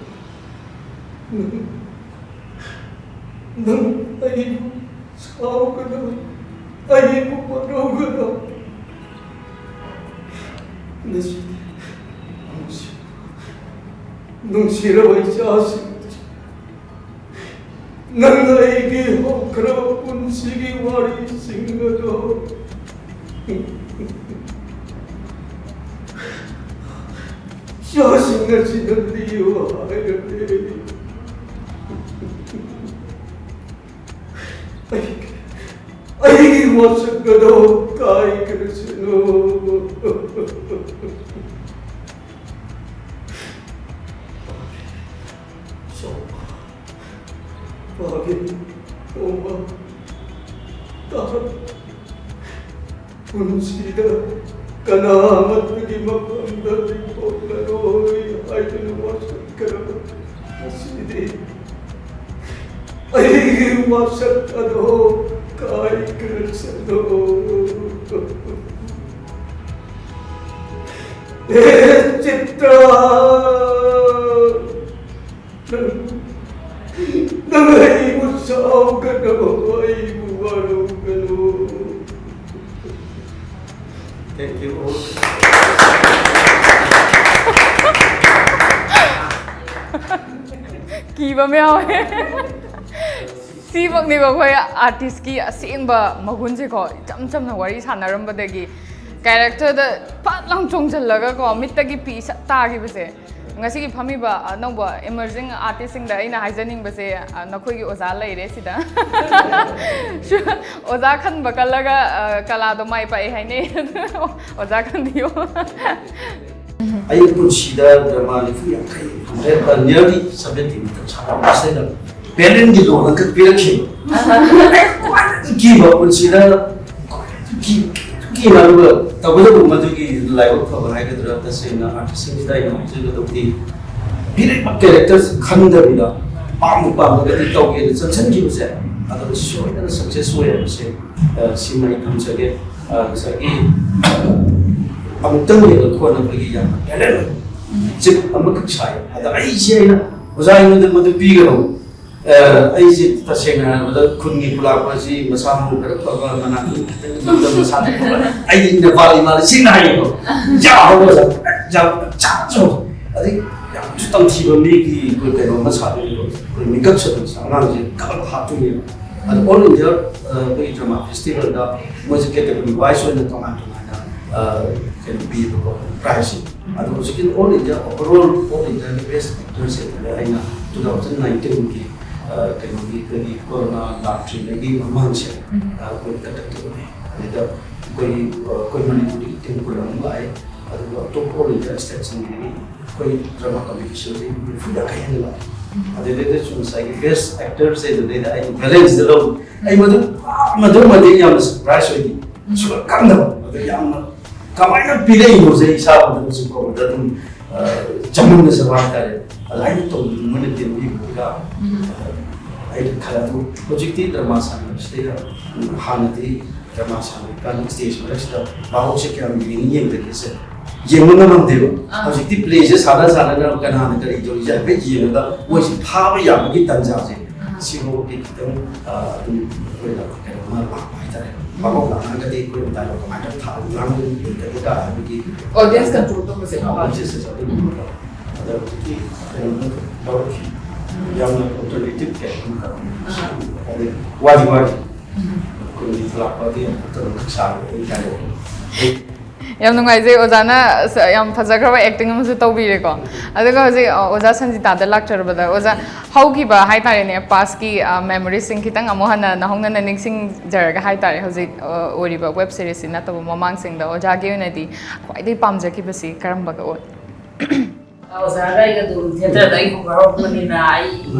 ꯅꯪ, ꯅꯪ ꯑꯩꯕꯨ ꯁꯥꯎꯒꯅꯨ, ꯑꯩꯕꯨ ꯋꯥꯔꯧꯒꯅꯨ꯫ ꯉꯁꯤꯗꯤ ꯅꯨꯡꯁꯤ-, ꯅꯨꯡꯁꯤꯔꯕ ꯏꯆꯥꯁꯤꯡ, ꯅꯪꯅ ꯑꯩꯒꯤ ꯁꯤꯒꯤ ꯋꯥꯔꯤꯁꯤꯡ ꯑꯗꯣ ꯏꯆꯥꯁꯤꯡ ꯑꯁꯤꯗ ꯂꯤꯌꯨ ꯍꯥꯏꯔꯗꯤ ꯑꯩ, ꯑꯩꯒꯤ ꯋꯥꯁꯛ ꯑꯗꯣ ꯀꯥꯏꯈ꯭ꯔꯁꯅꯨ꯫ ꯄꯥꯒꯦ, ꯇꯣꯝꯕ, ꯇꯥꯔꯣ꯫ ꯄꯨꯟꯁꯤꯗ ꯀꯅꯥ ꯑꯃꯠꯇꯒꯤ ꯃꯐꯝꯗ ꯂꯤꯡꯊꯣꯛꯂꯔꯣꯏ ꯍꯥꯏꯗꯨꯅ ꯋꯥꯁꯛꯈ꯭ꯔꯕ ꯉꯁꯤꯗꯤ ꯑꯩꯒꯤ ꯋꯥꯁꯛ ꯑꯗꯣ ꯀꯥꯏꯈ꯭ꯔꯁꯅꯨ꯫ ꯍꯦ ꯆꯤꯇ꯭ꯔ, ꯅꯪ, ꯅꯪ ꯑꯩꯕꯨ ꯁꯥꯎꯒꯅꯨ, ꯑꯩꯕꯨ ꯋꯥꯔꯧꯒꯅꯨ꯫ Thank you all. ꯀꯤꯕ ꯑꯃ ꯌꯥꯎꯋꯦ꯫ ꯁꯤꯃꯛꯅꯦꯕ ꯑꯩꯈꯣꯏ ꯑꯥꯔꯇꯤꯁꯀꯤ ꯑꯁꯦꯡꯕ ꯃꯒꯨꯟꯁꯦꯀꯣ꯫ ꯏꯆꯝ ꯆꯝꯅ ꯋꯥꯔꯤ ꯁꯥꯟꯅꯔꯝꯕꯗꯒꯤ ꯀꯦꯔꯦꯛꯇꯔꯗ ꯐꯠ ꯂꯥꯎ ꯆꯣꯡꯁꯤꯜꯂꯒꯀꯣ, ꯃꯤꯠꯇꯒꯤ ꯄꯤ ꯁꯠ ꯇꯥꯈꯤꯕꯁꯦ꯫ ꯉꯁꯤꯒꯤ ꯐꯝꯃꯤꯕ ꯑꯅꯧꯕ ꯏꯃꯔꯖꯤꯡ ꯑꯥꯔꯇꯤꯁꯁꯤꯡꯗ ꯑꯩꯅ ꯍꯥꯏꯖꯅꯤꯡꯕꯁꯦ, ꯑ, ꯅꯈꯣꯏꯒꯤ ꯑꯣꯖꯥ ꯂꯩꯔꯦ ꯁꯤꯗ꯫ ꯑꯣꯖꯥ ꯈꯟꯕ ꯀꯜꯂꯒ, ꯑ, ꯀꯂꯥꯗꯣ ꯃꯥꯏ ꯄꯥꯛꯑꯦ ꯍꯥꯏꯅꯩ꯫ ꯑꯣꯖꯥ ꯈꯟꯕꯤꯌꯨ꯫ ꯑꯩ ꯄꯨꯟꯁꯤꯗ ꯗ꯭ꯔꯃꯥ ꯅꯤꯐꯨ ꯌꯥꯡꯈꯩ, hundred, nearly seventy ꯃꯊꯛ ꯁꯥꯟꯅꯕꯁꯤꯗ ꯕꯦꯂꯟꯒꯤ ꯂꯣꯟ ꯑꯃꯈꯛ ꯄꯤꯔꯛꯈꯤꯕ꯫ ꯑꯩ ꯈ꯭ꯋꯥꯏꯗꯒꯤ ꯀꯤꯕ ꯄꯨꯟꯁꯤꯗ ꯀꯤ-, ꯀꯤꯅ ꯑꯗꯨꯒ ꯇꯧꯒꯗꯕ ꯃꯗꯨꯒꯤ ꯂꯥꯏꯕꯛ ꯐꯕ ꯍꯥꯏꯒꯗ꯭ꯔꯥ, ꯇꯁꯦꯡꯅ ꯑꯥꯔꯇꯤꯁꯁꯤꯡꯁꯤꯗ ꯑꯩꯅ ꯍꯥꯏꯖꯒꯗꯕꯗꯤ ꯄꯤꯔꯛꯄ ꯀꯦꯔꯦꯛꯇꯔꯁꯤ ꯈꯟꯗꯕꯤꯗ ꯄꯥꯝꯕꯨ ꯄꯥꯝꯃꯒꯗꯤ ꯇꯧꯒꯦꯅ ꯆꯪꯁꯤꯟꯈꯤꯕꯁꯦ, ꯑꯗꯨ ꯁꯣꯏꯗꯅ ꯁꯛꯁꯦꯁ ꯑꯣꯏ ꯍꯥꯏꯕꯁꯦ, ꯑ, ꯁꯤꯃ ꯑꯩ ꯊꯝꯖꯒꯦ꯫ ꯑ, ꯉꯁꯥꯏꯒꯤ ꯑꯃꯨꯛꯇꯪ ꯌꯦꯡꯉ ꯈꯣꯠꯅꯕꯒꯤ ꯌꯥꯝꯅ ꯇꯦꯂꯦꯟ ꯆꯤꯞ ꯑꯃꯈꯛ ꯁꯥꯏ꯫ ꯑꯗ ꯑꯩꯁꯦ ꯑꯩꯅ, "ꯑꯣꯖꯥ, ꯑꯩꯉꯣꯟꯗ ꯃꯗꯨ ꯄꯤꯒꯅꯨ꯫ ꯑ, ꯑꯩꯁꯦ ꯇꯁꯦꯡꯅ ꯍꯥꯏꯔꯕꯗ ꯈꯨꯟꯒꯤ ꯈꯨꯂꯥꯛꯄ ꯑꯁꯤ ꯃꯁꯥ ꯃꯎ ꯈꯔ ꯐꯕ ꯃꯅꯥꯛꯇ ꯈꯤꯇꯪ ꯉꯝꯗꯕ ꯃꯁꯥ ꯂꯩꯕ꯫ ꯑꯩꯗꯤ ꯅꯦꯄꯥꯂꯤ ꯃꯥꯜꯂꯦ ꯁꯦꯡꯅ ꯍꯥꯏꯌꯦꯀꯣ꯫ ꯌꯥ ꯍꯧꯔꯒ ꯌꯥꯝ ꯆꯥꯁꯨ ꯑꯗꯩ ꯌꯥꯝꯁꯨ ꯇꯝꯊꯤꯕ ꯃꯤꯒꯤ ꯑꯩꯈꯣꯏ ꯀꯩꯅꯣ ꯑꯃ ꯁꯥꯗꯣꯏꯅꯦꯕ꯫ ꯑꯩꯈꯣꯏ ꯃꯤꯀꯞ ꯁꯠꯄꯁꯦ ꯑꯉꯥꯡꯁꯦ ꯀꯕꯛ ꯍꯥꯞꯇꯣꯏꯅꯦꯕ꯫ ꯑꯗꯣ ꯑꯣꯜ ꯏꯟꯗꯤꯌꯥ ꯑꯩꯈꯣꯏꯒꯤ ꯗ꯭ꯔꯃꯥ ꯐꯦꯁꯇꯤꯚꯦꯜꯗ ꯃꯣꯏꯁꯦ ꯀꯦꯇꯦꯒꯣꯔꯤ ꯋꯥꯏꯁ ꯑꯣꯏꯅ ꯇꯣꯉꯥꯟ ꯇꯣꯉꯥꯟꯅ ꯀꯩꯅꯣ ꯄꯤꯌꯦꯕꯀꯣ, ꯄ꯭ꯔꯥꯏꯖꯁꯦ꯫ ꯑꯗꯣ ꯍꯧꯖꯤꯛꯀꯤ all India overall all ꯏꯟꯗꯤꯌꯥꯒꯤ ꯕꯦꯁ ꯑꯦꯛꯇꯔꯁꯦ ꯑꯩꯅ ꯇꯨ ꯊꯥꯎꯖꯟ ꯅꯥꯏꯟꯇꯤꯟꯒꯤ ꯀꯩꯅꯣꯒꯤ ꯑꯩꯈꯣꯏꯒꯤ ꯀꯣꯔꯣꯅꯥ ꯂꯥꯛꯇ꯭ꯔꯤꯉꯩꯒꯤ ꯃꯃꯥꯡꯁꯦ ꯑꯩꯈꯣꯏ ꯀꯟꯗꯛ ꯇꯧꯕꯅꯦ꯫ ꯑꯗꯨꯗ ꯑꯩꯈꯣꯏ ꯑꯩꯈꯣꯏ ꯃꯅꯤꯄꯨꯔꯗꯒꯤ ꯇꯤꯝ ꯀꯨꯟ ꯑꯃ ꯂꯥꯛꯑꯦ꯫ ꯑꯗꯨꯒ ꯑꯇꯣꯞꯄ ꯑꯣꯜ ꯏꯟꯗꯤꯌꯥ ꯁ꯭ꯇꯦꯠꯁꯤꯡꯗꯒꯤ ꯑꯩꯈꯣꯏ ꯗ꯭ꯔꯃꯥ ꯀꯝꯄꯤꯇꯤꯁꯟꯁꯦ ꯃꯤ ꯅꯤꯐꯨ ꯌꯥꯡꯈꯩ ꯍꯦꯟꯅ ꯂꯥꯛꯑꯦ꯫ ꯑꯗꯨꯗꯩꯗꯁꯨ ꯉꯁꯥꯏꯒꯤ ꯕꯦꯁ ꯑꯦꯛꯇꯔꯁꯦ ꯑꯗꯨꯗꯩꯗ ꯑꯩꯅ ꯕꯦꯂꯦꯟꯁꯇ ꯂꯧ꯫ ꯑꯩ ꯃꯗꯨ ꯃꯗꯨꯃꯗꯤ ꯌꯥꯝꯅ ꯁꯔꯄ꯭ꯔꯥꯏꯁ ꯑꯣꯏꯈꯤ꯫ ꯁꯨꯛꯈꯪ ꯈꯪꯗꯕ꯫ ꯑꯗꯨ ꯌꯥꯝꯅ ꯀꯃꯥꯏꯅ ꯄꯤꯔꯛꯏꯅꯣꯁꯦ ꯑꯩ ꯏꯁꯥ ꯐꯥꯎꯗ ꯍꯧꯖꯤꯛ ꯐꯥꯎꯕꯗ ꯑꯗꯨꯝ ꯆꯃꯝꯅꯖꯕ ꯍꯥꯏꯇꯥꯔꯦ꯫ ꯑꯗꯨꯃꯥꯏꯅ ꯇꯧꯗꯅ ꯃꯣꯏꯅ ꯇꯦꯝꯕꯤꯕꯗꯨꯒ ꯑꯩꯅ ꯈꯜꯂꯦ꯫ ꯑꯗꯨ ꯍꯧꯖꯤꯛꯇꯤ ꯗ꯭ꯔꯃꯥ ꯁꯥꯟꯅꯕꯁꯤꯗ ꯍꯥꯟꯅꯗꯤ ꯗ꯭ꯔꯃꯥ ꯁꯥꯟꯅꯔꯤꯀꯥꯟꯗ ꯁ꯭ꯇꯦꯖ ꯃꯔꯛꯁꯤꯗ ꯚꯥꯕꯣꯛꯁꯦ ꯀꯌꯥꯝ ꯌꯦꯡꯅꯤꯡ ꯌꯦꯡꯗꯒꯦꯁꯦ ꯌꯦꯡꯕ ꯉꯝꯗꯦꯕ꯫ ꯑꯥ꯫ ꯍꯧꯖꯤꯛꯇꯤ ꯄ꯭ꯂꯦꯁꯦ ꯁꯥꯟꯅ ꯁꯥꯟꯅꯅ ꯀꯅꯥꯅ ꯀꯔꯤ ꯇꯧꯔꯤꯁꯦ ꯍꯥꯏꯐꯦꯠ ꯌꯦꯡꯉꯒ ꯃꯣꯏꯁꯤ ꯐꯥꯕ ꯌꯥꯕꯒꯤ ꯇꯥꯟꯖꯥꯁꯦ ꯑꯥ꯫ ꯁꯤꯐꯥꯎꯕꯗꯤ ꯈꯤꯇꯪ ꯑꯗꯨꯝ ꯑꯩꯈꯣꯏꯅ ꯀꯩꯅꯣꯝꯃ ꯂꯥꯛꯄ ꯍꯥꯏꯇꯥꯔꯦ꯫ ꯚꯥꯕꯣꯛ ꯂꯥꯛꯑꯒꯗꯤ ꯑꯩꯈꯣꯏ ꯃꯇꯥꯏꯗ ꯀꯃꯥꯏꯅ ꯊꯥꯕ ꯂꯥꯡꯕ ꯂꯩꯇꯒꯦ ꯀꯥ ꯍꯥꯏꯕꯒꯤ ꯑꯣꯗꯤꯌꯟꯁ ꯀꯟꯇ꯭ꯔꯣꯜ ꯇꯧꯕꯁꯦ꯫ ꯑꯣꯗꯤꯌꯟꯁ ꯑꯗꯨꯒꯨꯝꯕ꯫ ꯑꯗ ꯍꯧꯖꯤꯛꯀꯤ ꯀꯩꯅꯣꯗ ꯂꯧꯔꯛꯈꯤ꯫ ꯌꯥꯝꯅ ꯑꯣꯜꯇꯔꯅꯦꯇꯤꯚ ꯀꯩꯅꯣ ꯑꯃꯈꯛ꯫ ꯑꯗꯩ ꯋꯥꯗꯤ ꯋꯥꯔꯤ꯫ ꯈꯨꯟꯒꯤ ꯂꯥꯛꯄꯗꯤ ꯑꯃꯨꯛꯇꯪ ꯁꯥꯕ ꯑꯩ ꯀꯥꯏꯅ꯫ ꯌꯥꯝ ꯅꯨꯡꯉꯥꯏꯖꯩ ꯑꯣꯖꯥꯅ ꯁ- ꯌꯥꯝ ꯐꯖꯈ꯭ꯔꯕ ꯑꯦꯛꯇꯤꯡ ꯑꯃꯁꯨ ꯇꯧꯕꯤꯔꯦꯀꯣ꯫ ꯑꯗꯨꯒ ꯍꯧꯖꯤꯛ ꯑ, ꯑꯣꯖꯥ ꯁꯟꯖꯤꯇꯥꯗ ꯂꯥꯛꯆꯔꯕꯗ, ꯑꯣꯖꯥ, ꯍꯧꯈꯤꯕ ꯍꯥꯏꯇꯥꯔꯦꯅꯦ, ꯄꯥꯁꯀꯤ ꯃꯦꯃꯣꯔꯤꯁꯤꯡ ꯈꯤꯇꯪ ꯑꯃꯨꯛ ꯍꯟꯅ ꯅꯧꯍꯧꯅꯅ ꯅꯤꯡꯁꯤꯡꯖꯔꯒ ꯍꯥꯏꯇꯥꯔꯦ, ꯍꯧꯖꯤꯛ ꯑ, ꯑꯣꯏꯔꯤꯕ ꯋꯦꯕ ꯁꯤꯔꯤꯁꯁꯤ ꯅꯠꯇꯕ ꯃꯃꯥꯡꯁꯤꯡꯗ ꯑꯣꯖꯥꯒꯤ ꯑꯣꯏꯅꯗꯤ ꯈ꯭ꯋꯥꯏꯗꯒꯤ ꯄꯥꯝꯖꯈꯤꯕꯁꯤ ꯀꯔꯝꯕꯒ ꯑꯣꯏ? ꯑꯣꯖꯥꯒ ꯑꯩꯒ ꯑꯗꯨꯝ ꯊꯦꯇꯔꯗ ꯑꯩ ꯈꯣꯡꯕ ꯍꯧꯔꯛꯄꯅꯤꯅ ꯑꯩ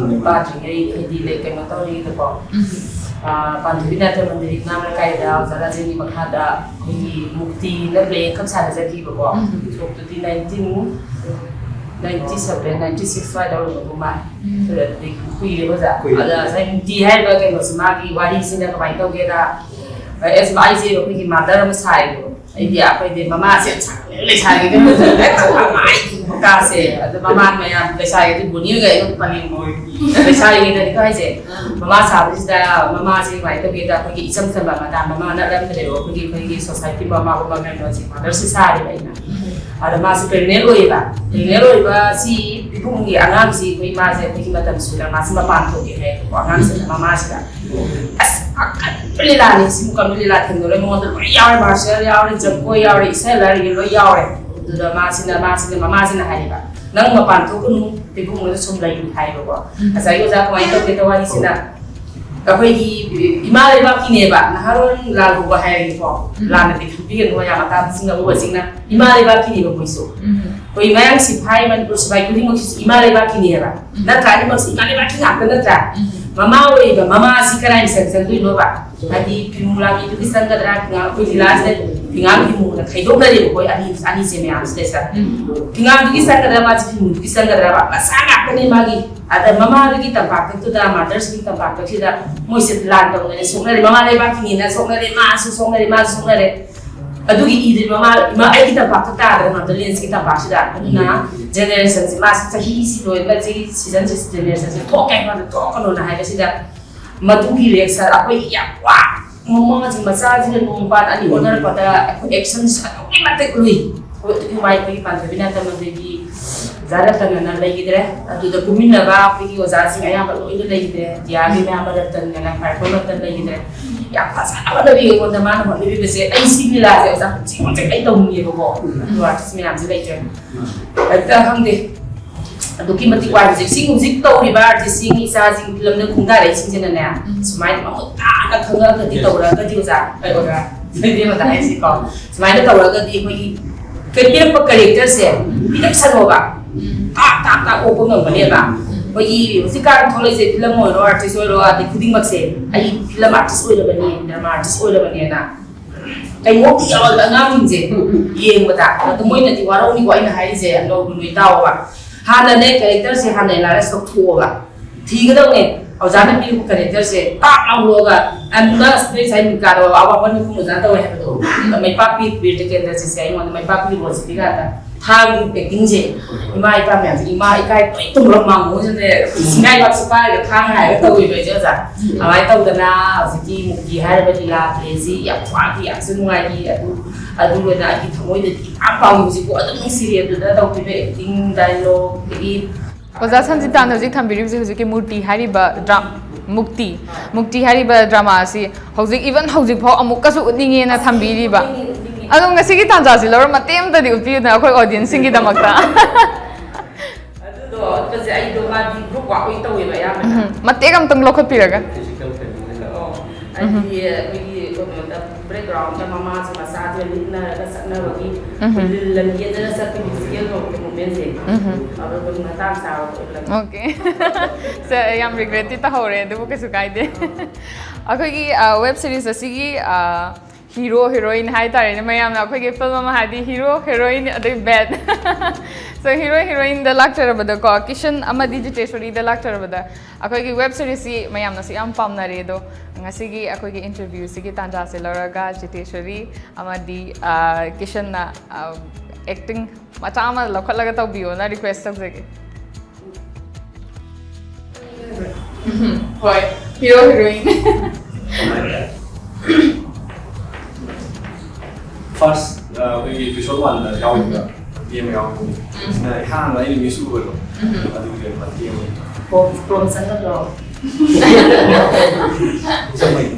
ꯄꯥꯗ꯭ꯔꯤꯉꯩ ꯍꯥꯏꯗꯤ ꯂꯩ ꯀꯩꯅꯣ ꯇꯧꯔꯤꯗꯀꯣ꯫ ꯄꯥꯟꯊꯣꯏꯕꯤ ꯅꯥꯇ ꯃꯟꯗꯤꯔ ꯏꯃꯥ ꯂꯩꯀꯥꯏꯗ ꯑꯣꯖꯥ ꯔꯥꯖꯦꯟꯒꯤ ꯃꯈꯥꯗ ꯑꯩꯈꯣꯏꯒꯤ ꯃꯨꯛꯇꯤꯅ ꯄ꯭ꯂꯦ ꯑꯃꯈꯛ ꯁꯥꯟꯅꯖꯈꯤꯕꯀꯣ꯫ ꯁꯣꯛꯇꯨꯗꯤ nineteen ninety seven ninety six ꯁ꯭ꯋꯥꯏꯗ ꯑꯣꯏꯔꯝꯒꯗꯧ ꯃꯥꯜꯂꯦ꯫ ꯑꯗꯨꯗꯤ ꯀꯨꯏꯔꯦ ꯑꯣꯖꯥ꯫ ꯑꯗ ꯉꯁꯥꯏ ꯃꯨꯛꯇꯤ ꯍꯥꯏꯔꯤꯕ ꯀꯩꯅꯣꯁꯦ ꯃꯥꯒꯤ ꯋꯥꯔꯤꯁꯤꯅ ꯀꯃꯥꯏꯅ ꯇꯧꯒꯦꯗ, ꯑꯦꯁ ꯑꯩꯁꯦ ꯑꯩꯈꯣꯏꯒꯤ ꯃꯥꯗꯔ ꯑꯃ ꯁꯥꯏꯌꯦꯕ꯫ ꯑꯩꯗꯤ ꯑꯩꯈꯣꯏꯗꯤ ꯃꯃꯥꯁꯦ ꯌꯥꯝ ꯁꯥꯡꯉꯦ ꯂꯩꯁꯥꯔꯤꯉꯩꯗ ꯍꯦꯛꯇ ꯃꯃꯥꯒꯤ ꯃꯀꯥꯁꯦ꯫ ꯑꯗꯣ ꯃꯃꯥ ꯃꯌꯥꯝ ꯂꯩꯁꯥꯔꯤꯉꯩꯗ ꯕꯣꯅꯤꯒ ꯑꯩꯒ ꯄꯔꯦꯡ ꯑꯣꯏ꯫ ꯂꯩꯁꯥꯔꯤꯉꯩꯗꯅꯤꯀꯣ ꯍꯥꯏꯁꯦ꯫ ꯃꯃꯥ ꯁꯥꯕꯁꯤꯗ ꯃꯃꯥꯁꯦ ꯀꯃꯥꯏꯅ ꯇꯧꯒꯦꯗ ꯑꯩꯈꯣꯏꯒꯤ ꯏꯆꯝ ꯆꯝꯕ ꯃꯇꯥ ꯃꯃꯥ ꯅꯠꯂꯝꯗ꯭ꯔꯦꯕ ꯑꯩꯈꯣꯏꯒꯤ ꯑꯩꯈꯣꯏꯒꯤ ꯁꯣꯁꯥꯏꯇꯤ ꯃꯃꯥꯒꯨꯝꯕ ꯀꯩꯅꯣꯁꯦ ꯃꯥꯗꯔꯁꯦ ꯁꯥꯔꯦꯕ ꯑꯩꯅ꯫ ꯑꯗ ꯃꯥꯁꯦ ꯄ꯭ꯔꯦꯒꯅꯦꯟ ꯑꯣꯏꯌꯦꯕ꯫ ꯄ꯭ꯔꯦꯒꯅꯦꯟ ꯑꯣꯏꯕ ꯁꯤ ꯏꯕꯨꯡꯒꯤ ꯑꯉꯥꯡꯁꯤ ꯑꯩꯈꯣꯏ ꯃꯥꯁꯦ ꯑꯩꯈꯣꯏꯒꯤ ꯃꯇꯝꯁꯤꯗ ꯃꯥꯁꯦ ꯃꯄꯥꯟ ꯊꯣꯛꯀꯦ ꯍꯥꯏꯌꯦꯕꯀꯣ ꯑꯉꯥꯡꯁꯤꯅ ꯃꯃꯥꯁꯤꯗ꯫ ꯑꯁ, ꯑꯀꯟꯕ ꯂꯤꯂꯥꯅꯤ꯫ ꯁꯤꯃꯨꯛ ꯀꯟꯕ ꯂꯤꯂꯥ ꯊꯦꯡꯅꯔꯣꯏ꯫ ꯃꯉꯣꯟꯗ ꯂꯣꯏ ꯌꯥꯎꯔꯦ, ꯃꯥꯔꯁꯤꯌꯦꯜ ꯌꯥꯎꯔꯦ, ꯖꯒꯣꯏ ꯌꯥꯎꯔꯦ, ꯏꯁꯩ ꯂꯥꯏꯔꯤꯛ ꯂꯣꯏ ꯌꯥꯎꯔꯦ꯫ ꯑꯗꯨꯗ ꯃꯥꯁꯤꯅ ꯃꯥꯁꯤꯅ ꯃꯃꯥꯁꯤꯅ ꯍꯥꯏꯌꯦꯕ, "ꯅꯪ ꯃꯄꯥꯟ ꯊꯣꯛꯀꯅꯨ, ꯏꯕꯨꯡꯉꯣꯗ ꯁꯨꯝ ꯂꯩꯌꯨ" ꯍꯥꯏꯌꯦꯕꯀꯣ꯫ ꯎꯝ꯫ ꯉꯁꯥꯏꯒꯤ ꯑꯣꯖꯥ ꯀꯃꯥꯏꯅ ꯇꯧꯒꯦꯗ ꯋꯥꯔꯤꯁꯤꯅ, ꯑꯩꯈꯣꯏꯒꯤ ꯏꯃꯥ ꯂꯩꯕꯥꯛꯀꯤꯅꯦꯕ, ꯅꯍꯥꯔꯣꯟ ꯂꯥꯜꯍꯧꯕ ꯍꯥꯏꯔꯒꯦꯀꯣ꯫ ꯎꯝ꯫ ꯂꯥꯟꯅꯗꯤ ꯈꯟꯕꯤꯒꯅꯨ, ꯃꯌꯥꯝ ꯑꯇꯥꯕꯁꯤꯡꯅ, ꯑꯎꯕꯁꯤꯡꯅ꯫ ꯏꯃꯥ ꯂꯩꯕꯥꯛꯀꯤꯅꯦꯕ ꯃꯣꯏꯁꯨ꯫ ꯎꯝ꯫ ꯑꯩꯈꯣꯏ ꯃꯌꯥꯡ ꯁꯤꯐꯥꯏ, ꯃꯅꯤꯄꯨꯔ ꯁꯤꯐꯥꯏ ꯈꯨꯗꯤꯡꯃꯛꯁꯤꯁꯨ ꯏꯃꯥ ꯂꯩꯕꯥꯛꯀꯤꯅꯦꯕ꯫ ꯎꯝ꯫ ꯅꯠꯇ꯭ꯔꯥ? ꯑꯅꯤꯃꯛꯁꯤ ꯏꯃꯥ ꯂꯩꯕꯥꯛꯀꯤ ꯉꯥꯛꯇ ꯅꯠꯇ꯭ꯔꯥ? ꯎꯝ꯫ ꯃꯃꯥ ꯑꯣꯏꯔꯤꯕ ꯃꯃꯥꯁꯤ ꯀꯗꯥꯏ ꯃꯁꯛ ꯆꯪꯗꯣꯏꯅꯣꯕ? ꯍꯥꯏꯗꯤ ꯐꯤꯃꯨ ꯂꯥꯡꯕꯤꯗꯨꯒꯤ ꯆꯪꯒꯗ꯭ꯔꯥ, ꯐꯤꯉꯥ-, ꯑꯩꯈꯣꯏ ꯂꯤꯂꯥꯁꯤꯗ ꯐꯤꯉꯥꯝ ꯐꯤꯃꯨꯅ ꯈꯥꯏꯗꯣꯛꯅꯔꯦꯕꯀꯣ, ꯑꯅꯤ, ꯑꯅꯤꯁꯦ ꯃꯌꯥꯝꯁꯤꯗꯩꯁꯤꯗ꯫ ꯎꯝ꯫ ꯐꯤꯉꯥꯝꯗꯨꯒꯤ ꯆꯪꯒꯗ꯭ꯔꯥ, ꯃꯥꯁꯦ ꯐꯤꯃꯨꯗꯨꯒꯤ ꯆꯪꯒꯗ꯭ꯔꯕ? ꯃꯆꯥ ꯉꯥꯛꯇꯅꯦ ꯃꯥꯒꯤ꯫ ꯑꯗ ꯃꯃꯥꯗꯨꯒꯤ ꯇꯝꯄꯥꯛꯇꯛꯇꯨꯗ, ꯃꯥꯗꯔꯁꯀꯤ ꯇꯝꯄꯥꯛꯇꯛꯁꯤꯗ ꯃꯣꯏꯁꯦ ꯂꯥꯟ ꯇꯧꯅꯔꯦ, ꯁꯣꯛꯅꯔꯦ, ꯃꯃꯥ ꯂꯩꯕꯥꯛꯀꯤꯅꯤꯅ ꯁꯣꯛꯅꯔꯦ, ꯃꯥꯁꯨ ꯁꯣꯛꯅꯔꯦ, ꯃꯥꯁꯨ ꯁꯣꯛꯅꯔꯦ꯫ ꯑꯗꯨꯒꯤ ꯏꯗꯨꯗꯤ ꯃꯃꯥ, ꯏꯃꯥ, ꯑꯩꯒꯤ ꯇꯝꯄꯥꯛꯇ ꯇꯥꯗꯅ ꯃꯥꯗꯔꯂꯦꯟꯁꯀꯤ ꯇꯝꯄꯥꯛꯁꯤꯗ꯫ ꯑꯗꯨꯅ ꯖꯦꯅꯦꯔꯦꯁꯟꯁꯤ, ꯃꯥꯁꯤ ꯆꯍꯤꯁꯤ ꯂꯣꯏꯔꯒ ꯆꯍꯤ ꯁꯤꯖꯟꯁꯤ ꯖꯦꯅꯦꯔꯦꯁꯟꯁꯤ ꯊꯣꯛꯀꯦ ꯍꯥꯏꯕ ꯀꯥꯟꯗ ꯊꯣꯛꯀꯅꯣꯅ ꯍꯥꯏꯕꯁꯤꯗ, ꯃꯗꯨꯒꯤ ꯔꯤꯌꯦꯛꯁꯟ ꯑꯩꯈꯣꯏ ꯌꯥꯝ ꯋꯥ-, ꯃꯃꯥꯁꯤꯡ ꯃꯆꯥꯁꯤꯡꯒ ꯅꯣꯡ ꯄꯥꯟ ꯑꯅꯤ ꯑꯣꯟꯅꯔꯛꯄꯗ ꯑꯩꯈꯣꯏ ꯑꯦꯛꯁꯟꯁꯤ ꯑꯗꯨꯛꯀꯤ ꯃꯇꯤꯛ ꯂꯨꯏ꯫ ꯑꯩꯈꯣꯏ ꯑꯗꯨꯛꯀꯤ ꯋꯥꯏ꯫ ꯑꯩꯈꯣꯏꯒꯤ ꯄꯥꯟꯊꯣꯏꯕꯤ ꯅꯥꯏꯇꯣꯝꯕꯝꯗꯒꯤ ꯑꯣꯖꯥ ꯔꯇꯟ ꯑꯅ ꯂꯩꯈꯤꯗ꯭ꯔꯦ꯫ ꯑꯗꯨꯗ ꯀꯨꯝꯃꯤꯟꯅꯕ ꯑꯩꯈꯣꯏꯒꯤ ꯑꯣꯖꯥꯁꯤꯡ ꯑꯌꯥꯝꯕ ꯂꯣꯏꯅ ꯂꯩꯈꯤꯗ꯭ꯔꯦ꯫ ꯗꯤꯌꯥꯒꯤ ꯃꯌꯥꯝꯕ ꯔꯇꯟ ꯑꯅ ꯈ꯭ꯋꯥꯏꯔꯥꯛꯄꯝ ꯔꯇꯟ ꯂꯩꯈꯤꯗ꯭ꯔꯦ꯫ ꯌꯥꯝ ꯐꯖꯅ ꯍꯣꯠꯅꯕꯤ꯫ ꯑꯩꯉꯣꯟꯗ ꯃꯥꯅ ꯍꯣꯠꯅꯕꯤꯕꯁꯦ ꯑꯩ ꯁꯤꯒꯤ ꯂꯤꯂꯥꯁꯦ ꯑꯣꯖꯥ ꯍꯧꯖꯤꯛ ꯍꯧꯖꯤꯛ ꯑꯩ ꯇꯧꯅꯤꯡꯉꯦꯕꯀꯣ꯫ ꯑꯗꯣ ꯑꯥꯔꯇꯤꯁ ꯃꯌꯥꯝꯁꯦ ꯂꯩꯇ꯭ꯔꯦ꯫ ꯍꯦꯛꯇ ꯈꯪꯗꯦ꯫ ꯑꯗꯨꯛꯀꯤ ꯃꯇꯤꯛ ꯋꯥꯏ꯫ ꯍꯧꯖꯤꯛ ꯁꯤ ꯍꯧꯖꯤꯛ ꯇꯧꯔꯤꯕ ꯑꯥꯔꯇꯤꯁꯁꯤꯡ, ꯏꯆꯥꯁꯤꯡ, ꯐꯤꯂꯝꯗ ꯈꯣꯡꯗꯥꯔꯛꯏꯁꯤꯡꯁꯤꯅꯅꯦ, ꯎꯝ꯫ ꯁꯨꯃꯥꯏꯅ ꯃꯃꯨꯠ ꯇꯥꯅ ꯈꯪꯉꯛꯑꯒꯗꯤ, ꯇꯧꯔꯛꯑꯒꯗꯤ ꯑꯣꯖꯥ, ꯑꯩ ꯑꯣꯖꯥ, ꯏꯕꯦꯝꯃꯗ ꯍꯥꯏꯁꯤꯀꯣ, ꯁꯨꯃꯥꯏꯅ ꯇꯧꯔꯒꯗꯤ ꯑꯩꯈꯣꯏꯒꯤ ꯀꯩ-, ꯄꯤꯔꯛꯄ ꯀꯦꯔꯦꯛꯇꯔꯁꯦ ꯄꯤꯔꯛꯁꯅꯣꯕ꯫ ꯎꯝ꯫ ꯇꯥꯛ, ꯇꯥꯛ, ꯇꯥꯛ ꯑꯣꯛꯄ ꯉꯝꯒꯅꯦꯕ꯫ ꯎꯝ꯫ ꯑꯩꯈꯣꯏꯒꯤ ꯍꯧꯖꯤꯛꯀꯥꯟ ꯊꯣꯛꯂꯛꯏꯁꯦ, ꯐꯤꯂꯝ ꯑꯣꯏꯔꯣ, ꯑꯥꯔꯇꯤꯁ ꯑꯣꯏꯔꯣ, ꯑꯗꯩ ꯈꯨꯗꯤꯡꯃꯛꯁꯦ, "ꯑꯩ ꯐꯤꯂꯝ ꯑꯥꯔꯇꯤꯁ ꯑꯣꯏꯔꯕꯅꯤ, ꯗ꯭ꯔꯃꯥ ꯑꯥꯔꯇꯤꯁ ꯑꯣꯏꯔꯕꯅꯦꯅ" ꯀꯩꯅꯣꯝꯇ ꯌꯥꯎꯔꯕꯗ ꯑꯉꯥꯡꯁꯤꯡꯁꯦ ꯌꯦꯡꯕꯗ, ꯑꯗꯨ ꯃꯣꯏꯅꯗꯤ ꯋꯥꯔꯧꯅꯤꯀꯣ ꯑꯩꯅ ꯍꯥꯏꯔꯤꯁꯦ, ꯂꯧꯔꯨꯅꯨ ꯏꯇꯥꯎꯕ꯫ ꯍꯥꯟꯅꯅꯦ, ꯀꯦꯔꯦꯛꯇꯔꯁꯦ ꯍꯥꯟꯅ ꯑꯦꯅꯥꯂꯥꯏꯁ ꯇꯧꯊꯣꯛꯑꯣꯕ, ꯊꯤꯒꯗꯧꯅꯦ꯫ ꯑꯣꯖꯥꯅ ꯄꯤꯔꯛꯄ ꯀꯦꯔꯦꯛꯇꯔꯁꯦ ꯇꯥꯛ ꯂꯥꯎ ꯂꯣꯛꯑꯒ, ꯑꯗꯨꯅ ꯁꯤꯗꯩ ꯉꯁꯥꯏ ꯃꯤꯀꯥꯗꯣ ꯑꯋꯥꯡꯕ ꯅꯤꯐꯨ ꯑꯣꯖꯥꯅ ꯇꯧꯋꯦ ꯍꯥꯏꯕꯗꯣ, ꯃꯩꯄꯥꯛꯄꯤ ꯕꯤꯔ ꯇꯤꯀꯦꯟꯗ꯭ꯔꯖꯤꯠꯁꯦ ꯑꯩꯉꯣꯟꯗ ꯃꯩꯄꯥꯛꯄꯤ ꯔꯣꯜꯁꯦ ꯄꯤꯔꯀꯥꯟꯗ, ꯊꯥꯒꯤ ꯑꯦꯛꯇꯤꯡꯁꯦ, ꯏꯃꯥ ꯏꯄꯥ ꯃꯌꯥꯝꯁꯦ, ꯏꯃꯥ ꯏꯀꯥꯏ ꯂꯣꯏ ꯇꯨꯝꯈ꯭ꯔꯕ ꯃꯥꯡꯒꯣꯟꯁꯤꯗ ꯁꯤꯡꯒꯥꯏꯕꯥꯛꯁꯦ ꯄꯥꯏꯔꯒ ꯊꯥꯡ ꯍꯥꯏꯔꯒ ꯇꯧꯔꯤꯕ ꯑꯩꯁꯦ ꯑꯣꯖꯥ꯫ ꯑꯗꯨꯃꯥꯏꯅ ꯇꯧꯗꯅ ꯍꯧꯖꯤꯛꯀꯤ ꯃꯨꯛꯇꯤ ꯍꯥꯏꯔꯤꯕ ꯂꯤꯂꯥ ꯄ꯭ꯂꯦꯁꯤ ꯌꯥꯝ ꯋꯥꯈꯤ, ꯌꯥꯝꯁꯨ ꯅꯨꯡꯉꯥꯏꯈꯤ꯫ ꯑꯗꯨ, ꯑꯗꯨ ꯑꯣꯏꯅ ꯑꯩꯒꯤ ꯊꯃꯣꯏꯗꯗꯤ ꯌꯥꯝ ꯄꯥꯝꯃꯤ꯫ ꯍꯧꯖꯤꯛꯄꯨ ꯑꯗꯨꯝ ꯅꯨꯡꯁꯤꯔꯤ꯫ ꯑꯗꯨꯗ ꯇꯧꯈꯤꯕ ꯑꯦꯛꯇꯤꯡ, ꯗꯥꯏꯂꯣꯛ, ꯑꯗꯒꯤ ꯑꯣꯖꯥ ꯁꯟꯖꯤꯇꯥꯅ ꯍꯧꯖꯤꯛ ꯊꯝꯕꯤꯔꯤꯕꯁꯦ ꯍꯧꯖꯤꯛꯀꯤ ꯃꯨꯔꯇꯤ ꯍꯥꯏꯔꯤꯕ ꯗ꯭ꯔꯥ-, ꯃꯨꯛꯇꯤ꯫ ꯃꯨꯛꯇꯤ ꯍꯥꯏꯔꯤꯕ drama ꯑꯁꯤ ꯍꯧꯖꯤꯛ, even ꯍꯧꯖꯤꯛꯐꯥꯎ ꯑꯃꯨꯛꯀꯁꯨ ꯎꯠꯅꯤꯡꯉꯦꯅ ꯊꯝꯕꯤꯔꯤꯕ꯫ ꯎꯠꯅꯤꯡꯉꯤ, ꯎꯠꯅꯤꯡꯉꯤ꯫ ꯑꯗꯣ ꯉꯁꯤꯒꯤ ꯇꯥꯟꯖꯥꯁꯤ ꯂꯧꯔ ꯃꯇꯦꯛ ꯑꯃꯇꯗꯤ ꯎꯠꯄꯤꯌꯨꯗꯅ ꯑꯩꯈꯣꯏ audience ꯁꯤꯡꯒꯤꯗꯃꯛꯇ꯫ ꯑꯗꯨꯗꯣ ꯎꯠꯄꯁꯦ ꯑꯩꯗꯣ, ꯃꯥꯗꯤ group work ꯑꯣꯏꯅ ꯇꯧꯋꯦꯕ ꯑꯌꯥꯝꯕꯅ꯫ ꯎꯝ, ꯃꯇꯦꯛ ꯑꯃꯇꯪ ꯂꯧꯈꯠꯄꯤꯔꯒ꯫ Physical training ꯍꯥꯏꯅ꯫ ꯑꯣ, ꯎꯝ꯫ ꯍꯥꯏꯗꯤ ꯑꯩꯈꯣꯏꯒꯤ ꯀꯩꯅꯣꯗ, background ꯗ ꯃꯃꯥꯁꯦ ꯃꯆꯥꯁꯦ ꯂꯤꯠꯅꯔꯒ ꯆꯠꯅꯕꯒꯤ ꯎꯝ꯫ ꯂꯤꯜꯂ ꯌꯦꯠꯅꯔ ꯆꯠꯄꯒꯤ physical movement ꯁꯦ꯫ ꯎꯝ꯫ ꯑꯗꯨ ꯑꯗꯨꯝ ꯃꯇꯥꯡ ꯆꯥꯕ ꯎꯠꯂꯒ꯫ Okay꯫ ꯁꯦ, ꯌꯥꯝ regret ꯇꯤ ꯇꯧꯍꯧꯔꯦ, ꯑꯗꯨꯕꯨ ꯀꯩꯁꯨ ꯀꯥꯏꯗꯦ꯫ ꯑꯩꯈꯣꯏꯒꯤ, ꯑ, web series ꯑꯁꯤꯒꯤ, ꯑ, hero heroine ꯍꯥꯏꯇꯥꯔꯦꯅꯦ, ꯃꯌꯥꯝꯅ ꯑꯩꯈꯣꯏꯒꯤ film ꯑꯃ ꯍꯥꯏꯗꯤ hero heroine ꯑꯗꯩ bad꯫ So, hero heroine ꯗ ꯂꯥꯛꯆꯔꯕꯗꯀꯣ, ꯀꯤꯁꯟ ꯑꯃꯗꯤ ꯖꯤꯇꯦꯁꯣꯔꯤꯗ ꯂꯥꯛꯆꯔꯕꯗ, ꯑꯩꯈꯣꯏꯒꯤ web series ꯁꯤ ꯃꯌꯥꯝꯅꯁꯨ ꯌꯥꯝ ꯄꯥꯝꯅꯔꯦ꯫ ꯑꯗꯣ ꯉꯁꯤꯒꯤ ꯑꯩꯈꯣꯏꯒꯤ interview ꯁꯤꯒꯤ ꯇꯥꯟꯖꯥꯁꯦ ꯂꯧꯔꯒ ꯖꯤꯇꯦꯁꯣꯔꯤ ꯑꯃꯗꯤ, ꯑ, ꯀꯤꯁꯟꯅ, ꯑ, acting ꯃꯆꯥ ꯑꯃ ꯂꯧꯈꯠꯂꯒ ꯇꯧꯕꯤꯌꯣꯅ request ꯇꯧꯖꯒꯦ꯫ ꯍꯣꯏ, hero heroine꯫ First, ꯑ, ꯑꯩꯈꯣꯏꯒꯤ episode one ꯗ ꯌꯥꯎꯈꯤꯕ ꯅꯨꯄꯤ ꯑꯃ ꯌꯥꯎꯕꯅꯤ꯫ ꯎꯝ꯫ ꯁꯤꯅ ꯑꯍꯥꯟꯕ ꯑꯩꯅ miss ꯎꯕꯗꯣ꯫ ꯎꯝ꯫ ꯑꯗꯨꯒꯤ ꯃꯇꯦꯡ ꯑꯣꯏꯅ꯫ ꯄ꯭ꯔꯣꯝ-, promotion ꯅꯠꯇ꯭ꯔꯣ? ꯆꯞ ꯃꯥꯟꯅꯩ꯫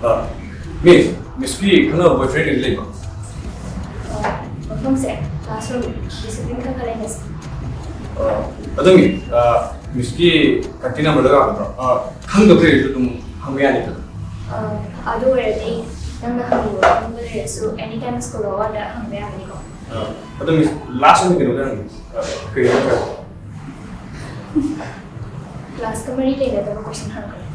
ꯑ, miss, miss ꯀꯤ ꯈꯪꯅꯕ boyfriend ꯂꯩꯕ꯭ꯔꯣ? ꯑ, ꯃꯐꯝꯁꯦ classroom, discipline ꯈꯔ ꯈꯔ ꯂꯩꯅꯁꯦ꯫ ꯑ, ꯑꯗꯨ miss, ꯑ, miss ꯀꯤ contact number ꯗ ꯂꯥꯛꯀꯗ꯭ꯔꯣ? ꯑ, ꯈꯪꯗꯕ ꯂꯩꯔꯁꯨ ꯑꯗꯨꯝ ꯍꯪꯕ ꯌꯥꯅꯤꯗꯅ? ꯑ, ꯑꯗꯨ ꯑꯣꯏꯔꯗꯤ ꯅꯪꯅ ꯍꯪꯅꯤꯡꯕ ꯈꯪꯕ ꯂꯩꯔꯁꯨ anytime school hour ꯗ ꯍꯪꯕ ꯌꯥꯒꯅꯤꯀꯣ? ꯑ, ꯑꯗꯣ miss, last ꯑꯣꯏꯅ ꯀꯩꯅꯣꯗ ꯍꯪꯒꯦ꯫ ꯑ, ꯀꯩꯅꯣ ꯍꯥꯏꯇꯥꯔꯦ꯫ Class ꯀ ꯃꯔꯤ ꯂꯩꯅꯗꯕ question ꯍꯪꯉꯛꯀꯅꯤ꯫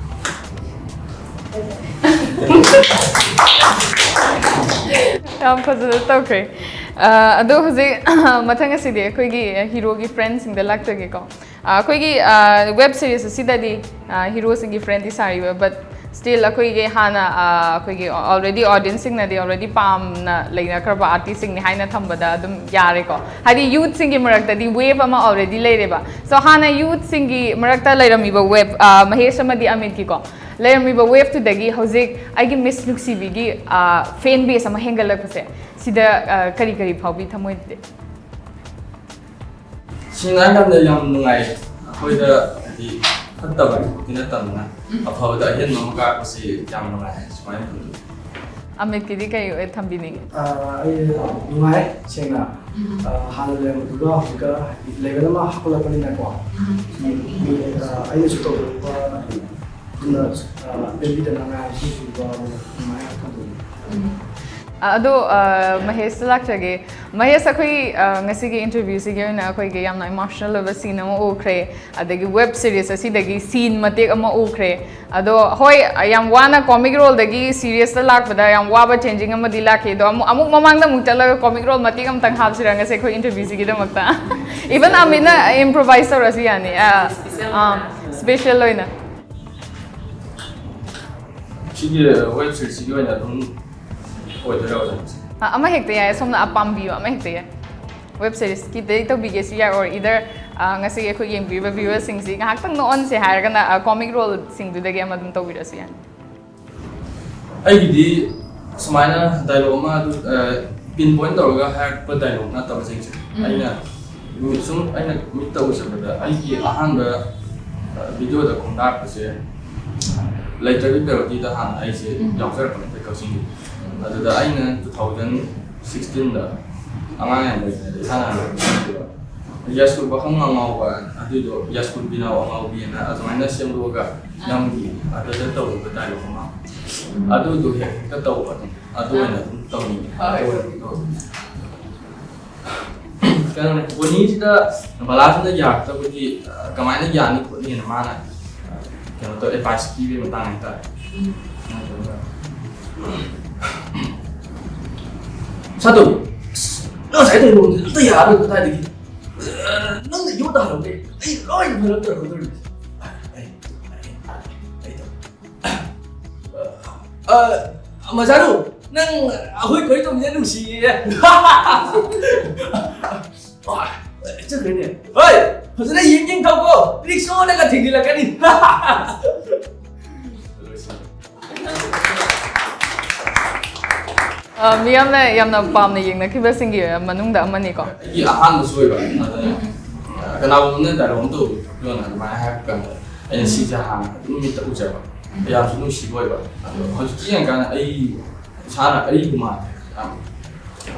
ꯌꯥꯝ ꯐꯖꯅ ꯇꯧꯈ꯭ꯔꯦ꯫ ꯑ, ꯑꯗꯣ ꯍꯧꯖꯤꯛ ꯃꯊꯪ ꯑꯁꯤꯗꯤ ꯑꯩꯈꯣꯏꯒꯤ hero ꯒꯤ friend ꯁꯤꯡꯗ ꯂꯥꯛꯆꯒꯦꯀꯣ꯫ ꯑ, ꯑꯩꯈꯣꯏꯒꯤ, ꯑ, web series ꯑꯁꯤꯗꯗꯤ, ꯑ, hero ꯁꯤꯡꯒꯤ friend ꯇꯤ ꯁꯥꯔꯤꯕ, but still ꯑꯩꯈꯣꯏꯒꯤ ꯍꯥꯟꯅ, ꯑ, ꯑꯩꯈꯣꯏꯒꯤ already audience ꯁꯤꯡꯅꯗꯤ already ꯄꯥꯝꯅ ꯂꯩꯅꯈ꯭ꯔꯕ artist ꯁꯤꯡꯅꯤ ꯍꯥꯏꯅ ꯊꯝꯕꯗ ꯑꯗꯨꯝ ꯌꯥꯔꯦꯀꯣ꯫ ꯍꯥꯏꯗꯤ youth ꯁꯤꯡꯒꯤ ꯃꯔꯛꯇꯗꯤ wave ꯑꯃ already ꯂꯩꯔꯦꯕ꯫ So ꯍꯥꯟꯅ youth ꯁꯤꯡꯒꯤ ꯃꯔꯛꯇ ꯂꯩꯔꯝꯃꯤꯕ wave, ꯑ, ꯃꯍꯦꯁ ꯑꯃꯗꯤ ꯑꯃꯤꯠꯀꯤꯀꯣ, ꯂꯩꯔꯝꯃꯤꯕ wave ꯇꯨꯗꯒꯤ ꯍꯧꯖꯤꯛ ꯑꯩꯒꯤ miss ꯅꯨꯡꯁꯤꯕꯤꯒꯤ, ꯑ, fan base ꯑꯃ ꯍꯦꯟꯒꯠꯂꯛꯄꯁꯦ, ꯁꯤꯗ, ꯑ, ꯀꯔꯤ ꯀꯔꯤ ꯐꯥꯎꯕꯤ ꯊꯃꯣꯏꯗꯗꯤ? ꯁꯦꯡꯅ ꯍꯥꯏꯔꯀꯥꯟꯗ ꯌꯥꯝ ꯅꯨꯡꯉꯥꯏ꯫ ꯑꯩꯈꯣꯏꯗ ꯍꯥꯏꯗꯤ ꯐꯠꯇꯕ ꯈꯛꯇꯤ ꯅꯠꯇꯕꯅꯤꯅ, ꯎꯝ꯫ ꯑꯐꯕꯗ ꯑꯍꯦꯟꯕ ꯑꯃ ꯀꯥꯔꯛꯄꯁꯤ ꯌꯥꯝ ꯅꯨꯡꯉꯥꯏ꯫ ꯁꯨꯃꯥꯏꯅ ꯇꯧꯗꯣꯏꯅꯤ꯫ ꯑꯃꯤꯠꯀꯤꯗꯤ ꯀꯩ ꯑꯣꯏ ꯊꯝꯕꯤꯅꯤꯡꯉꯤ? ꯑꯥ, ꯑꯩ ꯅꯨꯡꯉꯥꯏ, ꯁꯦꯡꯅ꯫ ꯎꯝ꯫ ꯑꯥ, ꯍꯥꯟꯅ ꯂꯩꯔꯝꯕꯗꯨꯒ ꯍꯧꯖꯤꯛꯀ ꯍꯥꯏꯗꯤ level ꯑꯃ ꯍꯥꯞꯀꯠꯂꯛꯄꯅꯤꯅꯀꯣ꯫ ꯎꯝ꯫ ꯃꯤ, ꯃꯤ, ꯑꯥ, ꯑꯩꯅꯁꯨ ꯇꯧꯖꯔꯨꯕ ꯑꯗꯨꯅ, ꯑꯥ, ꯂꯦꯝꯕꯤꯗꯅ ꯉꯥꯏ ꯍꯧꯖꯤꯛ ꯍꯧꯖꯤꯛ ꯐꯥꯎꯕ ꯑꯗꯨꯃꯥꯏꯅ ꯊꯝꯖꯒꯦ꯫ ꯎꯝ꯫ ꯑꯗꯣ, ꯑ, ꯃꯍꯦꯁꯇ ꯂꯥꯛꯆꯒꯦ꯫ ꯃꯍꯦꯁ, ꯑꯩꯈꯣꯏ, ꯑ, ꯉꯁꯤꯒꯤ interview ꯁꯤꯒꯤ ꯑꯣꯏꯅ ꯑꯩꯈꯣꯏꯒꯤ ꯌꯥꯝꯅ emotional ꯑꯣꯏꯕ scene ꯑꯃ ꯎꯈ꯭ꯔꯦ, ꯑꯗꯒꯤ web series ꯑꯁꯤꯗꯒꯤ scene ꯃꯇꯦꯛ ꯑꯃ ꯎꯈ꯭ꯔꯦ꯫ ꯑꯗꯣ ꯍꯣꯏ, ꯌꯥꯝ ꯋꯥꯅ comic role ꯗꯒꯤ serious ꯇ ꯂꯥꯛꯄꯗ ꯌꯥꯝ ꯋꯥꯕ changing ꯑꯃꯗꯤ ꯂꯥꯛꯈꯤ꯫ ꯑꯗꯣ ꯑꯃꯨꯛ, ꯑꯃꯨꯛ ꯃꯃꯥꯡꯗ ꯑꯃꯨꯛ ꯆꯠꯂꯒ comic role ꯃꯇꯦꯛ ꯑꯃꯇꯪ ꯍꯥꯞꯁꯤꯔ ꯉꯁꯤ ꯑꯩꯈꯣꯏ interview ꯁꯤꯒꯤꯗꯃꯛꯇ? Even ꯑꯃꯤꯠꯅ improvise ꯇꯧꯔꯁꯨ ꯌꯥꯅꯤ꯫ ꯑ, ꯑ, special ꯑꯣꯏꯅ꯫ ꯁꯤꯒꯤ web series ꯁꯤꯒꯤ ꯑꯣꯏꯅ ꯑꯗꯨꯝ ꯑꯣꯏꯗꯣꯏꯔꯥ, ꯑꯣꯖꯥ? ꯑ, ꯑꯃ ꯍꯦꯛꯇ ꯌꯥꯏ, ꯁꯣꯝꯅ ꯑꯄꯥꯝꯕꯤꯌꯨ, ꯑꯃ ꯍꯦꯛꯇ ꯌꯥꯏ꯫ Web series ꯀꯤꯗꯩ ꯇꯧꯕꯤꯒꯦꯁꯨ ꯌꯥꯏ, or either, ꯑ, ꯉꯁꯤꯒꯤ ꯑꯩꯈꯣꯏ ꯌꯦꯡꯕꯤꯔꯤꯕ viewers ꯁꯤꯡꯁꯤ ꯉꯥꯏꯍꯥꯛꯇꯪ ꯅꯣꯛꯍꯟꯁꯦ ꯍꯥꯏꯔꯒꯅ, ꯑ, comic role ꯁꯤꯡꯗꯨꯗꯒꯤ ꯑꯃ ꯑꯗꯨꯝ ꯇꯧꯕꯤꯔꯁꯨ ꯌꯥꯅꯤ꯫ ꯑꯩꯒꯤꯗꯤ ꯁꯨꯃꯥꯏꯅ dialogue ꯑꯃ ꯑꯗꯨ, ꯑ, pin point ꯇꯧꯔꯒ ꯍꯥꯏꯔꯛꯄ dialogue ꯅꯠꯇꯕꯁꯤꯡꯁꯦ, ꯎꯝ꯫ ꯑꯩꯅ ꯁꯨꯝ ꯑꯩꯅ ꯃꯤꯠꯇ ꯎꯖꯕꯗ ꯑꯩꯒꯤ ꯑꯍꯥꯟꯕ, ꯑ, video ꯗ ꯈꯣꯡꯗꯥꯔꯛꯄꯁꯦ ꯂꯩꯇ꯭ꯔꯕꯤ parody ꯗ ꯍꯥꯟꯅ ꯑꯩꯁꯦ ꯎꯝ꯫ ꯌꯥꯎꯖꯔꯛꯄꯅꯦ ꯑꯩꯈꯣꯏ ꯀꯛꯆꯤꯡꯒꯤ꯫ ꯑꯗꯨꯗ ꯑꯩꯅ two thousand sixteen ꯗ ꯑꯉꯥꯡ ꯌꯥꯝ ꯑꯣꯏꯔꯤꯉꯩꯗ ꯏꯁꯥꯅ ꯍꯥꯟꯅ ꯈꯪꯈꯤꯕ ꯌꯥꯏꯁ꯭ꯀꯨꯜ ꯄꯥꯈꯪ ꯑꯉꯥꯎꯕ, ꯑꯗꯨꯏꯗꯣ ꯌꯥꯏꯁ꯭ꯀꯨꯜ ꯕꯤꯅꯥꯎ ꯑꯉꯥꯎꯕꯤꯅ ꯑꯗꯨꯃꯥꯏꯅ ꯁꯦꯝꯗꯣꯛꯑꯒ ꯅꯝꯈꯤ꯫ ꯑꯗꯨꯗ ꯇꯧꯈꯤꯕ dialogue ꯑꯃ꯫ ꯎꯝ꯫ ꯑꯗꯨꯗꯣ ꯍꯦꯛ ꯍꯦꯛꯇ ꯇꯧꯕ ꯑꯗꯨꯝ꯫ ꯑꯗꯨ ꯑꯣꯏꯅ ꯑꯗꯨꯝ ꯇꯧꯅꯤꯡꯉꯦ꯫ ꯍꯣꯏ꯫ ꯑꯗꯨ ꯑꯣꯏꯅ ꯑꯗꯨꯝ ꯇꯧꯅꯤꯡꯉꯦ꯫ ꯀꯩꯅꯣꯅꯦ, ꯕꯣꯅꯤꯁꯤꯗ ꯕꯂꯥꯁꯤꯅ ꯌꯥꯔꯛꯇꯕꯒꯤ, ꯑ, ꯀꯃꯥꯏꯅ ꯌꯥꯅꯤ ꯈꯣꯠꯅꯤꯅ ꯃꯥꯅ, ꯑ, ꯀꯩꯅꯣ ꯇꯧ, advice ꯄꯤꯕꯒꯤ ꯃꯇꯥꯡ ꯍꯥꯏꯇꯥꯔꯦ꯫ ꯎꯝ꯫ ꯁꯥꯇꯣꯝ, ꯑꯁ, ꯅꯪ ꯉꯁꯥꯏ ꯇꯧꯔꯤꯕ ꯃꯑꯣꯡꯗꯨꯗꯤ ꯑꯝꯇ ꯌꯥꯔꯔꯣꯏ ꯀꯗꯥꯏꯗꯒꯤ? ꯑ, ꯅꯪꯅ ꯌꯣꯠ ꯇꯥꯍꯜꯂꯝꯃꯦ꯫ ꯑꯩ ꯂꯣꯏꯅ ꯐꯔꯛ ꯇꯧꯔꯛꯀꯗꯧꯔꯤꯕꯅꯤ꯫ ꯑꯩ, ꯑꯩ, ꯑꯩ ꯇꯧ-, ꯑ, ꯃꯖꯥꯔꯨ, ꯅꯪ ꯑꯩꯈꯣꯏ ꯈꯣꯏ ꯇꯧꯃꯤꯟꯅ ꯅꯨꯡꯁꯤꯌꯦ꯫ ꯑ, ꯆꯠꯈ꯭ꯔꯦꯅꯦ꯫ ꯍꯣꯏ, ꯐꯖꯅ ꯌꯦꯡ ꯌꯦꯡ ꯊꯧꯀꯣ, ꯔꯤꯛꯁꯣꯅꯒ ꯊꯦꯡꯖꯤꯜꯂꯛꯀꯅꯤ꯫ ꯑ, ꯃꯤꯌꯥꯝꯅ ꯌꯥꯝꯅ ꯄꯥꯝꯅ ꯌꯦꯡꯅꯈꯤꯕꯁꯤꯡꯒꯤ ꯃꯅꯨꯡꯗ ꯑꯃꯅꯤꯀꯣ꯫ ꯑꯩꯒꯤ ꯑꯍꯥꯟꯕꯁꯨ ꯑꯣꯏꯕ, ꯑꯗꯨꯅ ꯀꯅꯥꯒꯨꯝꯕꯅ ꯗꯥꯏꯂꯣꯛ ꯑꯃ ꯇꯧꯕꯤꯌꯣꯅ ꯑꯗꯨꯃꯥꯏꯅ ꯍꯥꯏꯔꯛꯄ ꯀꯥꯟꯗ ꯑꯩꯅ ꯁꯤꯁꯦ ꯍꯥꯟꯅ ꯑꯗꯨꯝ ꯃꯤꯠꯇ ꯎꯖꯕ, ꯌꯥꯝꯁꯨ ꯅꯨꯡꯁꯤꯕ ꯑꯣꯏꯕ꯫ ꯑꯗꯣ ꯍꯧꯖꯤꯛꯇꯤ ꯌꯦꯡꯀꯥꯟꯗ ꯑꯩ ꯏꯁꯥꯅ ꯑꯩꯕꯨ ꯃꯥꯟꯗꯦ, ꯌꯥꯝ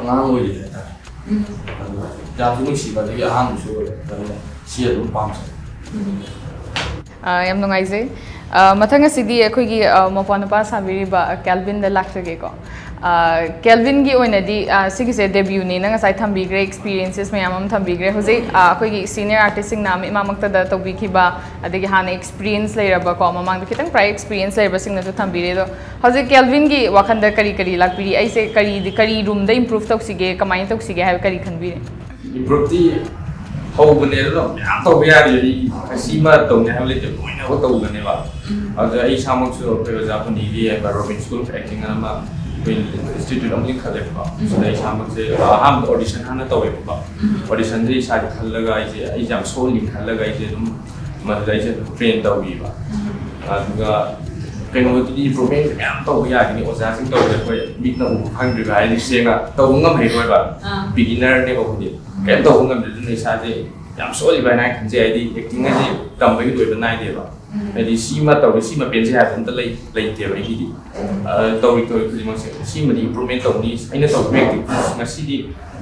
ꯑꯉꯥꯡ ꯑꯣꯏꯔꯤ ꯍꯥꯏꯇꯥꯔꯦ꯫ ꯑꯗꯨꯒ ꯌꯥꯝꯁꯨ ꯅꯨꯡꯁꯤꯕ, ꯑꯗꯒꯤ ꯑꯍꯥꯟꯕꯁꯨ ꯑꯣꯏꯔꯦ, ꯑꯗꯨꯅ ꯁꯤ ꯑꯗꯨꯝ ꯄꯥꯝꯖꯩ꯫ ꯑ, ꯌꯥꯝ ꯅꯨꯡꯉꯥꯏꯖꯩ꯫ ꯑ, ꯃꯊꯪ ꯑꯁꯤꯗꯤ ꯑꯩꯈꯣꯏꯒꯤ, ꯑ, ꯃꯄ꯭ꯋꯥ ꯅꯨꯄꯥ ꯁꯥꯕꯤꯔꯤꯕ, ꯑ, ꯀꯦꯜꯕꯤꯟꯗ ꯂꯥꯛꯆꯒꯦꯀꯣ꯫ ꯑ, ꯀꯦꯜꯕꯤꯟꯒꯤ ꯑꯣꯏꯅꯗꯤ, ꯑ, ꯁꯤꯒꯤꯁꯦ ꯗꯦꯕ꯭ꯌꯨꯅꯦꯅ ꯉꯁꯥꯏ ꯊꯝꯕꯤꯈ꯭ꯔꯦ, ꯑꯦꯛꯁꯄꯤꯔꯤꯌꯦꯟꯁꯦꯁ ꯃꯌꯥꯝ ꯑꯃ ꯊꯝꯕꯤꯈ꯭ꯔꯦ꯫ ꯍꯧꯖꯤꯛ, ꯑ, ꯑꯩꯈꯣꯏꯒꯤ ꯁꯤꯅꯤꯌꯔ ꯑꯥꯔꯇꯤꯁꯁꯤꯡꯅ ꯃꯤꯠꯃꯥꯡꯃꯛꯇꯗ ꯇꯧꯕꯤꯈꯤꯕ, ꯑꯗꯒꯤ ꯍꯥꯟꯅ ꯑꯦꯛꯁꯄꯤꯔꯤꯌꯦꯟꯁ ꯂꯩꯔꯕꯀꯣ, ꯃꯃꯥꯡꯗ ꯈꯤꯇꯪ ꯄ꯭ꯔꯥꯏ ꯑꯦꯛꯁꯄꯤꯔꯤꯌꯦꯟꯁ ꯂꯩꯔꯕꯁꯤꯡꯅꯁꯨ ꯊꯝꯕꯤꯔꯦ꯫ ꯑꯗꯣ ꯍꯧꯖꯤꯛ ꯀꯦꯜꯕꯤꯟꯒꯤ ꯋꯥꯈꯜꯗ ꯀꯔꯤ ꯀꯔꯤ ꯂꯥꯛꯄꯤꯔꯤ? ꯑꯩꯁꯦ ꯀꯔꯤ, ꯀꯔꯤ ꯔꯨꯝꯗ ꯏꯝꯄ꯭ꯔꯨꯚ ꯇꯧꯁꯤꯒꯦ, ꯀꯃꯥꯏꯅ ꯇꯧꯁꯤꯒꯦ ꯍꯥꯏꯕ ꯀꯔꯤ ꯈꯟꯕꯤꯔꯤ? ꯏꯝꯄ꯭ꯔꯨꯚꯇꯤ ꯍꯧꯕꯅꯦ, ꯑꯗꯨꯅ ꯃꯌꯥꯝ ꯇꯧꯕ ꯌꯥꯔꯤ꯫ ꯑꯩ ꯁꯤꯃ ꯇꯧꯅꯤ ꯍꯥꯏꯕ ꯂꯩꯇꯦ, ꯂꯣꯏꯅꯃꯛ ꯇꯧꯒꯅꯦꯕ꯫ ꯑꯗꯨꯗ ꯑꯩ ꯏꯁꯥꯃꯛꯁꯨ ꯑꯩꯈꯣꯏ ꯑꯣꯖꯥ ꯄꯨꯅꯤꯒꯤ ꯍꯥꯏꯕ ꯔꯣꯕꯤꯟ ꯁ꯭ꯀꯨꯜ ꯑꯣꯐ ꯑꯦꯛꯇꯤꯡ ꯑꯅ ꯑꯃ ꯑꯩꯈꯣꯏ ꯏꯟꯁꯇꯤꯇ꯭ꯌꯨꯠ ꯑꯃ ꯂꯤꯡꯈꯠꯂꯦꯕꯀꯣ꯫ ꯁꯤꯗ ꯑꯩ ꯏꯁꯥꯃꯛꯁꯦ ꯑꯍꯥꯟꯕꯗ ꯑꯣꯗꯤꯁꯟ ꯍꯥꯟꯅ ꯇꯧꯋꯦꯕꯀꯣ꯫ ꯑꯣꯗꯤꯁꯟꯗ ꯏꯁꯥꯁꯦ ꯈꯜꯂꯒ ꯑꯩꯁꯦ, ꯑꯩꯁꯦ ꯌꯥꯝ ꯁꯣꯜꯂꯤ ꯈꯜꯂꯒ ꯑꯩꯁꯦ ꯑꯗꯨꯝ ꯃꯗꯨꯗ ꯑꯩꯁꯦ ꯑꯗꯨꯝ ꯇ꯭ꯔꯦꯟ ꯇꯧꯕꯤꯕ꯫ ꯑꯗꯨꯒ ꯀꯩꯅꯣꯗꯨꯗꯤ ꯏꯝꯄ꯭ꯔꯨꯚꯃꯦꯟ ꯃꯌꯥꯝ ꯇꯧꯕ ꯌꯥꯒꯅꯤ꯫ ꯑꯣꯖꯥꯁꯤꯡ ꯇꯧꯕꯗ ꯑꯩꯈꯣꯏ ꯃꯤꯠꯅ ꯎꯕ ꯐꯪꯗ꯭ꯔꯤꯕ ꯍꯥꯏꯗꯤ ꯁꯦꯡꯅ ꯇꯧꯕ ꯉꯝꯍꯩꯔꯣꯏꯕ꯫ ꯑꯥ꯫ ꯕꯤꯒꯤꯅꯔꯅꯦꯕ ꯑꯩꯈꯣꯏꯗꯤ꯫ ꯀꯩꯝ ꯇꯧꯕ ꯉꯝꯗꯦ꯫ ꯑꯗꯨꯅ ꯏꯁꯥꯁꯦ ꯌꯥꯝ ꯁꯣꯜꯂꯤꯕ ꯍꯥꯏꯅ ꯑꯩ ꯈꯟꯖꯩ꯫ ꯍꯥꯏꯗꯤ ꯑꯦꯛꯇꯤꯡ ꯍꯥꯏꯁꯦ ꯇꯝꯕꯒꯤ ꯂꯣꯏꯕ ꯅꯥꯏꯗꯦꯕ꯫ ꯍꯥꯏꯗꯤ ꯁꯤꯃ ꯇꯧꯔꯦ, ꯁꯤꯃ ꯄꯦꯟꯖꯩ ꯍꯥꯏꯕ ꯑꯝꯇ ꯂꯩ-, ꯂꯩꯇꯦꯕ ꯑꯩꯒꯤꯗꯤ꯫ ꯑ, ꯇꯧꯔꯤ ꯇꯧꯔꯤ ꯈꯨꯗꯤꯡꯃꯛꯁꯦ ꯁꯤꯃꯗꯤ ꯏꯝꯄ꯭ꯔꯨꯚꯃꯦꯟ ꯇꯧꯅꯤ, ꯑꯩꯅ ꯇꯧꯔꯤꯕ ꯑꯦꯛꯇꯤꯡ ꯉꯁꯤꯗꯤ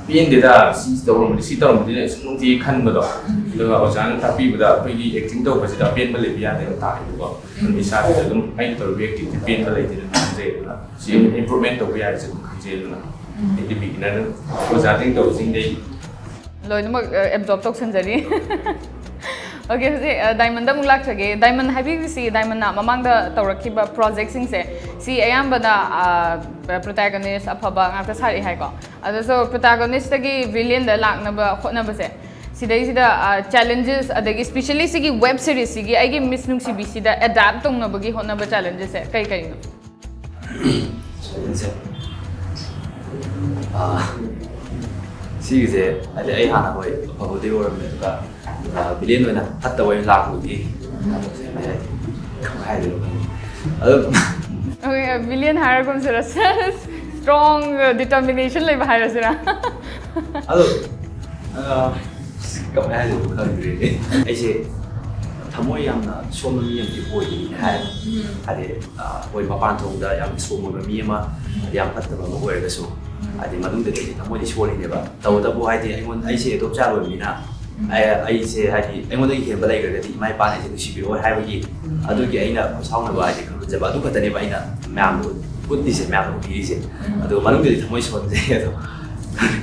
ꯄꯦꯟꯗꯦꯗ, ꯁꯤ ꯇꯧꯔꯝꯃꯗꯤ, ꯁꯤ ꯇꯧꯔꯝꯃꯗꯤꯅ ꯁꯨꯝ ꯅꯨꯡꯇꯤꯒꯤ ꯈꯟꯕꯗꯣ꯫ ꯑꯗꯨꯒ ꯑꯣꯖꯥꯅ ꯇꯥꯛꯄꯤꯕꯗ ꯑꯩꯈꯣꯏꯒꯤ ꯑꯦꯛꯇꯤꯡ ꯇꯧꯕꯁꯤꯗ ꯑꯄꯦꯟꯕ ꯂꯩꯕ ꯌꯥꯗꯦꯕ ꯇꯥꯛꯄꯗꯀꯣ꯫ ꯑꯗꯨꯝ ꯏꯁꯥꯁꯤꯗ ꯑꯗꯨꯝ ꯑꯩꯅ ꯇꯧꯔꯤꯕ ꯑꯦꯛꯇꯤꯡꯁꯦ ꯄꯦꯟꯕ ꯂꯩꯇꯦꯅ ꯈꯟꯖꯩ꯫ ꯑꯗꯨꯅ ꯁꯤ ꯏꯝꯄ꯭ꯔꯨꯚꯃꯦꯟ ꯇꯧꯕ ꯌꯥꯏꯁꯦ ꯑꯗꯨꯝ ꯈꯟꯖꯩ꯫ ꯑꯗꯨꯅ ꯑꯩꯗꯤ ꯕꯤꯒꯤꯅꯔ ꯑꯣꯖꯥꯁꯤꯡ ꯇꯧꯕꯁꯤꯡꯗꯩ ꯂꯣꯏꯅꯃꯛ ꯑꯦꯕꯖꯣꯔꯕ ꯇꯧꯁꯟꯖꯔꯤ꯫ ꯑꯣꯀꯦ, ꯍꯧꯖꯤꯛ, ꯑ, ꯗꯥꯏꯃꯟꯗ ꯑꯃꯨꯛ ꯂꯥꯛꯆꯒꯦ꯫ ꯗꯥꯏꯃꯟ ꯍꯥꯏꯕꯤꯔꯤꯁꯤ ꯗꯥꯏꯃꯟꯅ ꯃꯃꯥꯡꯗ ꯇꯧꯔꯛꯈꯤꯕ ꯄ꯭ꯔꯣꯖꯦꯛꯁꯤꯡꯁꯦ ꯁꯤ ꯑꯌꯥꯝꯕꯅ, ꯑ, ꯄ꯭ꯔꯣꯇꯥꯒꯣꯅꯤꯁ ꯑꯐꯕ ꯉꯥꯛꯇ ꯁꯥꯔꯛꯑꯦ ꯍꯥꯏꯀꯣ꯫ ꯑꯗꯨꯁꯨ ꯄ꯭ꯔꯣꯇꯥꯒꯣꯅꯤꯁꯇꯒꯤ ꯚꯤꯂꯤꯌꯟꯗ ꯂꯥꯛꯅꯕ ꯍꯣꯠꯅꯕꯁꯦ ꯁꯤꯗꯩꯁꯤꯗ, ꯑ, ꯆꯦꯂꯦꯟꯖꯦꯁ ꯑꯗꯒꯤ ꯁ꯭ꯄꯤꯁꯦꯜꯂꯤ ꯁꯤꯒꯤ ꯋꯦꯕ ꯁꯤꯔꯤꯁꯁꯤꯒꯤ ꯑꯩꯒꯤ ꯃꯤꯁ ꯅꯨꯡꯁꯤꯕꯤꯁꯤꯗ ꯑꯦꯗꯥꯞ ꯇꯧꯅꯕꯒꯤ ꯍꯣꯠꯅꯕ ꯆꯦꯂꯦꯟꯖꯦꯁꯁꯦ ꯀꯩ ꯀꯩꯅꯣ? ꯆꯦꯂꯦꯟꯖꯁꯦ, ꯑꯥ, ꯁꯤꯒꯤꯁꯦ ꯍꯥꯏꯗꯤ ꯑꯩ ꯍꯥꯟꯅ ꯍꯣꯏ ꯑꯐꯕꯗꯤ ꯑꯣꯏꯔꯝꯃꯦ, ꯑꯗꯨꯒ, ꯑꯥ, ꯚꯤꯂꯦꯟ ꯑꯣꯏꯅ ꯐꯠꯇꯕ ꯑꯣꯏꯅ ꯂꯥꯛꯄꯒꯤ ꯀꯩ ꯍꯥꯏꯗꯤ ꯀꯃꯥꯏ ꯍꯥꯏꯗꯣꯏꯅꯣ ꯈꯪꯗꯦ꯫ ꯑꯗꯨꯝ ꯚꯤꯂꯤꯌꯟ ꯍꯥꯏꯔꯒꯨꯝꯁꯤꯔ, ꯁ꯭ꯇ꯭ꯔꯣꯡ ꯗꯤꯇꯔꯃꯤꯅꯦꯁꯟ ꯂꯩꯕ ꯍꯥꯏꯔꯁꯤꯔꯥ? ꯑꯗꯣ, ꯑꯥ, ꯀꯃꯥꯏꯅ ꯍꯥꯏꯗꯣꯏꯅꯣ ꯈꯪꯗ꯭ꯔꯦꯅꯦ꯫ ꯑꯩꯁꯦ ꯊꯃꯣꯏ ꯌꯥꯝꯅ ꯁꯣꯟꯕ ꯃꯤ ꯑꯃꯗꯤ ꯑꯣꯏꯗꯦ ꯍꯥꯏ꯫ ꯍꯥꯏꯗꯤ, ꯑ, ꯍꯣꯏ, ꯃꯄꯥꯟ ꯊꯣꯡꯗ ꯌꯥꯝ ꯁꯣꯟꯕ ꯃꯤ ꯑꯃ, ꯌꯥꯝ ꯐꯠꯇꯕ ꯑꯃ ꯑꯣꯏꯔꯒꯁꯨ, ꯍꯥꯏꯗꯤ, ꯃꯅꯨꯡꯗꯗꯤ ꯑꯩꯁꯦ ꯊꯃꯣꯏꯗꯤ ꯁꯣꯜꯂꯤꯅꯦꯕ꯫ ꯇꯧꯕꯇꯕꯨ, ꯍꯥꯏꯗꯤ, ꯑꯩꯉꯣꯟꯗ, ꯑꯩꯁꯦ ꯑꯗꯣꯞ ꯆꯥꯔ ꯑꯣꯏꯕꯅꯤꯅ, ꯑꯩ, ꯑꯩꯁꯦ, ꯍꯥꯏꯗꯤ, ꯑꯩꯉꯣꯟꯗꯒꯤ ꯍꯦꯟꯕ ꯂꯩꯈ꯭ꯔꯒꯗꯤ ꯏꯃꯥ ꯏꯄꯥꯅ ꯑꯩꯁꯦ ꯅꯨꯡꯁꯤꯕꯤꯔꯣꯏ ꯍꯥꯏꯕꯒꯤ, ꯑꯗꯨꯒꯤ ꯑꯩꯅ ꯈꯨꯠꯁꯥꯎꯅꯕ ꯍꯥꯏꯗꯤ ꯈꯪꯍꯟꯖꯕ, ꯑꯗꯨ ꯈꯛꯇꯅꯦꯕ ꯑꯩꯅ ꯃꯌꯥꯝꯗ ꯎꯠꯂꯤꯁꯦ, ꯃꯌꯥꯝꯗ ꯎꯠꯄꯤꯔꯤꯁꯦ꯫ ꯑꯗꯨꯒ ꯃꯅꯨꯡꯗꯗꯤ ꯊꯃꯣꯏ ꯁꯣꯟꯖꯩ꯫ ꯑꯗꯣ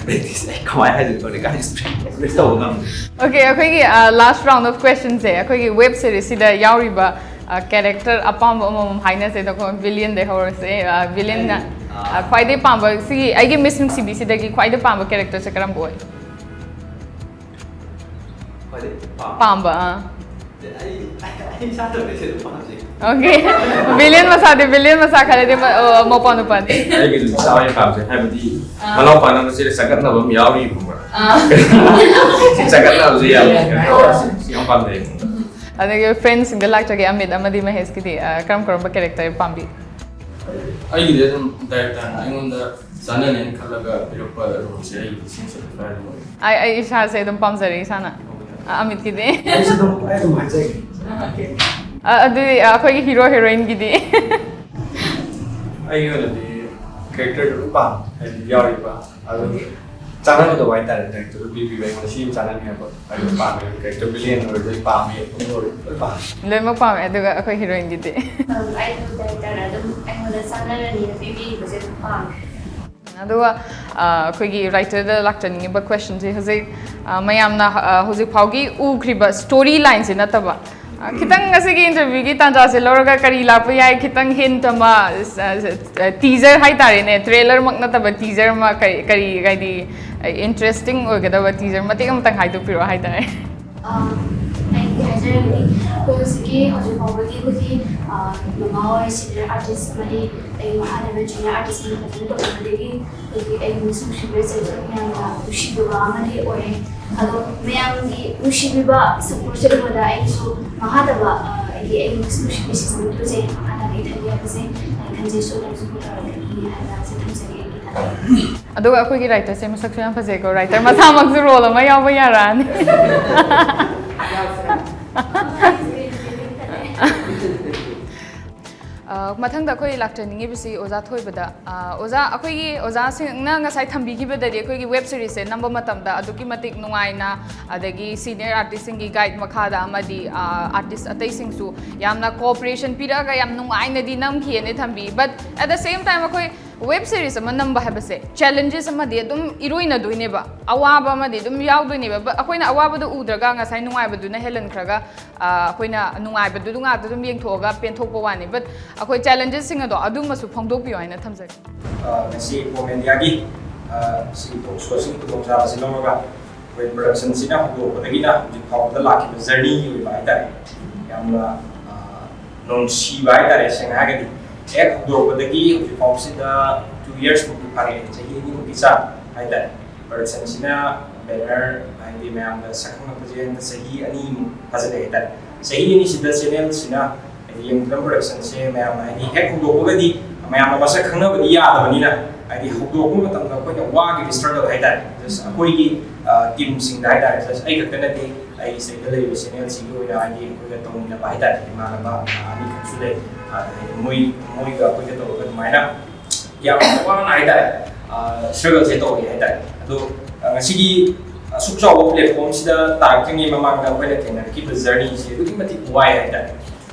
practice ꯑꯩ ꯀꯃꯥꯏꯅ ꯍꯥꯏꯗꯣꯏꯅꯣ ꯈꯪꯗꯦ, ꯀꯥꯏ express, express ꯇꯧꯕ ꯉꯝꯗꯦ꯫ Okay, ꯑꯩꯈꯣꯏꯒꯤ, ꯑ, last round of questionꯁꯦ, ꯑꯩꯈꯣꯏꯒꯤ web seriesꯁꯤꯗ ꯌꯥꯎꯔꯤꯕ, ꯑ, character ꯑꯄꯥꯝꯕ ꯑꯃꯃꯝ ꯍꯥꯏꯅꯁꯦ꯫ ꯑꯗꯣ ꯑꯩꯈꯣꯏ villainꯗꯩ ꯍꯧꯔꯁꯦ꯫ ꯑ, villainꯅ, ꯑꯩ, ꯑ, ꯑ, ꯈ꯭ꯋꯥꯏꯗꯩ ꯄꯥꯝꯕ, ꯁꯤꯒꯤ ꯑꯩꯒꯤ Miss ꯅꯨꯡꯁꯤꯕꯤꯁꯤꯗꯒꯤ ꯈ꯭ꯋꯥꯏꯗꯩ ꯄꯥꯝꯕ characterꯁꯦ ꯀꯔꯝꯕ ꯑꯣꯏ? ꯈ꯭ꯋꯥꯏꯗꯩ ꯄꯥꯝꯕ? ꯄꯥꯝꯕ, ꯑꯥ꯫ ꯑꯩ, ꯑꯩ ꯏꯁꯥ ꯇꯧꯔꯛꯏꯁꯦ ꯑꯗꯨꯝ ꯄꯥꯝꯖꯩ꯫ Okay꯫ Villain ꯃꯁꯥꯗꯤ, villain ꯃꯁꯥ ꯈꯜꯂꯗꯤ ꯃ-, ꯑ, ꯃꯧꯄ꯭ꯋꯥ ꯅꯨꯄꯥꯗꯤ? ꯑꯩꯒꯤꯗꯤ ꯏꯁꯥ ꯑꯣꯏꯅ ꯄꯥꯝꯖꯩ, ꯍꯥꯏꯕꯗꯤ ꯑꯥ꯫ ꯃꯅꯥꯎꯄꯥꯅ ꯃꯆꯦꯗ ꯆꯒꯠꯅꯕ ꯑꯃ ꯌꯥꯎꯔꯤ, ꯈꯪꯕ꯭ꯔꯥ? ꯑꯥ꯫ ꯁꯤ ꯆꯒꯠꯅꯕꯁꯦ ꯌꯥꯝ ꯀꯩꯅꯣ ꯇꯧꯋꯦ, ꯁꯤ ꯌꯥꯝ ꯄꯥꯝꯖꯩ꯫ ꯑꯗꯒꯤ friendꯁꯤꯡꯗ ꯂꯥꯛꯆꯒꯦ, ꯑꯃꯤꯠ ꯑꯃꯗꯤ ꯃꯍꯦꯁꯀꯤꯗꯤ, ꯑ, ꯀꯔꯝ ꯀꯔꯝꯕ character ꯄꯥꯝꯕꯤ? ꯑꯩꯒꯤꯗꯤ ꯑꯗꯨꯝ directorꯅ ꯑꯩꯉꯣꯟꯗ ꯆꯥꯟꯅꯅꯦꯅ ꯈꯜꯂꯒ ꯄꯤꯔꯛꯄ roleꯁꯦ ꯑꯩꯒꯤꯗꯤ ꯁꯦꯟꯁ ꯁꯦꯇꯤꯁꯐꯥꯏ ꯑꯣꯏ꯫ ꯑꯩ, ꯑꯩ ꯏꯁꯥꯁꯦ ꯑꯗꯨꯝ ꯄꯥꯝꯖꯔꯦ ꯏꯁꯥꯅ꯫ ꯑ, ꯑꯃꯤꯠꯀꯤꯗꯤ? ꯑꯩꯁꯨ ꯑꯗꯨꯝ, ꯑꯩ ꯑꯗꯨꯝ ꯍꯥꯏꯖꯒꯦ꯫ ꯑ, ꯑꯗꯨꯗꯤ, ꯑ, ꯑꯩꯈꯣꯏꯒꯤ hero heroineꯒꯤꯗꯤ? ꯑꯩꯒꯤ ꯑꯣꯏꯅꯗꯤ characterꯗꯨ ꯑꯗꯨꯝ ꯄꯥꯝꯃꯦ, ꯍꯥꯏꯗꯤ ꯌꯥꯎꯔꯤꯕ ꯑꯗꯨꯝ ꯆꯥꯟꯅꯒꯗꯧꯕ ꯍꯥꯏꯇꯥꯔꯦ, directorꯗꯨ ꯄꯤꯕꯤꯕ ꯑꯩꯉꯣꯟꯗ ꯁꯤ ꯑꯃ ꯆꯥꯟꯅꯅꯤ ꯍꯥꯏꯕ ꯑꯩ ꯄꯥꯝꯃꯦ꯫ Character villain ꯑꯣꯏꯔꯁꯨ ꯑꯩ ꯄꯥꯝꯃꯦ, ꯑꯗꯨꯝ ꯑꯣꯏꯔꯁꯨ ꯂꯣꯏ ꯄꯥꯝꯃꯦ꯫ ꯂꯣꯏꯅꯃꯛ ꯄꯥꯝꯃꯦ꯫ ꯑꯗꯨꯒ ꯑꯩꯈꯣꯏ heroineꯒꯤꯗꯤ? ꯑꯩꯁꯨ directorꯅ ꯑꯗꯨꯝ ꯑꯩꯉꯣꯟꯗ ꯆꯥꯟꯅꯔꯅꯤꯅ ꯄꯤꯕꯤꯕꯁꯦ ꯑꯗꯨꯝ ꯄꯥꯝꯃꯦ꯫ ꯑꯗꯨꯒ, ꯑ, ꯑꯩꯈꯣꯏꯒꯤ writerꯗ ꯂꯥꯛꯆꯅꯤꯡꯉꯤꯕ questionꯁꯦ ꯍꯧꯖꯤꯛ, ꯑ, ꯃꯌꯥꯝꯅ, ꯑ, ꯍꯧꯖꯤꯛ ꯐꯥꯎꯒꯤ ꯎꯈ꯭ꯔꯤꯕ story lineꯁꯦ ꯅꯠꯇꯕ, ꯑ, ꯈꯤꯇꯪ ꯉꯁꯤꯒꯤ interviewꯒꯤ ꯇꯥꯟꯖꯥꯁꯦ ꯂꯧꯔꯒ ꯀꯔꯤ ꯂꯥꯛꯄ ꯌꯥꯏ, ꯈꯤꯇꯪ hint ꯑꯃ, ꯑ, ꯑ, teaser ꯍꯥꯏꯇꯥꯔꯦꯅꯦ, trailerꯃꯛ ꯅꯠꯇꯕ teaser ꯑꯃ, ꯀꯔꯤ, ꯀꯔꯤ, ꯍꯥꯏꯗꯤ, ꯑ, interesting ꯑꯣꯏꯒꯗꯕ teaser ꯃꯇꯦꯛ ꯑꯃꯇꯪ ꯍꯥꯏꯗꯣꯛꯄꯤꯔꯛꯑꯣ ꯍꯥꯏꯇꯥꯔꯦ꯫ ꯑꯥ, ꯑꯩꯒꯤ ꯍꯥꯏꯖꯔꯒꯗꯤ, ꯑꯩꯈꯣꯏ ꯍꯧꯖꯤꯛꯀꯤ, ꯍꯧꯖꯤꯛ ꯐꯥꯎꯕꯒꯤ ꯑꯩꯈꯣꯏꯒꯤ, ꯑꯥ, ꯃꯃꯥ ꯍꯣꯏ senior artist ꯑꯃꯗꯤ ꯑꯩ ꯃꯈꯥꯗ junior artist ꯑꯃ ꯐꯖꯅ ꯇꯧꯖꯕꯗꯒꯤ ꯍꯧꯖꯤꯛ ꯑꯩ Miss ꯅꯨꯡꯁꯤꯕꯤꯕ ꯆꯩꯊꯦꯡ ꯌꯥꯝꯅ ꯅꯨꯡꯁꯤꯕ ꯑꯃꯗꯤ ꯑꯣꯏꯔꯦ꯫ ꯑꯗꯣ ꯃꯌꯥꯝꯒꯤ ꯅꯨꯡꯁꯤꯕꯤꯕ supportꯁꯦ ꯎꯕꯗ ꯑꯩꯁꯨ ꯃꯈꯥ ꯇꯥꯕ, ꯑꯥ, ꯑꯩꯒꯤ, ꯑꯩ Miss ꯅꯨꯡꯁꯤꯕꯤ season twoꯁꯦ ꯃꯈꯥ ꯇꯥꯅ ꯑꯩ ꯊꯝꯒꯦ ꯍꯥꯏꯕꯁꯦ ꯑꯩ ꯈꯟꯖꯩ, ꯁꯣꯏꯗꯅ support ꯇꯧꯔꯛꯀꯅꯤ ꯍꯥꯏꯕꯁꯦ ꯊꯝꯖꯒꯦ ꯑꯩꯒꯤ ꯑꯗꯨꯒ ꯑꯩꯈꯣꯏꯒꯤ ꯔꯥꯏꯇꯔꯁꯦ ꯃꯁꯛꯁꯨ ꯌꯥꯝ ꯐꯖꯩꯀꯣ, ꯔꯥꯏꯇꯔ ꯃꯁꯥꯃꯛꯁꯨ ꯔꯣꯜ ꯑꯃ ꯌꯥꯎꯕ ꯌꯥꯔꯛꯑꯅꯤ꯫ ꯑ, ꯃꯊꯪꯗ ꯑꯩꯈꯣꯏ ꯂꯥꯛꯆꯅꯤꯡꯉꯤꯕꯁꯤ ꯑꯣꯖꯥ ꯊꯣꯏꯕꯗ꯫ ꯑ, ꯑꯣꯖꯥ, ꯑꯩꯈꯣꯏꯒꯤ ꯑꯣꯖꯥꯁꯤꯡꯅ ꯉꯁꯥꯏ ꯊꯝꯕꯤꯈꯤꯕꯗꯗꯤ ꯑꯩꯈꯣꯏꯒꯤ ꯋꯦꯕ ꯁꯤꯔꯤꯁꯁꯦ ꯅꯝꯕ ꯃꯇꯝꯗ ꯑꯗꯨꯛꯀꯤ ꯃꯇꯤꯛ ꯅꯨꯡꯉꯥꯏꯅ, ꯑꯗꯒꯤ ꯁꯤꯅꯤꯌꯔ ꯑꯥꯔꯇꯤꯁꯁꯤꯡꯒꯤ ꯒꯥꯏꯗ ꯃꯈꯥꯗ ꯑꯃꯗꯤ, ꯑ, ꯑꯥꯔꯇꯤꯁ ꯑꯇꯩꯁꯤꯡꯁꯨ ꯌꯥꯝꯅ ꯀꯣꯑꯣꯄꯔꯦꯁꯟ ꯄꯤꯔꯛꯑꯒ ꯌꯥꯝ ꯅꯨꯡꯉꯥꯏꯅꯗꯤ ꯅꯝꯈꯤꯑꯅ ꯊꯝꯕꯤ꯫ But at the same time ꯑꯩꯈꯣꯏ ꯋꯦꯕ ꯁꯤꯔꯤꯁ ꯑꯃ ꯅꯝꯕ ꯍꯥꯏꯕꯁꯦ ꯆꯦꯂꯦꯟꯖꯦꯁ ꯑꯃꯗꯤ ꯑꯗꯨꯝ ꯏꯔꯣꯏꯅꯗꯣꯏꯅꯦꯕ, ꯑꯋꯥꯕ ꯑꯃꯗꯤ ꯑꯗꯨꯝ ꯌꯥꯎꯗꯣꯏꯅꯦꯕ꯫ But ꯑꯩꯈꯣꯏꯅ ꯑꯋꯥꯕꯗꯣ ꯎꯗ꯭ꯔꯒ ꯉꯁꯥꯏ ꯅꯨꯡꯉꯥꯏꯕꯗꯨꯅ ꯍꯦꯜꯍꯟꯈ꯭ꯔꯒ, ꯑ, ꯑꯩꯈꯣꯏꯅ ꯅꯨꯡꯉꯥꯏꯕꯗꯨꯗ ꯉꯥꯛꯇ ꯑꯗꯨꯝ ꯌꯦꯡꯊꯣꯛꯑꯒ ꯄꯦꯟꯊꯣꯛꯄ ꯋꯥꯅꯤ꯫ But ꯑꯩꯈꯣꯏ ꯆꯦꯂꯦꯟꯖꯦꯁꯁꯤꯡ ꯑꯗꯣ ꯑꯗꯨꯃꯁꯨ ꯐꯣꯡꯗꯣꯛꯄꯤꯌꯣ ꯍꯥꯏꯅ ꯊꯝꯖꯒꯦ꯫ ꯑ, ꯉꯁꯤ ꯄ꯭ꯔꯣ ꯃꯦꯗꯤꯌꯥꯒꯤ, ꯑ, ꯁꯤꯒꯤ ꯇꯣꯛ ꯁꯣꯁꯤꯒꯤ ꯈꯨꯗꯣꯡꯆꯥꯕꯁꯤ ꯂꯧꯔꯒ ꯑꯩꯈꯣꯏ ꯄ꯭ꯔꯗꯛꯁꯟꯁꯤꯅ ꯍꯧꯗꯣꯛꯄꯗꯒꯤꯅ ꯍꯧꯖꯤꯛ ꯐꯥꯎꯕꯗ ꯂꯥꯛꯈꯤꯕ ꯖꯔꯅꯤꯒꯤ ꯑꯣꯏꯕ ꯍꯥꯏꯇꯥꯔꯦ, ꯌꯥꯝꯅ, ꯑ, ꯅꯨꯡꯁꯤꯕ ꯍꯥꯏꯇꯥꯔꯦ꯫ ꯁꯦꯡꯅ ꯍꯥꯏꯔꯒꯗꯤ ꯍꯦꯛ ꯍꯧꯗꯣꯔꯛꯄꯗꯒꯤ ꯍꯧꯖꯤꯛ ꯐꯥꯎꯕꯁꯤꯗ ꯇꯨ ꯌꯔꯁꯃꯨꯛꯇꯤ ꯐꯥꯔꯛꯑꯦ, ꯆꯍꯤ ꯑꯅꯤꯃꯨꯛꯀꯤ ꯆꯥꯡ ꯍꯥꯏꯇꯥꯔꯦ꯫ ꯄ꯭ꯔꯗꯛꯁꯟꯁꯤꯅ ꯕꯦꯅꯔ ꯍꯥꯏꯗꯤ ꯃꯌꯥꯝꯗ ꯁꯛꯈꯪꯂꯛꯄꯁꯦ ꯍꯟꯗꯛ ꯆꯍꯤ ꯑꯅꯤꯃꯨꯛ ꯐꯥꯖꯤꯜꯂꯛꯑꯦ ꯍꯥꯏꯇꯥꯔꯦ꯫ ꯆꯍꯤ ꯑꯅꯤꯁꯤꯗ ꯆꯦꯅꯦꯜꯁꯤꯅ ꯍꯥꯏꯗꯤ ꯌꯦꯡ ꯐꯤꯂꯝ ꯄ꯭ꯔꯗꯛꯁꯟꯁꯦ ꯃꯌꯥꯝꯅ ꯍꯥꯏꯗꯤ ꯍꯦꯛ ꯍꯧꯗꯣꯛꯄꯒꯗꯤ ꯃꯌꯥꯝꯅ ꯃꯁꯛ ꯈꯪꯅꯕꯗꯤ ꯌꯥꯗꯕꯅꯤꯅ, ꯍꯥꯏꯗꯤ ꯍꯧꯗꯣꯛꯄ ꯃꯇꯝꯗ ꯑꯩꯈꯣꯏꯅ ꯋꯥꯈꯤꯕ ꯏꯁꯇ꯭ꯔꯒꯜ ꯍꯥꯏꯇꯥꯔꯦ꯫ Just ꯑꯩꯈꯣꯏꯒꯤ, ꯑ, ꯇꯤꯝꯁꯤꯡꯗ ꯍꯥꯏꯇꯥꯔꯦ, just ꯑꯩ ꯈꯛꯇ ꯅꯠꯇꯦ, ꯑꯩꯒꯤ ꯁꯤꯗꯩꯗ ꯂꯩꯔꯤꯕ ꯆꯦꯅꯦꯜꯁꯤꯡꯒꯤ ꯑꯣꯏꯅ ꯍꯥꯏꯗꯤ ꯑꯩꯈꯣꯏꯒ ꯇꯧꯃꯤꯟꯅꯕ ꯍꯥꯏꯇꯥꯔꯦ, ꯏꯃꯥꯟꯅꯕ, ꯑ, ꯑꯅꯤꯈꯛꯁꯨ ꯂꯩ꯫ ꯑ, ꯍꯥꯏꯗꯤ ꯃꯣꯏ, ꯃꯣꯏꯒ ꯑꯩꯈꯣꯏꯒ ꯇꯧꯔꯒ ꯑꯗꯨꯃꯥꯏꯅ ꯌꯥꯝ ꯋꯥꯅ ꯍꯥꯏꯇꯥꯔꯦ, ꯏꯁꯇ꯭ꯔꯒꯜꯁꯦ ꯇꯧꯔꯤ ꯍꯥꯏꯇꯥꯔꯦ꯫ ꯑꯗꯣ, ꯑ, ꯉꯁꯤꯒꯤ ꯑꯁꯨꯛ ꯆꯥꯎꯕ ꯄ꯭ꯂꯦꯠꯐꯣꯝꯁꯤꯗ ꯇꯥꯔꯛꯇ꯭ꯔꯤꯉꯩ ꯃꯃꯥꯡꯗ ꯑꯩꯈꯣꯏꯅ ꯊꯦꯡꯅꯔꯛꯈꯤꯕ ꯖꯔꯅꯤꯁꯦ ꯑꯗꯨꯛꯀꯤ ꯃꯇꯤꯛ ꯋꯥꯏ ꯍꯥꯏꯇꯥꯔꯦ꯫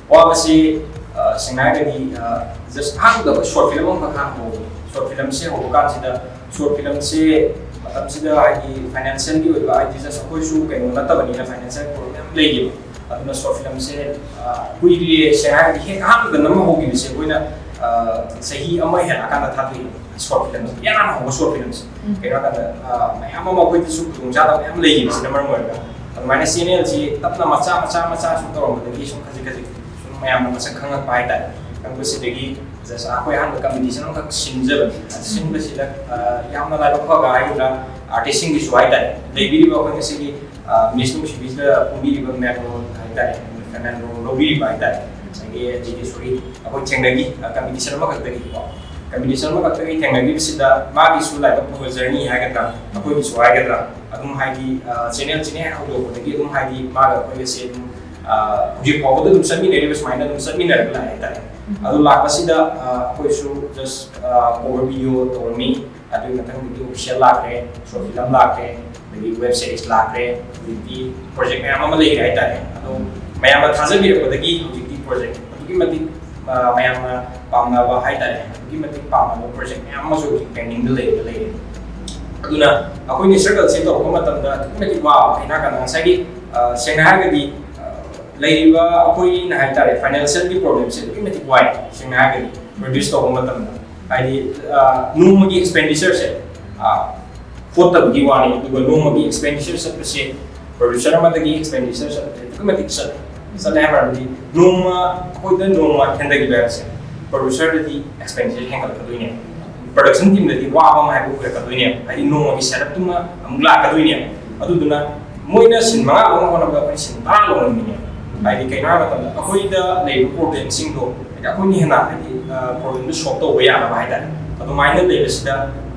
ꯋꯥꯕꯁꯤ, ꯑ, ꯁꯦꯡꯅ ꯍꯥꯏꯔꯒꯗꯤ, ꯑ, just ꯑꯍꯥꯟꯕꯗ ꯑꯩꯈꯣꯏ ꯁꯣꯔꯠ ꯐꯤꯂꯝ ꯑꯃꯈꯛ ꯍꯥꯟꯅ ꯍꯧꯕꯅꯤ꯫ ꯁꯣꯔꯠ ꯐꯤꯂꯝꯁꯦ ꯍꯧꯕ ꯀꯥꯟꯁꯤꯗ, ꯁꯣꯔꯠ ꯐꯤꯂꯝꯁꯦ ꯃꯇꯝꯁꯤꯗ ꯍꯥꯏꯗꯤ ꯐꯥꯏꯅꯥꯟꯁꯤꯌꯦꯜꯒꯤ ꯑꯣꯏꯕ ꯍꯥꯏꯗꯤ just ꯑꯩꯈꯣꯏꯁꯨ ꯀꯩꯅꯣ ꯅꯠꯇꯕꯅꯤꯅ ꯐꯥꯏꯅꯥꯟꯁꯤꯌꯦꯜ ꯄ꯭ꯔꯣꯕ꯭ꯂꯦꯝ ꯃꯌꯥꯝ ꯂꯩꯌꯦꯕ꯫ ꯑꯗꯨꯅ ꯁꯣꯔꯠ ꯐꯤꯂꯝꯁꯦ, ꯑ, ꯀꯨꯏꯔꯦ, ꯁꯦꯡꯅ ꯍꯥꯏꯔꯒꯗꯤ ꯍꯦꯛ ꯑꯍꯥꯟꯕꯗ ꯅꯝꯕ ꯍꯧꯈꯤꯕꯁꯦ ꯑꯩꯈꯣꯏꯅ, ꯑ, ꯆꯍꯤ ꯑꯃ ꯍꯦꯜꯂꯛꯑꯀꯥꯟꯗ ꯊꯥꯗꯣꯛꯏ꯫ ꯁꯣꯔꯠ ꯐꯤꯂꯝꯁꯦ ꯏꯍꯥꯟ ꯍꯥꯟꯅ ꯍꯧꯕ ꯁꯣꯔꯠ ꯐꯤꯂꯝꯁꯦ꯫ ꯎꯝ꯫ ꯀꯩꯅꯣ ꯍꯥꯏꯀꯥꯟꯗ, ꯑ, ꯃꯌꯥꯝ ꯑꯃ ꯑꯩꯈꯣꯏꯗꯁꯨ ꯈꯨꯗꯣꯡꯆꯥꯗꯕ ꯃꯌꯥꯝ ꯂꯩꯈꯤꯕꯁꯤꯅ ꯃꯔꯝ ꯑꯣꯏꯔꯒ ꯑꯗꯨꯃꯥꯏꯅ ꯆꯦꯅꯦꯜꯁꯤ ꯇꯞꯅ ꯃꯆꯥ ꯃꯆꯥ ꯃꯆꯥ ꯁꯨꯝ ꯇꯧꯔꯝꯕꯗꯒꯤ ꯁꯨꯝ ꯈꯖꯤꯛ ꯈꯖꯤꯛ ꯁꯨꯝ ꯃꯌꯥꯝꯅ ꯃꯁꯛ ꯈꯪꯉꯛꯄ ꯍꯥꯏꯇꯥꯔꯦ꯫ ꯈꯪꯕꯁꯤꯗꯒꯤ just ꯑꯩꯈꯣꯏ ꯑꯍꯥꯟꯕ ꯀꯝꯄꯤꯇꯤꯁꯟ ꯑꯃꯈꯛ ꯁꯤꯟꯖꯕꯅꯤ꯫ ꯑꯁꯤ ꯁꯤꯟꯕꯁꯤꯗ, ꯑ, ꯌꯥꯝꯅ ꯂꯥꯏꯕꯛ ꯐꯕ ꯍꯥꯏꯒꯗ꯭ꯔꯥ, ꯑꯥꯔꯇꯤꯁꯁꯤꯡꯒꯤꯁꯨ ꯍꯥꯏꯇꯥꯔꯦ, ꯂꯩꯕꯤꯔꯤꯕ ꯑꯩꯈꯣꯏ ꯉꯁꯤꯒꯤ, ꯑ, ꯃꯤꯁ ꯅꯨꯡꯁꯤꯕꯤꯁꯤꯗ ꯀꯨꯝꯕꯤꯔꯤꯕ ꯃꯦꯝ ꯔꯣꯜ ꯍꯥꯏꯇꯥꯔꯦ, ꯃꯦꯝ ꯔꯣꯜ ꯂꯧꯕꯤꯔꯤꯕ ꯍꯥꯏꯇꯥꯔꯦ, ꯉꯁꯥꯏꯒꯤ ꯖꯤꯇꯦꯁꯣꯔꯤ ꯑꯩꯈꯣꯏ ꯊꯦꯡꯅꯈꯤ, ꯑ, ꯀꯝꯄꯤꯇꯤꯁꯟ ꯑꯃꯈꯛꯇꯒꯤꯀꯣ꯫ ꯀꯝꯄꯤꯇꯤꯁꯟ ꯑꯃꯈꯛꯇꯒꯤ ꯊꯦꯡꯅꯈꯤꯕꯁꯤꯗ ꯃꯥꯒꯤꯁꯨ ꯂꯥꯏꯕꯛ ꯐꯕ ꯖꯔꯅꯤ ꯍꯥꯏꯒꯗ꯭ꯔꯥ, ꯑꯩꯈꯣꯏꯒꯤꯁꯨ ꯍꯥꯏꯒꯗ꯭ꯔꯥ, ꯑꯗꯨꯝ ꯍꯥꯏꯗꯤ ꯆꯦꯅꯦꯜꯁꯤꯅ ꯍꯦꯛ ꯍꯧꯗꯣꯛꯄꯗꯒꯤ ꯑꯗꯨꯝ ꯍꯥꯏꯗꯤ ꯃꯥꯒ ꯑꯩꯈꯣꯏꯒꯁꯦ ꯑꯗꯨꯝ ꯍꯧꯖꯤꯛ ꯐꯥꯎꯕꯗ ꯑꯗꯨꯝ ꯆꯠꯃꯤꯟꯅꯔꯤꯕ ꯁꯨꯃꯥꯏꯅ ꯑꯗꯨꯝ ꯆꯠꯃꯤꯟꯅꯔꯒ ꯂꯥꯛꯑꯦ ꯍꯥꯏꯇꯥꯔꯦ꯫ ꯑꯗꯨ ꯂꯥꯛꯄꯁꯤꯗ ꯑꯩꯈꯣꯏꯁꯨ ꯖꯁ ꯀꯣꯚꯔ ꯚꯤꯗꯤꯑꯣ ꯇꯧꯔꯝꯃꯤ, ꯑꯗꯨꯒꯤ ꯃꯊꯪꯗꯒꯤ ꯑꯣꯐꯤꯁꯤꯌꯦꯜ ꯂꯥꯛꯈ꯭ꯔꯦ, ꯁꯣꯔꯠ ꯐꯤꯂꯝ ꯂꯥꯛꯈ꯭ꯔꯦ, ꯑꯗꯒꯤ ꯋꯦꯕ ꯁꯤꯔꯤꯁ ꯂꯥꯛꯈ꯭ꯔꯦ꯫ ꯍꯧꯖꯤꯛꯇꯤ ꯄ꯭ꯔꯣꯖꯦꯛ ꯃꯌꯥꯝ ꯑꯃ ꯂꯩꯔꯦ ꯍꯥꯏꯇꯥꯔꯦ꯫ ꯑꯗꯣ ꯃꯌꯥꯝꯅ ꯊꯥꯖꯕꯤꯔꯛꯄꯗꯒꯤ ꯍꯧꯖꯤꯛꯇꯤ ꯄ꯭ꯔꯣꯖꯦꯛ ꯑꯗꯨꯛꯀꯤ ꯃꯇꯤꯛ ꯃꯌꯥꯝꯅ ꯄꯥꯝꯅꯕ ꯍꯥꯏꯇꯥꯔꯦ, ꯑꯗꯨꯛꯀꯤ ꯃꯇꯤꯛ ꯄꯥꯝꯅꯕ ꯄ꯭ꯔꯣꯖꯦꯛ ꯃꯌꯥꯝ ꯑꯃꯁꯨ ꯍꯧꯖꯤꯛ ꯄꯦꯟꯗꯤꯡꯗ ꯂꯩꯔꯒ ꯂꯩꯔꯦ꯫ ꯑꯗꯨꯅ ꯑꯩꯈꯣꯏꯅ ꯁ꯭ꯇ꯭ꯔꯒꯜꯁꯦ ꯇꯧꯔꯛꯄ ꯃꯇꯝꯗ ꯑꯗꯨꯛꯀꯤ ꯃꯇꯤꯛ ꯋꯥꯕ ꯀꯩꯅꯥ ꯀꯅꯥ ꯉꯁꯥꯏꯒꯤ ꯁꯦꯡꯅ ꯍꯥꯏꯔꯒꯗꯤ ꯂꯩꯔꯤꯕ ꯑꯩꯈꯣꯏꯅ ꯍꯥꯏꯇꯥꯔꯦ ꯐꯥꯏꯅꯥꯟꯁꯤꯌꯦꯜꯒꯤ ꯄ꯭ꯔꯣꯕ꯭ꯂꯦꯝꯁꯦ ꯑꯗꯨꯛꯀꯤ ꯃꯇꯤꯛ ꯋꯥꯏ꯫ ꯁꯦꯡꯅ ꯍꯥꯏꯔꯒꯗꯤ ꯄ꯭ꯔꯣꯗ꯭ꯌꯨꯁ ꯇꯧꯕ ꯃꯇꯝꯗ ꯍꯥꯏꯗꯤ ꯅꯣꯡꯃꯒꯤ ꯑꯦꯛꯁꯄꯦꯟꯗꯤꯆꯔꯁꯦ ꯍꯣꯠꯇꯕꯒꯤ ꯋꯥꯅꯤ, ꯑꯗꯨꯒ ꯅꯣꯡꯃꯒꯤ ꯑꯦꯛꯁꯄꯦꯟꯗꯤꯆꯔ ꯆꯠꯄꯁꯦ ꯄ꯭ꯔꯣꯗ꯭ꯌꯨꯁꯔ ꯑꯃꯗꯒꯤ ꯑꯦꯛꯁꯄꯦꯟꯗꯤꯆꯔ ꯆꯠꯄꯁꯦ ꯑꯗꯨꯛꯀꯤ ꯃꯇꯤꯛ ꯆꯠꯂꯦ꯫ ꯆꯠꯂꯦ ꯍꯥꯏꯕ ꯃꯔꯝꯗꯤ ꯅꯣꯡꯃ ꯑꯩꯈꯣꯏꯗ ꯅꯣꯡꯃ ꯍꯦꯟꯊꯈꯤꯕ ꯍꯥꯏꯕꯁꯦ ꯄ꯭ꯔꯣꯗ꯭ꯌꯨꯁꯔꯗꯗꯤ ꯑꯦꯛꯁꯄꯦꯟꯗꯤꯆꯔ ꯍꯦꯟꯒꯠꯂꯛꯀꯗꯣꯏꯅꯦ꯫ ꯄ꯭ꯔꯣꯗꯛꯁꯟ ꯇꯤꯝꯗꯗꯤ ꯋꯥꯕ ꯑꯃ ꯍꯥꯏꯕ ꯑꯣꯏꯔꯛꯀꯗꯣꯏꯅꯦ, ꯍꯥꯏꯗꯤ ꯅꯣꯡꯃꯒꯤ ꯁꯦꯠꯑꯞꯇꯨꯃ ꯑꯃꯨꯛ ꯂꯥꯛꯀꯗꯣꯏꯅꯦ꯫ ꯑꯗꯨꯗꯨꯅ ꯃꯣꯏꯅ ꯁꯤꯟ ꯃꯉꯥ ꯂꯧꯅꯕ ꯍꯣꯠꯅꯕꯗ ꯑꯩꯈꯣꯏ ꯁꯤꯟ ꯇꯔꯥ ꯂꯧꯅꯤꯡꯉꯦ꯫ ꯍꯥꯏꯗꯤ ꯀꯩꯅꯣ ꯍꯥꯏꯕ ꯃꯇꯝꯗ ꯑꯩꯈꯣꯏꯗ ꯂꯩꯔꯤꯕ ꯄ꯭ꯔꯣꯕ꯭ꯂꯦꯝꯁꯤꯡꯗꯣ ꯍꯥꯏꯗꯤ ꯑꯩꯈꯣꯏꯅ ꯍꯦꯟꯅ ꯍꯥꯏꯗꯤ ꯄ꯭ꯔꯣꯕ꯭ꯂꯦꯝꯗꯣ ꯁꯣꯜꯕ ꯇꯧꯕ ꯌꯥꯅꯕ ꯍꯥꯏꯇꯥꯔꯦ꯫ ꯑꯗꯨꯃꯥꯏꯅ ꯂꯩꯕꯁꯤꯗ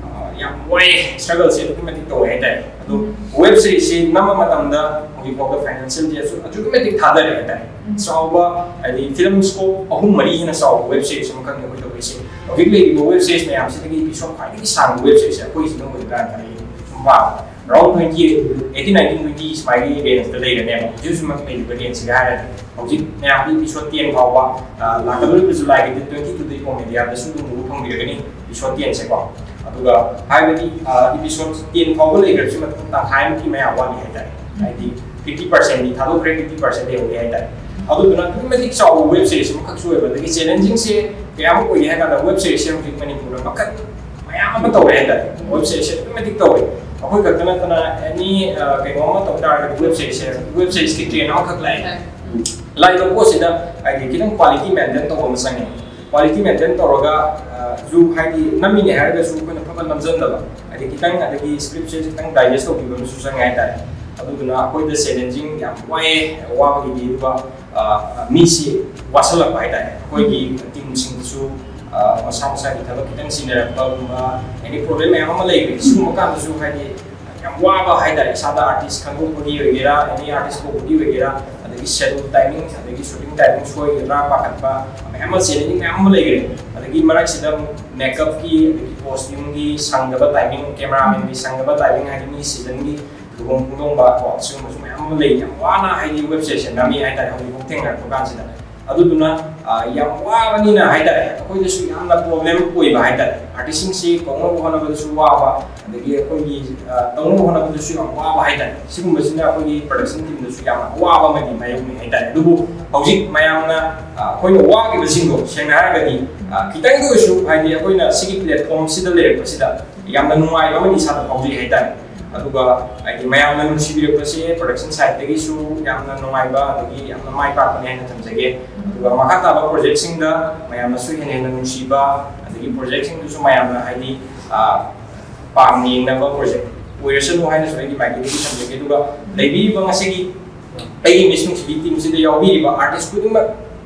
ꯌꯥꯝ ꯋꯥꯏ, ꯁ꯭ꯇ꯭ꯔꯒꯜꯁꯦ ꯑꯗꯨꯛꯀꯤ ꯃꯇꯤꯛ ꯇꯧꯋꯦ ꯍꯥꯏꯇꯥꯔꯦ꯫ ꯑꯗꯣ ꯋꯦꯕ ꯁꯤꯔꯤꯁꯁꯤ ꯅꯝꯕ ꯃꯇꯝꯗ ꯍꯧꯖꯤꯛꯐꯥꯎꯗ ꯐꯥꯏꯅꯥꯟꯁꯤꯌꯦꯜꯁꯦ ꯑꯗꯨꯛꯀꯤ ꯃꯇꯤꯛ ꯊꯥꯗꯔꯦ ꯍꯥꯏꯇꯥꯔꯦ꯫ ꯆꯥꯎꯕ ꯍꯥꯏꯗꯤ ꯐꯤꯂꯝ ꯁ꯭ꯀꯣꯞ ꯑꯍꯨꯝ ꯃꯔꯤ ꯍꯦꯟꯅ ꯆꯥꯎꯕ ꯋꯦꯕ ꯁꯤꯔꯤꯁ ꯑꯃꯈꯛꯅꯤ ꯑꯩꯈꯣꯏ ꯇꯧꯔꯤꯁꯦ꯫ ꯍꯧꯖꯤꯛ ꯂꯩꯔꯤꯕ ꯋꯦꯕ ꯁꯤꯔꯤꯁ ꯃꯌꯥꯝꯁꯤꯗꯒꯤ ꯏꯄꯤꯁꯣꯠ ꯈ꯭ꯋꯥꯏꯗꯒꯤ ꯁꯥꯡꯕ ꯋꯦꯕ ꯁꯤꯔꯤꯁꯁꯦ ꯑꯩꯈꯣꯏꯁꯤꯅ ꯑꯣꯏꯒꯗ꯭ꯔꯥꯅ ꯈꯜꯂꯤ꯫ ꯁꯨꯝ ꯄꯥꯕꯗ around twenty, eighteen, nineteen, twenty ꯁꯨꯃꯥꯏꯒꯤ ꯔꯦꯟꯖꯇ ꯂꯩꯔꯅꯦꯕ꯫ ꯍꯧꯖꯤꯛ ꯍꯧꯖꯤꯛꯃꯛ ꯂꯩꯔꯤꯕ ꯔꯦꯟꯖꯁꯤꯒ ꯍꯥꯏꯔꯗꯤ ꯍꯧꯖꯤꯛ ꯃꯌꯥꯝꯒꯤ ꯏꯄꯤꯁꯣꯠ ꯇꯦꯟ ꯐꯥꯎꯕ ꯂꯥꯛꯀꯗꯧꯔꯤꯕ ꯖꯨꯂꯥꯏꯒꯤ ꯗꯦꯠ ꯇ꯭ꯋꯦꯟꯇꯤ ꯇꯨꯗ ꯏꯄꯣꯝ ꯃꯦꯗꯤꯌꯥꯗꯁꯨ ꯑꯗꯨꯝ ꯎꯕ ꯐꯪꯕꯤꯔꯒꯅꯤ ꯏꯄꯤꯁꯣꯠ ꯇꯦꯟꯁꯦꯀꯣ꯫ ꯑꯗꯨꯒ ꯍꯥꯏꯕꯗꯤ ꯏꯄꯤꯁꯣꯠ ꯇꯦꯟ ꯐꯥꯎꯕ ꯂꯩꯈ꯭ꯔꯕꯁꯤ ꯃꯊꯪ ꯇꯪꯈꯥꯏꯃꯨꯛꯀꯤ ꯃꯌꯥ ꯋꯥꯠꯂꯤ ꯍꯥꯏꯇꯥꯔꯦ꯫ ꯍꯥꯏꯗꯤ ꯐꯤꯐꯇꯤ ꯄꯥꯔꯁꯦꯟꯗꯤ ꯊꯥꯗꯣꯛꯈ꯭ꯔꯦ, ꯐꯤꯐꯇꯤ ꯄꯥꯔꯁꯦꯟ ꯂꯩꯍꯧꯔꯤ ꯍꯥꯏꯇꯥꯔꯦ꯫ ꯑꯗꯨꯗꯨꯅ ꯑꯗꯨꯛꯀꯤ ꯃꯇꯤꯛ ꯆꯥꯎꯕ ꯋꯦꯕ ꯁꯤꯔꯤꯁ ꯑꯃꯈꯛꯁꯨ ꯑꯣꯏꯕ, ꯑꯗꯒꯤ ꯆꯦꯂꯦꯟꯖꯤꯡꯁꯦ ꯀꯌꯥꯃꯨꯛ ꯑꯣꯏꯒꯦ ꯍꯥꯏ ꯀꯥꯟꯗ ꯋꯦꯕ ꯁꯤꯔꯤꯁꯁꯦ ꯍꯧꯖꯤꯛ ꯃꯅꯤꯄꯨꯔꯗ ꯃꯈꯜ ꯃꯌꯥꯝ ꯑꯃ ꯇꯧꯔꯦ ꯍꯥꯏꯇꯥꯔꯦ꯫ ꯋꯦꯕ ꯁꯤꯔꯤꯁꯁꯦ ꯑꯗꯨꯛꯀꯤ ꯃꯇꯤꯛ ꯇꯧꯔꯦ꯫ ꯑꯩꯈꯣꯏ ꯈꯛꯇ ꯅꯠꯇꯅ ꯑꯦꯅꯤ ꯀꯩꯅꯣ ꯑꯃ ꯇꯧ ꯇꯥꯔꯒꯗꯤ ꯋꯦꯕ ꯁꯤꯔꯤꯁꯁꯦ, ꯋꯦꯕ ꯁꯤꯔꯤꯁꯀꯤ ꯇ꯭ꯔꯦꯟ ꯑꯃꯈꯛ ꯂꯥꯛꯑꯦ꯫ ꯂꯥꯛꯏꯕ ꯄꯣꯠꯁꯤꯗ ꯍꯥꯏꯗꯤ ꯈꯤꯇꯪ ꯀ꯭ꯋꯥꯂꯤꯇꯤ ꯃꯦꯟꯇꯦꯟ ꯇꯧꯕ ꯑꯃ ꯆꯪꯉꯦ꯫ ꯀ꯭ꯋꯥꯂꯤꯇꯤ ꯃꯦꯟꯇꯦꯟ ꯇꯧꯔꯒ ꯁꯨ ꯍꯥꯏꯗꯤ ꯅꯝꯃꯤꯅꯦ ꯍꯥꯏꯔꯒꯁꯨ ꯑꯩꯈꯣꯏꯅ ꯐꯠ ꯐꯠ ꯅꯝꯁꯤꯟꯗꯕ, ꯍꯥꯏꯗꯤ ꯈꯤꯇꯪ, ꯑꯗꯒꯤ ꯁ꯭ꯀ꯭ꯔꯤꯞꯁꯦ ꯈꯤꯇꯪ ꯗꯥꯏꯖꯦꯁ ꯇꯧꯕꯤꯕ ꯑꯃꯁꯨ ꯆꯪꯉꯦ ꯍꯥꯏꯇꯥꯔꯦ꯫ ꯑꯗꯨꯗꯨꯅ ꯑꯩꯈꯣꯏꯗ ꯆꯦꯂꯦꯟꯖꯤꯡ ꯌꯥꯝ ꯋꯥꯏꯑꯦ, ꯋꯥꯕꯒꯤꯗꯤ꯫ ꯑꯗꯨꯒ ꯃꯤꯁꯤ ꯋꯥꯁꯜꯂꯛꯄ ꯍꯥꯏꯇꯥꯔꯦ꯫ ꯑꯩꯈꯣꯏꯒꯤ ꯇꯤꯝꯁꯤꯡꯗꯁꯨ ꯃꯁꯥ ꯃꯁꯥꯒꯤ ꯊꯕꯛ ꯈꯤꯇꯪ ꯆꯤꯟꯅꯔꯛꯄꯒꯨꯝꯕ, ꯑꯦꯅꯤ ꯄ꯭ꯔꯣꯕ꯭ꯂꯦꯝ ꯃꯌꯥꯝ ꯑꯃ ꯂꯩꯈ꯭ꯔꯦ꯫ ꯁꯤꯒꯨꯝꯕ ꯀꯥꯟꯗꯁꯨ ꯍꯥꯏꯗꯤ ꯌꯥꯝ ꯋꯥꯕ ꯍꯥꯏꯇꯥꯔꯦ, ꯏꯁꯥꯗ ꯑꯥꯔꯇꯤꯁ ꯈꯟꯗꯣꯛꯄꯒꯤ ꯑꯣꯏꯒꯦꯔꯥ, ꯑꯦꯅꯤ ꯑꯥꯔꯇꯤꯁ ꯀꯧꯕꯒꯤ ꯑꯣꯏꯒꯦꯔꯥ, ꯑꯗꯒꯤ ꯁꯦꯗꯨꯜ ꯇꯥꯏꯃꯤꯡ, ꯑꯗꯒꯤ ꯁꯨꯇꯤꯡ ꯇꯥꯏꯃꯤꯡ ꯁꯣꯏꯒꯗ꯭ꯔꯥ ꯄꯥꯈꯠꯄ, ꯃꯌꯥꯝ ꯑꯃ ꯆꯦꯂꯦꯟꯖꯤꯡ ꯃꯌꯥꯝ ꯑꯃ ꯂꯩꯈ꯭ꯔꯦ꯫ ꯑꯗꯒꯤ ꯃꯔꯛꯁꯤꯗ ꯑꯃꯨꯛ ꯃꯦꯀꯞꯀꯤ, ꯑꯗꯒꯤ ꯀꯣꯁꯇ꯭ꯌꯨꯝꯒꯤ ꯁꯪꯗꯕ ꯇꯥꯏꯃꯤꯡ, ꯀꯦꯃꯦꯔꯥꯃꯦꯟꯒꯤ ꯁꯪꯗꯕ ꯇꯥꯏꯃꯤꯡ, ꯍꯥꯏꯗꯤ ꯃꯤ ꯁꯤꯖꯟꯒꯤ ꯂꯨꯍꯣꯡ ꯈꯣꯡꯗꯣꯡꯕ ꯀꯣ, ꯁꯤꯒꯨꯝꯕꯁꯨ ꯃꯌꯥꯝ ꯑꯃ ꯂꯩ꯫ ꯌꯥꯝ ꯋꯥꯅ ꯍꯥꯏꯗꯤ ꯋꯦꯕ ꯁꯤꯔꯤꯁꯁꯦ ꯅꯝꯃꯤ ꯍꯥꯏꯇꯥꯔꯦ ꯍꯧꯖꯤꯛꯐꯥꯎ ꯊꯦꯡꯅꯔꯛꯄ ꯀꯥꯟꯁꯤꯗ꯫ ꯑꯗꯨꯗꯨꯅ ꯌꯥꯝ ꯋꯥꯕꯅꯤꯅ ꯍꯥꯏꯇꯥꯔꯦ, ꯑꯩꯈꯣꯏꯗꯁꯨ ꯌꯥꯝꯅ ꯄ꯭ꯔꯣꯕ꯭ꯂꯦꯝ ꯑꯣꯏꯕ ꯍꯥꯏꯇꯥꯔꯦ꯫ ꯑꯥꯔꯇꯤꯁꯁꯤꯡꯁꯤ ꯀꯧꯅꯕ ꯍꯣꯠꯅꯕꯗꯁꯨ ꯋꯥꯕ, ꯑꯗꯒꯤ ꯑꯩꯈꯣꯏꯒꯤ ꯇꯧꯅꯕ ꯍꯣꯠꯅꯕꯗꯁꯨ ꯌꯥꯝ ꯋꯥꯕ ꯍꯥꯏꯇꯥꯔꯦ꯫ ꯁꯤꯒꯨꯝꯕꯁꯤꯅ ꯑꯩꯈꯣꯏꯒꯤ ꯄ꯭ꯔꯗꯛꯁꯟ ꯇꯤꯝꯗꯁꯨ ꯌꯥꯝꯅ ꯑꯋꯥꯕ ꯑꯃꯗꯤ ꯃꯥꯌꯣꯛꯅꯩ ꯍꯥꯏꯇꯥꯔꯦ꯫ ꯑꯗꯨꯕꯨ ꯍꯧꯖꯤꯛ ꯃꯌꯥꯝꯅ ꯑꯩꯈꯣꯏꯅ ꯋꯥꯈꯤꯕꯁꯤꯡꯗꯣ ꯁꯦꯡꯅ ꯍꯥꯏꯔꯒꯗꯤ ꯈꯤꯇꯪꯗ ꯑꯣꯏꯔꯁꯨ ꯍꯥꯏꯗꯤ ꯑꯩꯈꯣꯏꯅ ꯁꯤꯒꯤ ꯄ꯭ꯂꯦꯠꯐꯣꯝꯁꯤꯗ ꯂꯩꯔꯛꯄꯁꯤꯗ ꯌꯥꯝꯅ ꯅꯨꯡꯉꯥꯏꯕ ꯑꯃꯗꯤ ꯏꯁꯥꯗ ꯐꯥꯎꯖꯩ ꯍꯥꯏꯇꯥꯔꯦ꯫ ꯑꯗꯨꯒ ꯍꯥꯏꯗꯤ ꯃꯌꯥꯝꯅ ꯅꯨꯡꯁꯤꯕꯤꯔꯛꯄꯁꯦ ꯄ꯭ꯔꯗꯛꯁꯟ ꯁꯥꯏꯠꯇꯒꯤꯁꯨ ꯌꯥꯝꯅ ꯅꯨꯡꯉꯥꯏꯕ ꯑꯗꯒꯤ ꯌꯥꯝꯅ ꯃꯥꯏ ꯄꯥꯛꯄꯅꯦ ꯍꯥꯏꯅ ꯊꯝꯖꯒꯦ꯫ ꯑꯗꯨꯒ ꯃꯈꯥ ꯇꯥꯕ ꯄ꯭ꯔꯣꯖꯦꯛꯁꯤꯡꯗ ꯃꯌꯥꯝꯅꯁꯨ ꯍꯦꯟꯅ ꯍꯦꯟꯅ ꯅꯨꯡꯁꯤꯕ, ꯑꯗꯒꯤ ꯄ꯭ꯔꯣꯖꯦꯛꯁꯤꯡꯗꯨꯁꯨ ꯃꯌꯥꯝꯅ ꯍꯥꯏꯗꯤ ꯄꯥꯝꯅ ꯌꯦꯡꯅꯕ ꯄ꯭ꯔꯣꯖꯦꯛ ꯑꯣꯏꯔꯁꯅꯨ ꯍꯥꯏꯅꯁꯨ ꯑꯩꯒꯤ ꯃꯥꯏꯀꯩꯗꯒꯤ ꯊꯝꯖꯒꯦ꯫ ꯑꯗꯨꯒ ꯂꯩꯕꯤꯔꯤꯕ ꯉꯁꯤꯒꯤ ꯑꯩꯒꯤ ꯃꯤꯁ ꯅꯨꯡꯁꯤꯕꯤ ꯇꯤꯝꯁꯤꯗ ꯌꯥꯎꯕꯤꯔꯤꯕ ꯑꯥꯔꯇꯤꯁ ꯈꯨꯗꯤꯡꯃꯛ,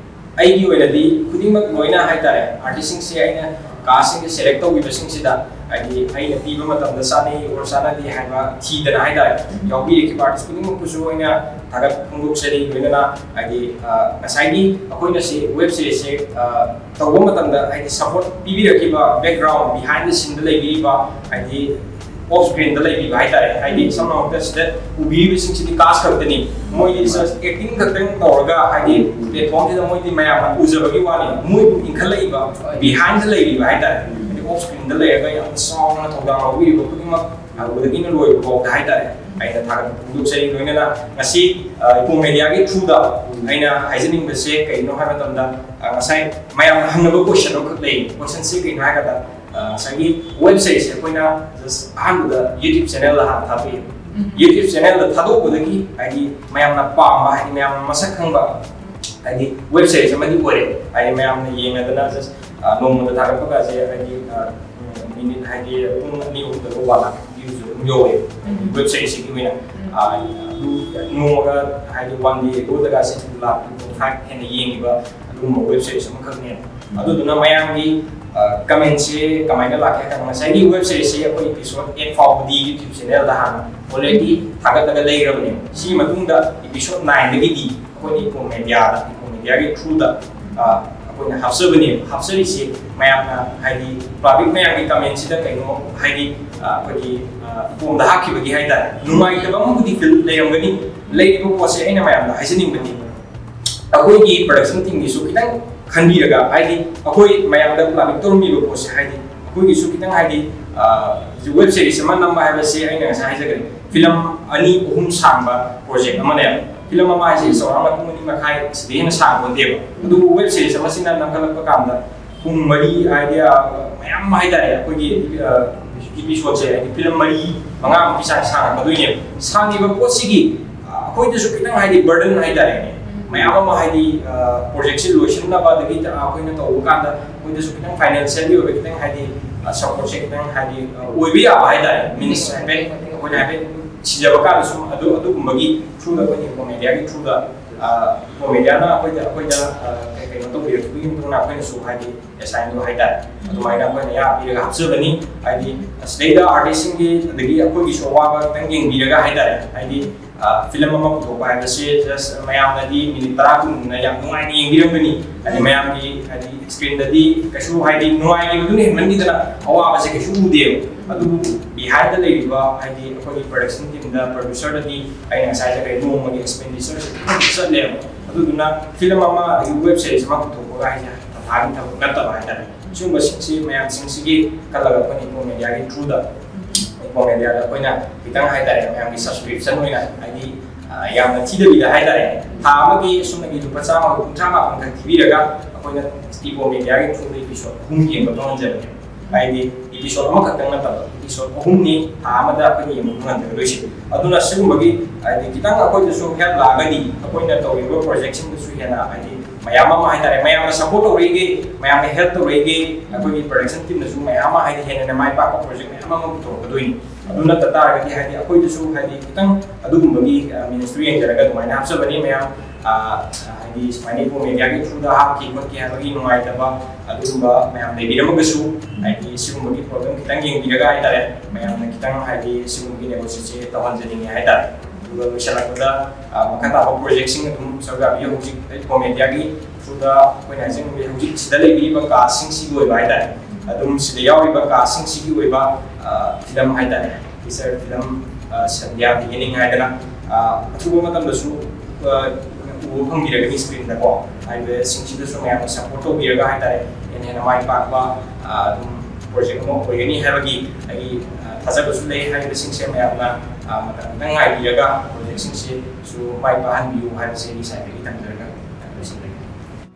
ꯑꯩꯒꯤ ꯑꯣꯏꯅꯗꯤ ꯈꯨꯗꯤꯡꯃꯛ ꯂꯣꯏꯅ ꯍꯥꯏꯇꯥꯔꯦ, ꯑꯥꯔꯇꯤꯁꯁꯤꯡꯁꯦ ꯑꯩꯅ ꯀꯥꯁꯁꯤꯡꯁꯦ ꯁꯦꯂꯦꯛ ꯇꯧꯈꯤꯕꯁꯤꯡꯁꯤꯗ ꯍꯥꯏꯗꯤ ꯑꯩꯅ ꯄꯤꯕ ꯃꯇꯝꯗ ꯆꯥꯅꯩ ꯑꯣꯔ ꯆꯥꯅꯗꯦ ꯍꯥꯏꯕ ꯊꯤꯗꯅ ꯍꯥꯏꯇꯥꯔꯦ, ꯌꯥꯎꯕꯤꯔꯤꯕ ꯑꯥꯔꯇꯤꯁ ꯈꯨꯗꯤꯡꯃꯛꯄꯨꯁꯨ ꯑꯩꯅ ꯊꯥꯒꯠ ꯐꯣꯡꯗꯣꯛꯆꯔꯤ꯫ ꯂꯣꯏꯅꯅ ꯍꯥꯏꯗꯤ ꯉꯁꯥꯏꯒꯤ ꯑꯩꯈꯣꯏꯅ ꯁꯤ ꯋꯦꯕ ꯁꯤꯔꯤꯁꯁꯦ ꯇꯧꯕ ꯃꯇꯝꯗ ꯍꯥꯏꯗꯤ ꯁꯄꯣꯔꯠ ꯄꯤꯕꯤꯔꯛꯈꯤꯕ background behind the scene ꯗ ꯂꯩꯕꯤꯔꯤꯕ ꯍꯥꯏꯗꯤ off screen ꯗ ꯂꯩꯕꯤꯕ ꯍꯥꯏꯇꯥꯔꯦ꯫ ꯍꯥꯏꯗꯤ ꯁꯝꯅ ꯍꯥꯏꯔꯕꯗ ꯁꯤꯗ ꯎꯕꯤꯔꯤꯕꯁꯤꯡꯁꯤꯗꯤ ꯀꯥꯁ ꯈꯛꯇꯅꯤ, ꯃꯣꯏꯗꯤ just acting ꯈꯛꯇꯪ ꯇꯧꯔꯒ ꯍꯥꯏꯗꯤ ꯄ꯭ꯂꯦꯠꯐꯣꯝꯁꯤꯗ ꯃꯣꯏꯗꯤ ꯃꯌꯥꯝꯅ ꯎꯖꯕꯒꯤ ꯋꯥꯅꯤ, ꯃꯣꯏꯕꯨ ꯏꯟꯈꯠꯂꯛꯏꯕ behind ꯗ ꯂꯩꯔꯤꯕ ꯍꯥꯏꯇꯥꯔꯦ, ꯍꯥꯏꯗꯤ off screen ꯗ ꯂꯩꯔꯒ ꯌꯥꯝꯅ ꯆꯥꯎꯅ ꯊꯧꯗꯥꯡ ꯂꯧꯕꯤꯔꯤꯕ ꯈꯨꯗꯤꯡꯃꯛ ꯍꯧꯕꯗꯒꯤꯅ ꯂꯣꯏꯕ ꯐꯥꯎꯗ ꯍꯥꯏꯇꯥꯔꯦ ꯑꯩꯅ ꯊꯥꯒꯠꯄ ꯐꯣꯡꯗꯣꯛꯆꯔꯤ꯫ ꯂꯣꯏꯅꯅ ꯉꯁꯤ ꯏꯄꯣ ꯃꯦꯗꯤꯌꯥꯒꯤ ꯊ꯭ꯔꯨꯗ ꯑꯩꯅ ꯍꯥꯏꯖꯅꯤꯡꯕꯁꯦ ꯀꯩꯅꯣ ꯍꯥꯏꯕ ꯃꯇꯝꯗ ꯉꯁꯥꯏ ꯃꯌꯥꯝꯅ ꯍꯪꯅꯕ ꯀꯣꯏꯁꯟ ꯑꯃꯈꯛ ꯂꯩ꯫ ꯀꯣꯏꯁꯟꯁꯦ ꯀꯩꯅꯣ ꯍꯥꯏꯔꯀꯥꯟꯗ ꯉꯁꯥꯏꯒꯤ ꯋꯦꯕ ꯁꯤꯔꯤꯁꯁꯦ ꯑꯩꯈꯣꯏꯅ just ꯑꯍꯥꯟꯕꯗ YouTube ꯆꯦꯅꯦꯜꯗ ꯍꯥꯟꯅ ꯊꯥꯗꯣꯛꯑꯦ꯫ YouTube ꯆꯦꯅꯦꯜꯗ ꯊꯥꯗꯣꯛꯄꯗꯒꯤ ꯍꯥꯏꯗꯤ ꯃꯌꯥꯝꯅ ꯄꯥꯝꯕ, ꯍꯥꯏꯗꯤ ꯃꯌꯥꯝꯅ ꯃꯁꯛ ꯈꯪꯕ ꯍꯥꯏꯗꯤ ꯋꯦꯕ ꯁꯤꯔꯤꯁ ꯑꯃꯗꯤ ꯑꯣꯏꯔꯦ꯫ ꯍꯥꯏꯗꯤ ꯃꯌꯥꯝꯅ ꯌꯦꯡꯅꯗꯅ just ꯅꯣꯡꯃꯗ ꯊꯥꯒꯠꯄꯒꯁꯦ ꯍꯥꯏꯗꯤ ꯃꯤꯅꯤꯠ ꯍꯥꯏꯗꯤ ꯄꯨꯡ ꯑꯅꯤ ꯑꯍꯨꯝꯗꯒ ꯋꯥꯟ ꯂꯥꯛ ꯚ꯭ꯌꯨꯁ ꯑꯗꯨꯝ ꯌꯧꯋꯦ꯫ ꯋꯦꯕ ꯁꯤꯔꯤꯁꯁꯤꯒꯤ ꯑꯣꯏꯅ ꯑꯗꯨ ꯅꯣꯡꯃꯒ ꯍꯥꯏꯗꯤ ꯋꯥꯟ ꯗꯦ ꯑꯦꯒꯣꯗꯒꯁꯦ ꯂꯥꯛ ꯇꯨ ꯄꯣꯏꯟ ꯐꯥꯏꯚ ꯍꯦꯟꯅ ꯌꯦꯡꯉꯤꯕ ꯑꯗꯨꯒꯨꯝꯕ web series ꯑꯃꯈꯛꯅꯦꯕ꯫ ꯑꯗꯨꯗꯨꯅ ꯃꯌꯥꯝꯒꯤ ꯀꯃꯦꯟꯁꯦ ꯀꯃꯥꯏꯅ ꯂꯥꯛꯀꯦ ꯍꯥꯏ ꯀꯥꯟꯗ, ꯉꯁꯥꯏꯒꯤ web series ꯁꯦ ꯑꯩꯈꯣꯏ episode eight ꯐꯥꯎꯕꯗꯤ YouTube channel ꯗ ꯍꯥꯟꯅ already ꯊꯥꯒꯠꯂꯒ ꯂꯩꯔꯕꯅꯦꯕ꯫ ꯁꯤꯒꯤ ꯃꯇꯨꯡꯗ episode nine ꯗꯒꯤꯗꯤ ꯑꯩꯈꯣꯏꯅ ꯏꯄꯣꯝ ꯃꯦꯗꯤꯌꯥꯗ, ꯏꯄꯣꯝ ꯃꯦꯗꯤꯌꯥꯒꯤ through ꯗ ꯑꯩꯈꯣꯏꯅ ꯍꯥꯞꯆꯕꯅꯦꯕ꯫ ꯍꯥꯞꯆꯔꯤꯁꯦ ꯃꯌꯥꯝꯅ, ꯍꯥꯏꯗꯤ public ꯃꯌꯥꯝꯒꯤ comment ꯁꯤꯗ ꯀꯩꯅꯣ, ꯍꯥꯏꯗꯤ ꯑꯩꯈꯣꯏꯒꯤ ꯏꯄꯣꯝꯗ ꯍꯥꯞꯈꯤꯕꯒꯤ ꯍꯥꯏꯇꯥꯔꯦ, ꯅꯨꯡꯉꯥꯏꯇꯕ ꯑꯃꯕꯨꯗꯤ feel ꯂꯩꯔꯝꯒꯅꯤ꯫ ꯂꯩꯔꯤꯕ ꯄꯣꯠꯁꯦ ꯑꯩꯅ ꯃꯌꯥꯝꯗ ꯍꯥꯏꯖꯅꯤꯡꯕꯗꯤ, ꯑꯩꯈꯣꯏꯒꯤ production team ꯒꯤꯁꯨ ꯈꯤꯇꯪ ꯈꯟꯕꯤꯔꯒ, ꯍꯥꯏꯗꯤ ꯑꯩꯈꯣꯏ ꯃꯌꯥꯝꯗ public ꯇꯧꯔꯝꯃꯤꯕ ꯄꯣꯠꯁꯦ, ꯍꯥꯏꯗꯤ ꯑꯩꯈꯣꯏꯒꯤꯁꯨ ꯈꯤꯇꯪ, ꯍꯥꯏꯗꯤ web series ꯑꯃ ꯅꯝꯕ ꯍꯥꯏꯕꯁꯦ ꯑꯩꯅ ꯉꯁꯥꯏ ꯍꯥꯏꯖꯈ꯭ꯔꯦ, film ꯑꯅꯤ ꯑꯍꯨꯝ ꯁꯥꯡꯕ project ꯑꯃꯅꯦꯕ꯫ Film ꯑꯃ ꯍꯥꯏꯁꯦ ꯆꯥꯎꯔꯥꯛꯅ ꯄꯨꯡ ꯑꯅꯤ ꯃꯈꯥꯏ, ꯁꯤꯗꯩ ꯍꯦꯟꯅ ꯁꯥꯡꯕ ꯅꯠꯇꯦꯕ꯫ ꯑꯗꯨꯕꯨ web series ꯑꯃꯁꯤꯅ ꯅꯝꯈꯠꯂꯛꯄ ꯀꯥꯟꯗ ꯄꯨꯡ ꯃꯔꯤ, ꯍꯥꯏꯗꯤ ꯃꯌꯥꯝ ꯍꯥꯏꯇꯥꯔꯦ, ꯑꯩꯈꯣꯏꯒꯤ episode ꯁꯦ, ꯍꯥꯏꯗꯤ film ꯃꯔꯤ ꯃꯉꯥꯃꯨꯛꯀꯤ ꯆꯥꯡ ꯁꯥꯡꯉꯛꯀꯗꯣꯏꯅꯦꯕ꯫ ꯁꯥꯡꯉꯤꯕ ꯄꯣꯠꯁꯤꯒꯤ ꯑꯩꯈꯣꯏꯗꯁꯨ ꯈꯤꯇꯪ, ꯍꯥꯏꯗꯤ burden ꯍꯥꯏꯇꯥꯔꯦꯅꯦ, ꯃꯌꯥꯝ ꯑꯃ, ꯍꯥꯏꯗꯤ project ꯁꯤ ꯂꯣꯏꯁꯤꯟꯅꯕ, ꯑꯗꯒꯤ ꯑꯩꯈꯣꯏꯅ ꯇꯧꯕ ꯀꯥꯟꯗ ꯑꯩꯈꯣꯏꯗꯁꯨ ꯈꯤꯇꯪ financial ꯒꯤ ꯑꯣꯏꯕ ꯈꯤꯇꯪ, ꯍꯥꯏꯗꯤ support ꯁꯦ ꯈꯤꯇꯪ, ꯍꯥꯏꯗꯤ ꯑꯣꯏꯕ ꯌꯥꯕ ꯍꯥꯏꯇꯥꯔꯦ, means ꯍꯥꯏꯐꯦꯠ ꯑꯩꯈꯣꯏꯅ ꯍꯥꯏꯐꯦꯠ ꯊꯤꯖꯕ ꯀꯥꯟꯗ ꯁꯨꯝ ꯑꯗꯨ, ꯑꯗꯨꯒꯨꯝꯕꯒꯤ through ꯗ, ꯑꯩꯈꯣꯏꯒꯤ ꯏꯄꯣꯝ ꯃꯦꯗꯤꯌꯥꯒꯤ through ꯗ, ꯏꯄꯣꯝ ꯃꯦꯗꯤꯌꯥꯅ ꯑꯩꯈꯣꯏꯗ, ꯑꯩꯈꯣꯏꯗ ꯀꯩꯅꯣ ꯇꯧꯕꯤꯔꯛꯄꯒꯤ ꯃꯇꯨꯡ ꯏꯟꯅ ꯑꯩꯈꯣꯏꯅꯁꯨ, ꯍꯥꯏꯗꯤ assign ꯗꯣ ꯍꯥꯏꯇꯥꯔꯦ, ꯑꯗꯨꯃꯥꯏꯅ ꯑꯩꯈꯣꯏꯅ ꯑꯌꯥꯕ ꯄꯤꯔꯒ ꯍꯥꯞꯆꯕꯅꯤ꯫ ꯍꯥꯏꯗꯤ ꯁꯤꯗꯩꯗ artist ꯁꯤꯡꯒꯤ ꯑꯗꯒꯤ ꯑꯩꯈꯣꯏꯒꯤꯁꯨ ꯑꯋꯥꯕ ꯈꯤꯇꯪ ꯌꯦꯡꯕꯤꯔꯒ ꯍꯥꯏꯇꯥꯔꯦ, ꯍꯥꯏꯗꯤ film ꯑꯃ ꯄꯨꯊꯣꯛꯄ ꯍꯥꯏꯕꯁꯤ just ꯃꯌꯥꯝꯅꯗꯤ minute ꯇꯔꯥ ꯀꯨꯟꯅ ꯌꯥꯝ ꯅꯨꯡꯉꯥꯏꯅ ꯌꯦꯡꯕꯤꯔꯝꯒꯅꯤ꯫ ꯍꯥꯏꯗꯤ ꯃꯌꯥꯝꯒꯤ, ꯍꯥꯏꯗꯤ screen ꯗꯗꯤ ꯀꯩꯁꯨ, ꯍꯥꯏꯗꯤ ꯅꯨꯡꯉꯥꯏꯈꯤꯕꯗꯨꯅ ꯍꯦꯟꯃꯟꯈꯤꯗꯅ ꯑꯋꯥꯕꯁꯦ ꯀꯩꯁꯨ ꯎꯗꯦꯕ꯫ ꯑꯗꯨꯕꯨ behind ꯗ ꯂꯩꯔꯤꯕ, ꯍꯥꯏꯗꯤ ꯑꯩꯈꯣꯏꯒꯤ production team ꯗ, producer ꯗꯗꯤ ꯑꯩꯅ ꯉꯁꯥꯏ ꯍꯥꯏꯖꯈ꯭ꯔꯦ, ꯅꯣꯡꯃꯒꯤ expenditure ꯁꯦ ꯈꯤꯇꯪ ꯆꯠꯂꯦꯕ꯫ ꯑꯗꯨꯗꯨꯅ film ꯑꯃ ꯑꯗꯒꯤ web series ꯑꯃ ꯄꯨꯊꯣꯛꯄꯒ ꯍꯥꯏꯁꯦ ꯇꯟꯖꯥꯒꯤ ꯊꯕꯛ ꯅꯠꯇꯕ ꯍꯥꯏꯇꯥꯔꯦ꯫ ꯁꯤꯒꯨꯝꯕꯁꯤꯡꯁꯤ ꯃꯌꯥꯝꯁꯤꯡꯁꯤꯒꯤ ꯈꯜꯂꯒ ꯑꯩꯈꯣꯏꯅ ꯏꯄꯣꯝ ꯃꯦꯗꯤꯌꯥꯒꯤ through ꯗ, ꯏꯄꯣꯝ ꯃꯦꯗꯤꯌꯥꯗ ꯑꯩꯈꯣꯏꯅ ꯈꯤꯇꯪ ꯍꯥꯏꯇꯥꯔꯦ, ꯃꯌꯥꯝꯒꯤ subscription ꯑꯣꯏꯅ, ꯍꯥꯏꯗꯤ ꯌꯥꯝꯅ ꯊꯤꯗꯕꯤꯗ ꯍꯥꯏꯇꯥꯔꯦ, ꯊꯥ ꯑꯃꯒꯤ ꯁꯨꯞꯅꯒꯤ ꯂꯨꯄꯥ ꯆꯥꯝꯃꯒ ꯀꯨꯟꯊ꯭ꯔꯥ ꯃꯥꯄꯟꯈꯛ ꯊꯤꯕꯤꯔꯒ ꯑꯩꯈꯣꯏꯅ ꯏꯄꯣꯝ ꯃꯦꯗꯤꯌꯥꯒꯤ through ꯗ episode ꯑꯍꯨꯝ ꯌꯦꯡꯕ ꯐꯪꯍꯟꯖꯕꯅꯦ꯫ ꯍꯥꯏꯗꯤ episode ꯑꯃꯈꯛꯇꯪ ꯅꯠꯇꯕ, episode ꯑꯍꯨꯝꯅꯤ ꯊꯥ ꯑꯃꯗ ꯑꯩꯈꯣꯏꯅ ꯌꯦꯡꯕ ꯐꯪꯍꯟꯖꯒꯗꯣꯏꯁꯦ꯫ ꯑꯗꯨꯅ ꯁꯤꯒꯨꯝꯕꯒꯤ, ꯍꯥꯏꯗꯤ ꯈꯤꯇꯪ ꯑꯩꯈꯣꯏꯗꯁꯨ help ꯂꯥꯛꯑꯒꯗꯤ, ꯑꯩꯈꯣꯏꯅ ꯇꯧꯔꯤꯕ project ꯁꯤꯡꯗꯁꯨ ꯍꯦꯟꯅ, ꯍꯥꯏꯗꯤ ꯃꯌꯥꯝ ꯑꯃ ꯍꯥꯏꯇꯥꯔꯦ, ꯃꯌꯥꯝꯅ support ꯇꯧꯔꯛꯏꯒꯦ, ꯃꯌꯥꯝꯅ help ꯇꯧꯔꯛꯏꯒꯦ, ꯑꯩꯈꯣꯏꯒꯤ production team ꯅꯁꯨ ꯃꯌꯥꯝ ꯑꯃ, ꯍꯥꯏꯗꯤ ꯍꯦꯟꯅ ꯍꯦꯟꯅ ꯃꯥꯏ ꯄꯥꯛꯄ project ꯃꯌꯥꯝ ꯑꯃ ꯄꯨꯊꯣꯔꯛꯀꯗꯣꯏꯅꯤ꯫ ꯑꯗꯨ ꯅꯠꯇ ꯇꯥꯔꯒꯗꯤ, ꯍꯥꯏꯗꯤ ꯑꯩꯈꯣꯏꯗꯁꯨ, ꯍꯥꯏꯗꯤ ꯈꯤꯇꯪ ꯑꯗꯨꯒꯨꯝꯕꯒꯤ means ꯇꯨ ꯌꯦꯡꯖꯔꯒ ꯑꯗꯨꯃꯥꯏꯅ ꯍꯥꯞꯆꯕꯅꯤ꯫ ꯃꯌꯥꯝ ꯑꯥ, ꯍꯥꯏꯗꯤ ꯁꯨꯃꯥꯏꯅ ꯏꯄꯣ ꯃꯦꯗꯤꯌꯥꯒꯤ ꯊ꯭ꯔꯨꯗ ꯍꯥꯞꯈꯤ ꯈꯣꯠꯈꯤ ꯍꯥꯏꯕꯒꯤ ꯅꯨꯡꯉꯥꯏꯇꯕ ꯑꯗꯨꯒꯨꯝꯕ ꯃꯌꯥꯝ ꯂꯩꯕꯤꯔꯝꯃꯒꯁꯨ, ꯍꯥꯏꯗꯤ ꯁꯤꯒꯨꯝꯕꯒꯤ ꯄ꯭ꯔꯣꯕ꯭ꯂꯦꯝ ꯈꯤꯇꯪ ꯌꯦꯡꯕꯤꯔꯒ ꯍꯥꯏꯇꯥꯔꯦ, ꯃꯌꯥꯝꯅ ꯈꯤꯇꯪ ꯍꯥꯏꯗꯤ ꯁꯤꯒꯨꯝꯕꯒꯤ ꯅꯦꯒꯣꯁꯤꯌꯦꯠꯁꯦ ꯇꯧꯍꯟꯖꯅꯤꯡꯉꯦ ꯍꯥꯏꯇꯥꯔꯦ꯫ ꯑꯗꯨꯒ ꯂꯣꯏꯁꯤꯜꯂꯛꯄꯗ, ꯑꯥ, ꯃꯈꯥ ꯇꯥꯕ ꯄ꯭ꯔꯣꯖꯦꯛꯁꯤꯡ ꯑꯗꯨꯝ ꯁꯔꯨꯛ ꯌꯥꯕꯤꯌꯨ꯫ ꯍꯧꯖꯤꯛ ꯏꯄꯣ ꯃꯦꯗꯤꯌꯥꯒꯤ ꯊ꯭ꯔꯨꯗ ꯑꯩꯈꯣꯏꯅ ꯍꯥꯏꯖꯅꯤꯡꯕꯗꯤ ꯍꯧꯖꯤꯛ ꯁꯤꯗ ꯂꯩꯕꯤꯔꯤꯕ ꯀꯥꯁꯁꯤꯡꯁꯤꯒꯤ ꯑꯣꯏꯕ ꯍꯥꯏꯇꯥꯔꯦ, ꯑꯗꯨꯝ ꯁꯤꯗ ꯌꯥꯎꯔꯤꯕ ꯀꯥꯁꯁꯤꯡꯁꯤꯒꯤ ꯑꯣꯏꯕ, ꯑꯥ, ꯐꯤꯂꯝ ꯍꯥꯏꯇꯥꯔꯦ, ꯐꯤꯆꯔ ꯐꯤꯂꯝ, ꯑꯥ, ꯁꯟꯙ꯭ꯌꯥ ꯗ ꯌꯦꯅꯤꯡ ꯍꯥꯏꯗꯅ, ꯑꯥ, ꯑꯊꯨꯕ ꯃꯇꯝꯗꯁꯨ, ꯑꯥ, ꯎꯕ ꯐꯪꯕꯤꯔꯒꯅꯤ ꯁ꯭ꯀ꯭ꯔꯤꯟꯗꯀꯣ꯫ ꯍꯥꯏꯔꯤꯕꯁꯤꯡꯁꯤꯗꯁꯨ ꯃꯌꯥꯝꯅ ꯁꯞꯄꯣꯔꯠ ꯇꯧꯕꯤꯔꯒ ꯍꯥꯏꯇꯥꯔꯦ, ꯍꯦꯟꯅ ꯍꯦꯟꯅ ꯃꯥꯏ ꯄꯥꯛꯄ, ꯑꯥ, ꯑꯗꯨꯝ ꯄ꯭ꯔꯣꯖꯦꯛ ꯑꯃ ꯑꯣꯏꯒꯅꯤ ꯍꯥꯏꯕꯒꯤ ꯑꯩꯒꯤ, ꯑꯥ, ꯊꯥꯖꯕꯁꯨ ꯂꯩ꯫ ꯍꯥꯏꯔꯤꯕꯁꯤꯡꯁꯦ ꯃꯌꯥꯝꯅ, ꯑꯥ, ꯃꯇꯝ ꯈꯤꯇꯪ ꯉꯥꯏꯕꯤꯔꯒ ꯄ꯭ꯔꯣꯖꯦꯛꯁꯤꯡꯁꯤꯁꯨ ꯃꯥꯏ ꯄꯥꯛꯍꯟꯕꯤꯌꯨ ꯍꯥꯏꯕꯁꯦ ꯑꯩꯒꯤ ꯁꯥꯏꯠꯇꯒꯤ ꯊꯝꯖꯔꯒ ꯂꯣꯏꯁꯤꯟꯖꯔꯒꯦ꯫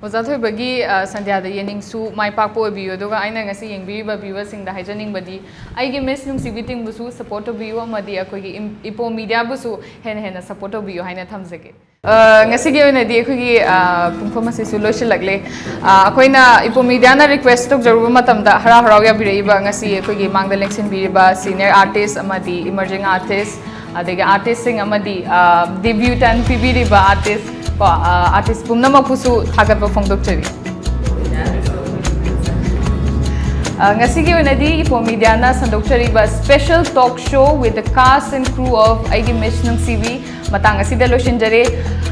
ꯑꯣꯖꯥ ꯊꯣꯏꯕꯒꯤ, ꯑ, ꯁꯟꯙ꯭ꯌꯥꯗ ꯌꯦꯅꯤꯡꯁꯨ ꯃꯥꯏ ꯄꯥꯛꯄ ꯑꯣꯏꯕꯤꯌꯨ, ꯑꯗꯨꯒ ꯑꯩꯅ ꯉꯁꯤ ꯌꯦꯡꯕꯤꯔꯤꯕ ꯚ꯭ꯌꯨꯋꯔꯁꯤꯡꯗ ꯍꯥꯏꯖꯅꯤꯡꯕꯗꯤ, ꯑꯩꯒꯤ ꯃꯤꯁ ꯅꯨꯡꯁꯤꯕꯤ ꯇꯤꯝꯕꯨꯁꯨ ꯁꯞꯄꯣꯔꯠ ꯇꯧꯕꯤꯌꯨ, ꯑꯃꯗꯤ ꯑꯩꯈꯣꯏꯒꯤ ꯏꯝ-, ꯏꯄꯣ ꯃꯤꯗꯤꯌꯥꯕꯨꯁꯨ ꯍꯦꯟꯅ ꯍꯦꯟꯅ ꯁꯞꯄꯣꯔꯠ ꯇꯧꯕꯤꯌꯨ ꯍꯥꯏꯅ ꯊꯝꯖꯒꯦ꯫ ꯑ, ꯉꯁꯤꯒꯤ ꯑꯣꯏꯅꯗꯤ ꯑꯩꯈꯣꯏꯒꯤ, ꯑ, ꯄꯨꯡꯐꯝ ꯑꯁꯤꯁꯨ ꯂꯣꯏꯁꯤꯜꯂꯛꯂꯦ꯫ ꯑ, ꯑꯩꯈꯣꯏꯅ ꯏꯄꯣ ꯃꯤꯗꯤꯌꯥꯅ ꯔꯤꯀ꯭ꯋꯦꯁ ꯇꯧꯖꯔꯨꯕ ꯃꯇꯝꯗ ꯍꯔꯥꯎ ꯍꯔꯥꯎ ꯌꯥꯕꯤꯔꯛꯏꯕ ꯉꯁꯤ ꯑꯩꯈꯣꯏꯒꯤ ꯃꯥꯡꯗ ꯂꯦꯡꯁꯤꯟꯕꯤꯔꯤꯕ ꯁꯤꯅꯤꯌꯔ ꯑꯥꯔꯇꯤꯁ ꯑꯃꯗꯤ ꯏꯃꯔꯖꯤꯡ ꯑꯥꯔꯇꯤꯁ, ꯑꯗꯒꯤ ꯑꯥꯔꯇꯤꯁꯁꯤꯡ ꯑꯃꯗꯤ, ꯑ, ꯗꯦꯕ꯭ꯌꯨꯇꯦꯟ ꯄꯤꯕꯤꯔꯤꯕ ꯑꯥꯔꯇꯤꯁ ꯀꯣ, ꯑ, ꯑꯥꯔꯇꯤꯁ ꯄꯨꯝꯅꯃꯛꯄꯨꯁꯨ ꯊꯥꯒꯠꯄ ꯐꯣꯡꯗꯣꯛꯆꯔꯤ꯫ ꯑ, ꯉꯁꯤꯒꯤ ꯑꯣꯏꯅꯗꯤ ꯏꯄꯣ ꯃꯤꯗꯤꯌꯥꯅ ꯁꯟꯗꯣꯛꯆꯔꯤꯕ special talk show with the cast and crew of ꯑꯩꯒꯤ ꯃꯤꯁ ꯅꯨꯡꯁꯤꯕꯤ ꯃꯇꯥꯡ ꯑꯁꯤꯗ ꯂꯣꯏꯁꯤꯟꯖꯔꯦ꯫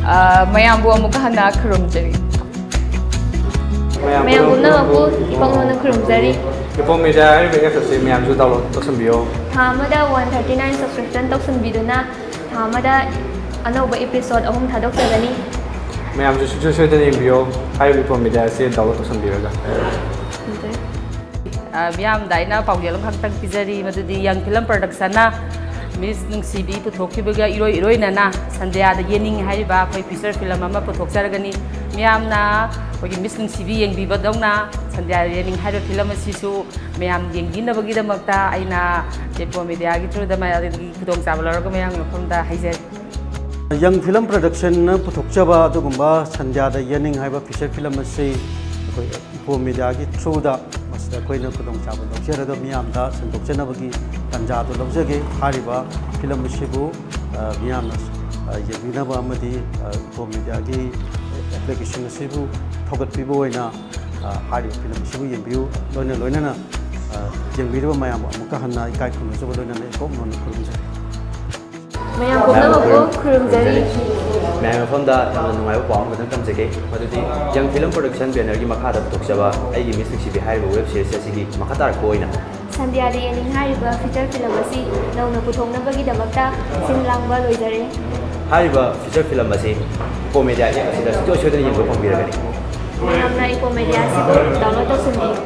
ꯑ, ꯃꯌꯥꯝꯕꯨ ꯑꯃꯨꯛꯀ ꯍꯟꯅ ꯈꯨꯔꯨꯝꯖꯔꯤ꯫ ꯃꯌꯥꯝ ꯄꯨꯝꯅꯃꯛꯄꯨ ꯏꯄꯣꯛ ꯅꯧꯅ ꯈꯨꯔꯨꯝꯖꯔꯤ꯫ ꯏꯄꯣꯛ ꯃꯦꯗꯤꯌꯥ ꯍꯥꯏꯔꯤꯕ ꯑꯦꯞꯁ ꯑꯁꯤ ꯃꯌꯥꯝꯁꯨ ꯗꯥꯎꯟꯂꯣꯗ ꯇꯧꯁꯟꯕꯤꯌꯣ꯫ ꯊꯥ ꯑꯃꯗ ꯋꯥꯟ ꯊꯥꯔꯇꯤ ꯅꯥꯏꯟ ꯁꯕꯁꯀ꯭ꯔꯤꯞꯁꯟ ꯇꯧꯁꯟꯕꯤꯗꯨꯅ ꯊꯥ ꯑꯃꯗ ꯑꯅꯧꯕ ꯏꯄꯤꯁꯣꯗ ꯑꯍꯨꯝ ꯊꯥꯗꯣꯛꯆꯒꯅꯤ꯫ ꯃꯌꯥꯝꯁꯨ ꯁꯨꯡꯁꯣꯏ ꯁꯣꯏꯗꯅ ꯌꯦꯡꯕꯤꯌꯣ ꯍꯥꯏꯔꯤꯕ ꯏꯄꯣꯛ ꯃꯦꯗꯤꯌꯥ ꯑꯁꯤ ꯗꯥꯎꯟꯂꯣꯗ ꯇꯧꯁꯟꯕꯤꯔꯒ꯫ ꯊꯝꯖꯔꯦ꯫ ꯑ, ꯃꯤꯌꯥꯝꯗ ꯑꯩꯅ ꯄꯥꯎꯖꯦꯜ ꯑꯃꯈꯛꯇꯪ ꯄꯤꯖꯔꯤ, ꯃꯗꯨꯗꯤ ꯌꯪ ꯐꯤꯂꯝ ꯄ꯭ꯔꯗꯛꯁꯟꯅ ꯃꯤꯁ ꯅꯨꯡꯁꯤꯕꯤ ꯄꯨꯊꯣꯛꯈꯤꯕꯒ ꯏꯔꯣꯏ ꯏꯔꯣꯏꯅꯅ ꯁꯟꯙ꯭ꯌꯥꯗ ꯌꯦꯅꯤꯡ ꯍꯥꯏꯔꯤꯕ ꯑꯩꯈꯣꯏ ꯐꯤꯆꯔ ꯐꯤꯂꯝ ꯑꯃ ꯄꯨꯊꯣꯛꯆꯔꯒꯅꯤ꯫ ꯃꯤꯌꯥꯝꯅ ꯑꯩꯈꯣꯏꯒꯤ ꯃꯤꯁ ꯅꯨꯡꯁꯤꯕꯤ ꯌꯦꯡꯕꯤꯕꯗꯧꯅ ꯁꯟꯙ꯭ꯌꯥꯗ ꯌꯦꯅꯤꯡ ꯍꯥꯏꯔꯤꯕ ꯐꯤꯂꯝ ꯑꯁꯤꯁꯨ ꯃꯌꯥꯝ ꯌꯦꯡꯕꯤꯅꯕꯒꯤꯗꯃꯛꯇ ꯑꯩꯅ ꯏꯄꯣ ꯃꯦꯗꯤꯌꯥꯒꯤ ꯊ꯭ꯔꯨꯗ ꯃꯌꯥꯝꯒꯤ ꯈꯨꯗꯣꯡꯆꯥꯕ ꯂꯧꯔꯒ ꯃꯌꯥꯝꯒꯤ ꯃꯐꯝꯗ ꯍꯥꯏꯖꯔꯤ꯫ ꯌꯪ ꯐꯤꯂꯝ ꯄ꯭ꯔꯗꯛꯁꯟꯅ ꯄꯨꯊꯣꯛꯆꯕ ꯑꯗꯨꯒꯨꯝꯕ ꯁꯟꯙ꯭ꯌꯥꯗ ꯌꯦꯅꯤꯡ ꯍꯥꯏꯕ ꯐꯤꯆꯔ ꯐꯤꯂꯝ ꯑꯁꯤ ꯑꯩꯈꯣꯏ ꯏꯄꯣ ꯃꯦꯗꯤꯌꯥꯒꯤ ꯊ꯭ꯔꯨꯗ ꯃꯁꯤꯗ ꯑꯩꯈꯣꯏꯅ ꯈꯨꯗꯣꯡꯆꯥꯕ ꯂꯧꯖꯔꯒ ꯃꯤꯌꯥꯝꯗ ꯁꯟꯗꯣꯛꯆꯅꯕꯒꯤ ꯇꯥꯟꯖꯥꯗꯨ ꯂꯧꯖꯒꯦ꯫ ꯍꯥꯏꯔꯤꯕ ꯐꯤꯂꯝ ꯑꯁꯤꯕꯨ, ꯑ, ꯃꯤꯌꯥꯝꯅ ꯑ, ꯌꯦꯡꯕꯤꯅꯕ ꯑꯃꯗꯤ, ꯑ, ꯏꯄꯣꯝ ꯃꯦꯗꯤꯌꯥꯒꯤ ꯑꯦꯄ꯭ꯂꯤꯀꯦꯁꯟ ꯑꯁꯤꯕꯨ ꯊꯧꯒꯠꯄꯤꯕ ꯑꯣꯏꯅ, ꯑ, ꯍꯥꯏꯔꯤꯕ ꯐꯤꯂꯝ ꯑꯁꯤꯕꯨ ꯌꯦꯡꯕꯤꯌꯨ꯫ ꯂꯣꯏꯅ ꯂꯣꯏꯅꯅ, ꯑ, ꯌꯦꯡꯕꯤꯔꯤꯕ ꯃꯌꯥꯝꯕꯨ ꯑꯃꯨꯛꯀ ꯍꯟꯅ ꯏꯀꯥꯏ ꯈꯨꯝꯅꯖꯕ ꯂꯣꯏꯅꯅ ꯏꯀꯣꯛ ꯅꯣꯟꯅ ꯈꯨꯔꯨꯝꯖꯔꯤ꯫ ꯃꯌꯥꯝ ꯄꯨꯝꯅꯃꯛꯄꯨ ꯈꯨꯔꯨꯝꯖꯔꯤ꯫ ꯃꯌꯥꯝ ꯃꯐꯝꯗ ꯌꯥꯝꯅ ꯅꯨꯡꯉꯥꯏꯕ ꯄꯥꯎ ꯑꯃꯈꯛꯇꯪ ꯊꯝꯖꯒꯦ, ꯃꯗꯨꯗꯤ ꯌꯪ ꯐꯤꯂꯝ ꯄ꯭ꯔꯣꯗꯛꯁꯟ ꯕꯦꯅꯔꯒꯤ ꯃꯈꯥꯗ ꯄꯨꯊꯣꯛꯆꯕ ꯑꯩꯒꯤ ꯃꯤꯁ ꯅꯨꯡꯁꯤꯕꯤ ꯍꯥꯏꯔꯤꯕ ꯋꯦꯕ ꯁꯤꯔꯤꯁ ꯑꯁꯤꯒꯤ ꯃꯈꯥ ꯇꯥꯔꯛꯄ ꯑꯣꯏꯅ ꯁꯟꯙ꯭ꯌꯥꯗ ꯌꯦꯡꯅꯤꯡ ꯍꯥꯏꯔꯤꯕ ꯐꯤꯆꯔ ꯐꯤꯂꯝ ꯑꯁꯤ ꯅꯧꯅ ꯄꯨꯊꯣꯛꯅꯕꯒꯤꯗꯃꯛꯇ ꯁꯤꯟ ꯂꯥꯡꯕ ꯂꯣꯏꯖꯔꯦ꯫ ꯍꯥꯏꯔꯤꯕ ꯐꯤꯆꯔ ꯐꯤꯂꯝ ꯑꯁꯤ ꯏꯄꯣꯝ ꯃꯦꯗꯤꯌꯥ ꯑꯦꯞ ꯑꯁꯤꯗ ꯁꯨꯡꯁꯣꯏ ꯁꯣꯏꯗꯅ ꯌꯦꯡꯕ ꯐꯪꯕꯤꯔꯒꯅꯤ꯫ ꯃꯌꯥꯝꯅ ꯏꯄꯣꯝ ꯃꯦꯗꯤꯌꯥ ꯑꯁꯤꯕꯨ ꯗꯥꯎꯟꯂꯣꯗ ꯇꯧꯁꯤꯟꯕꯤꯌꯨ꯫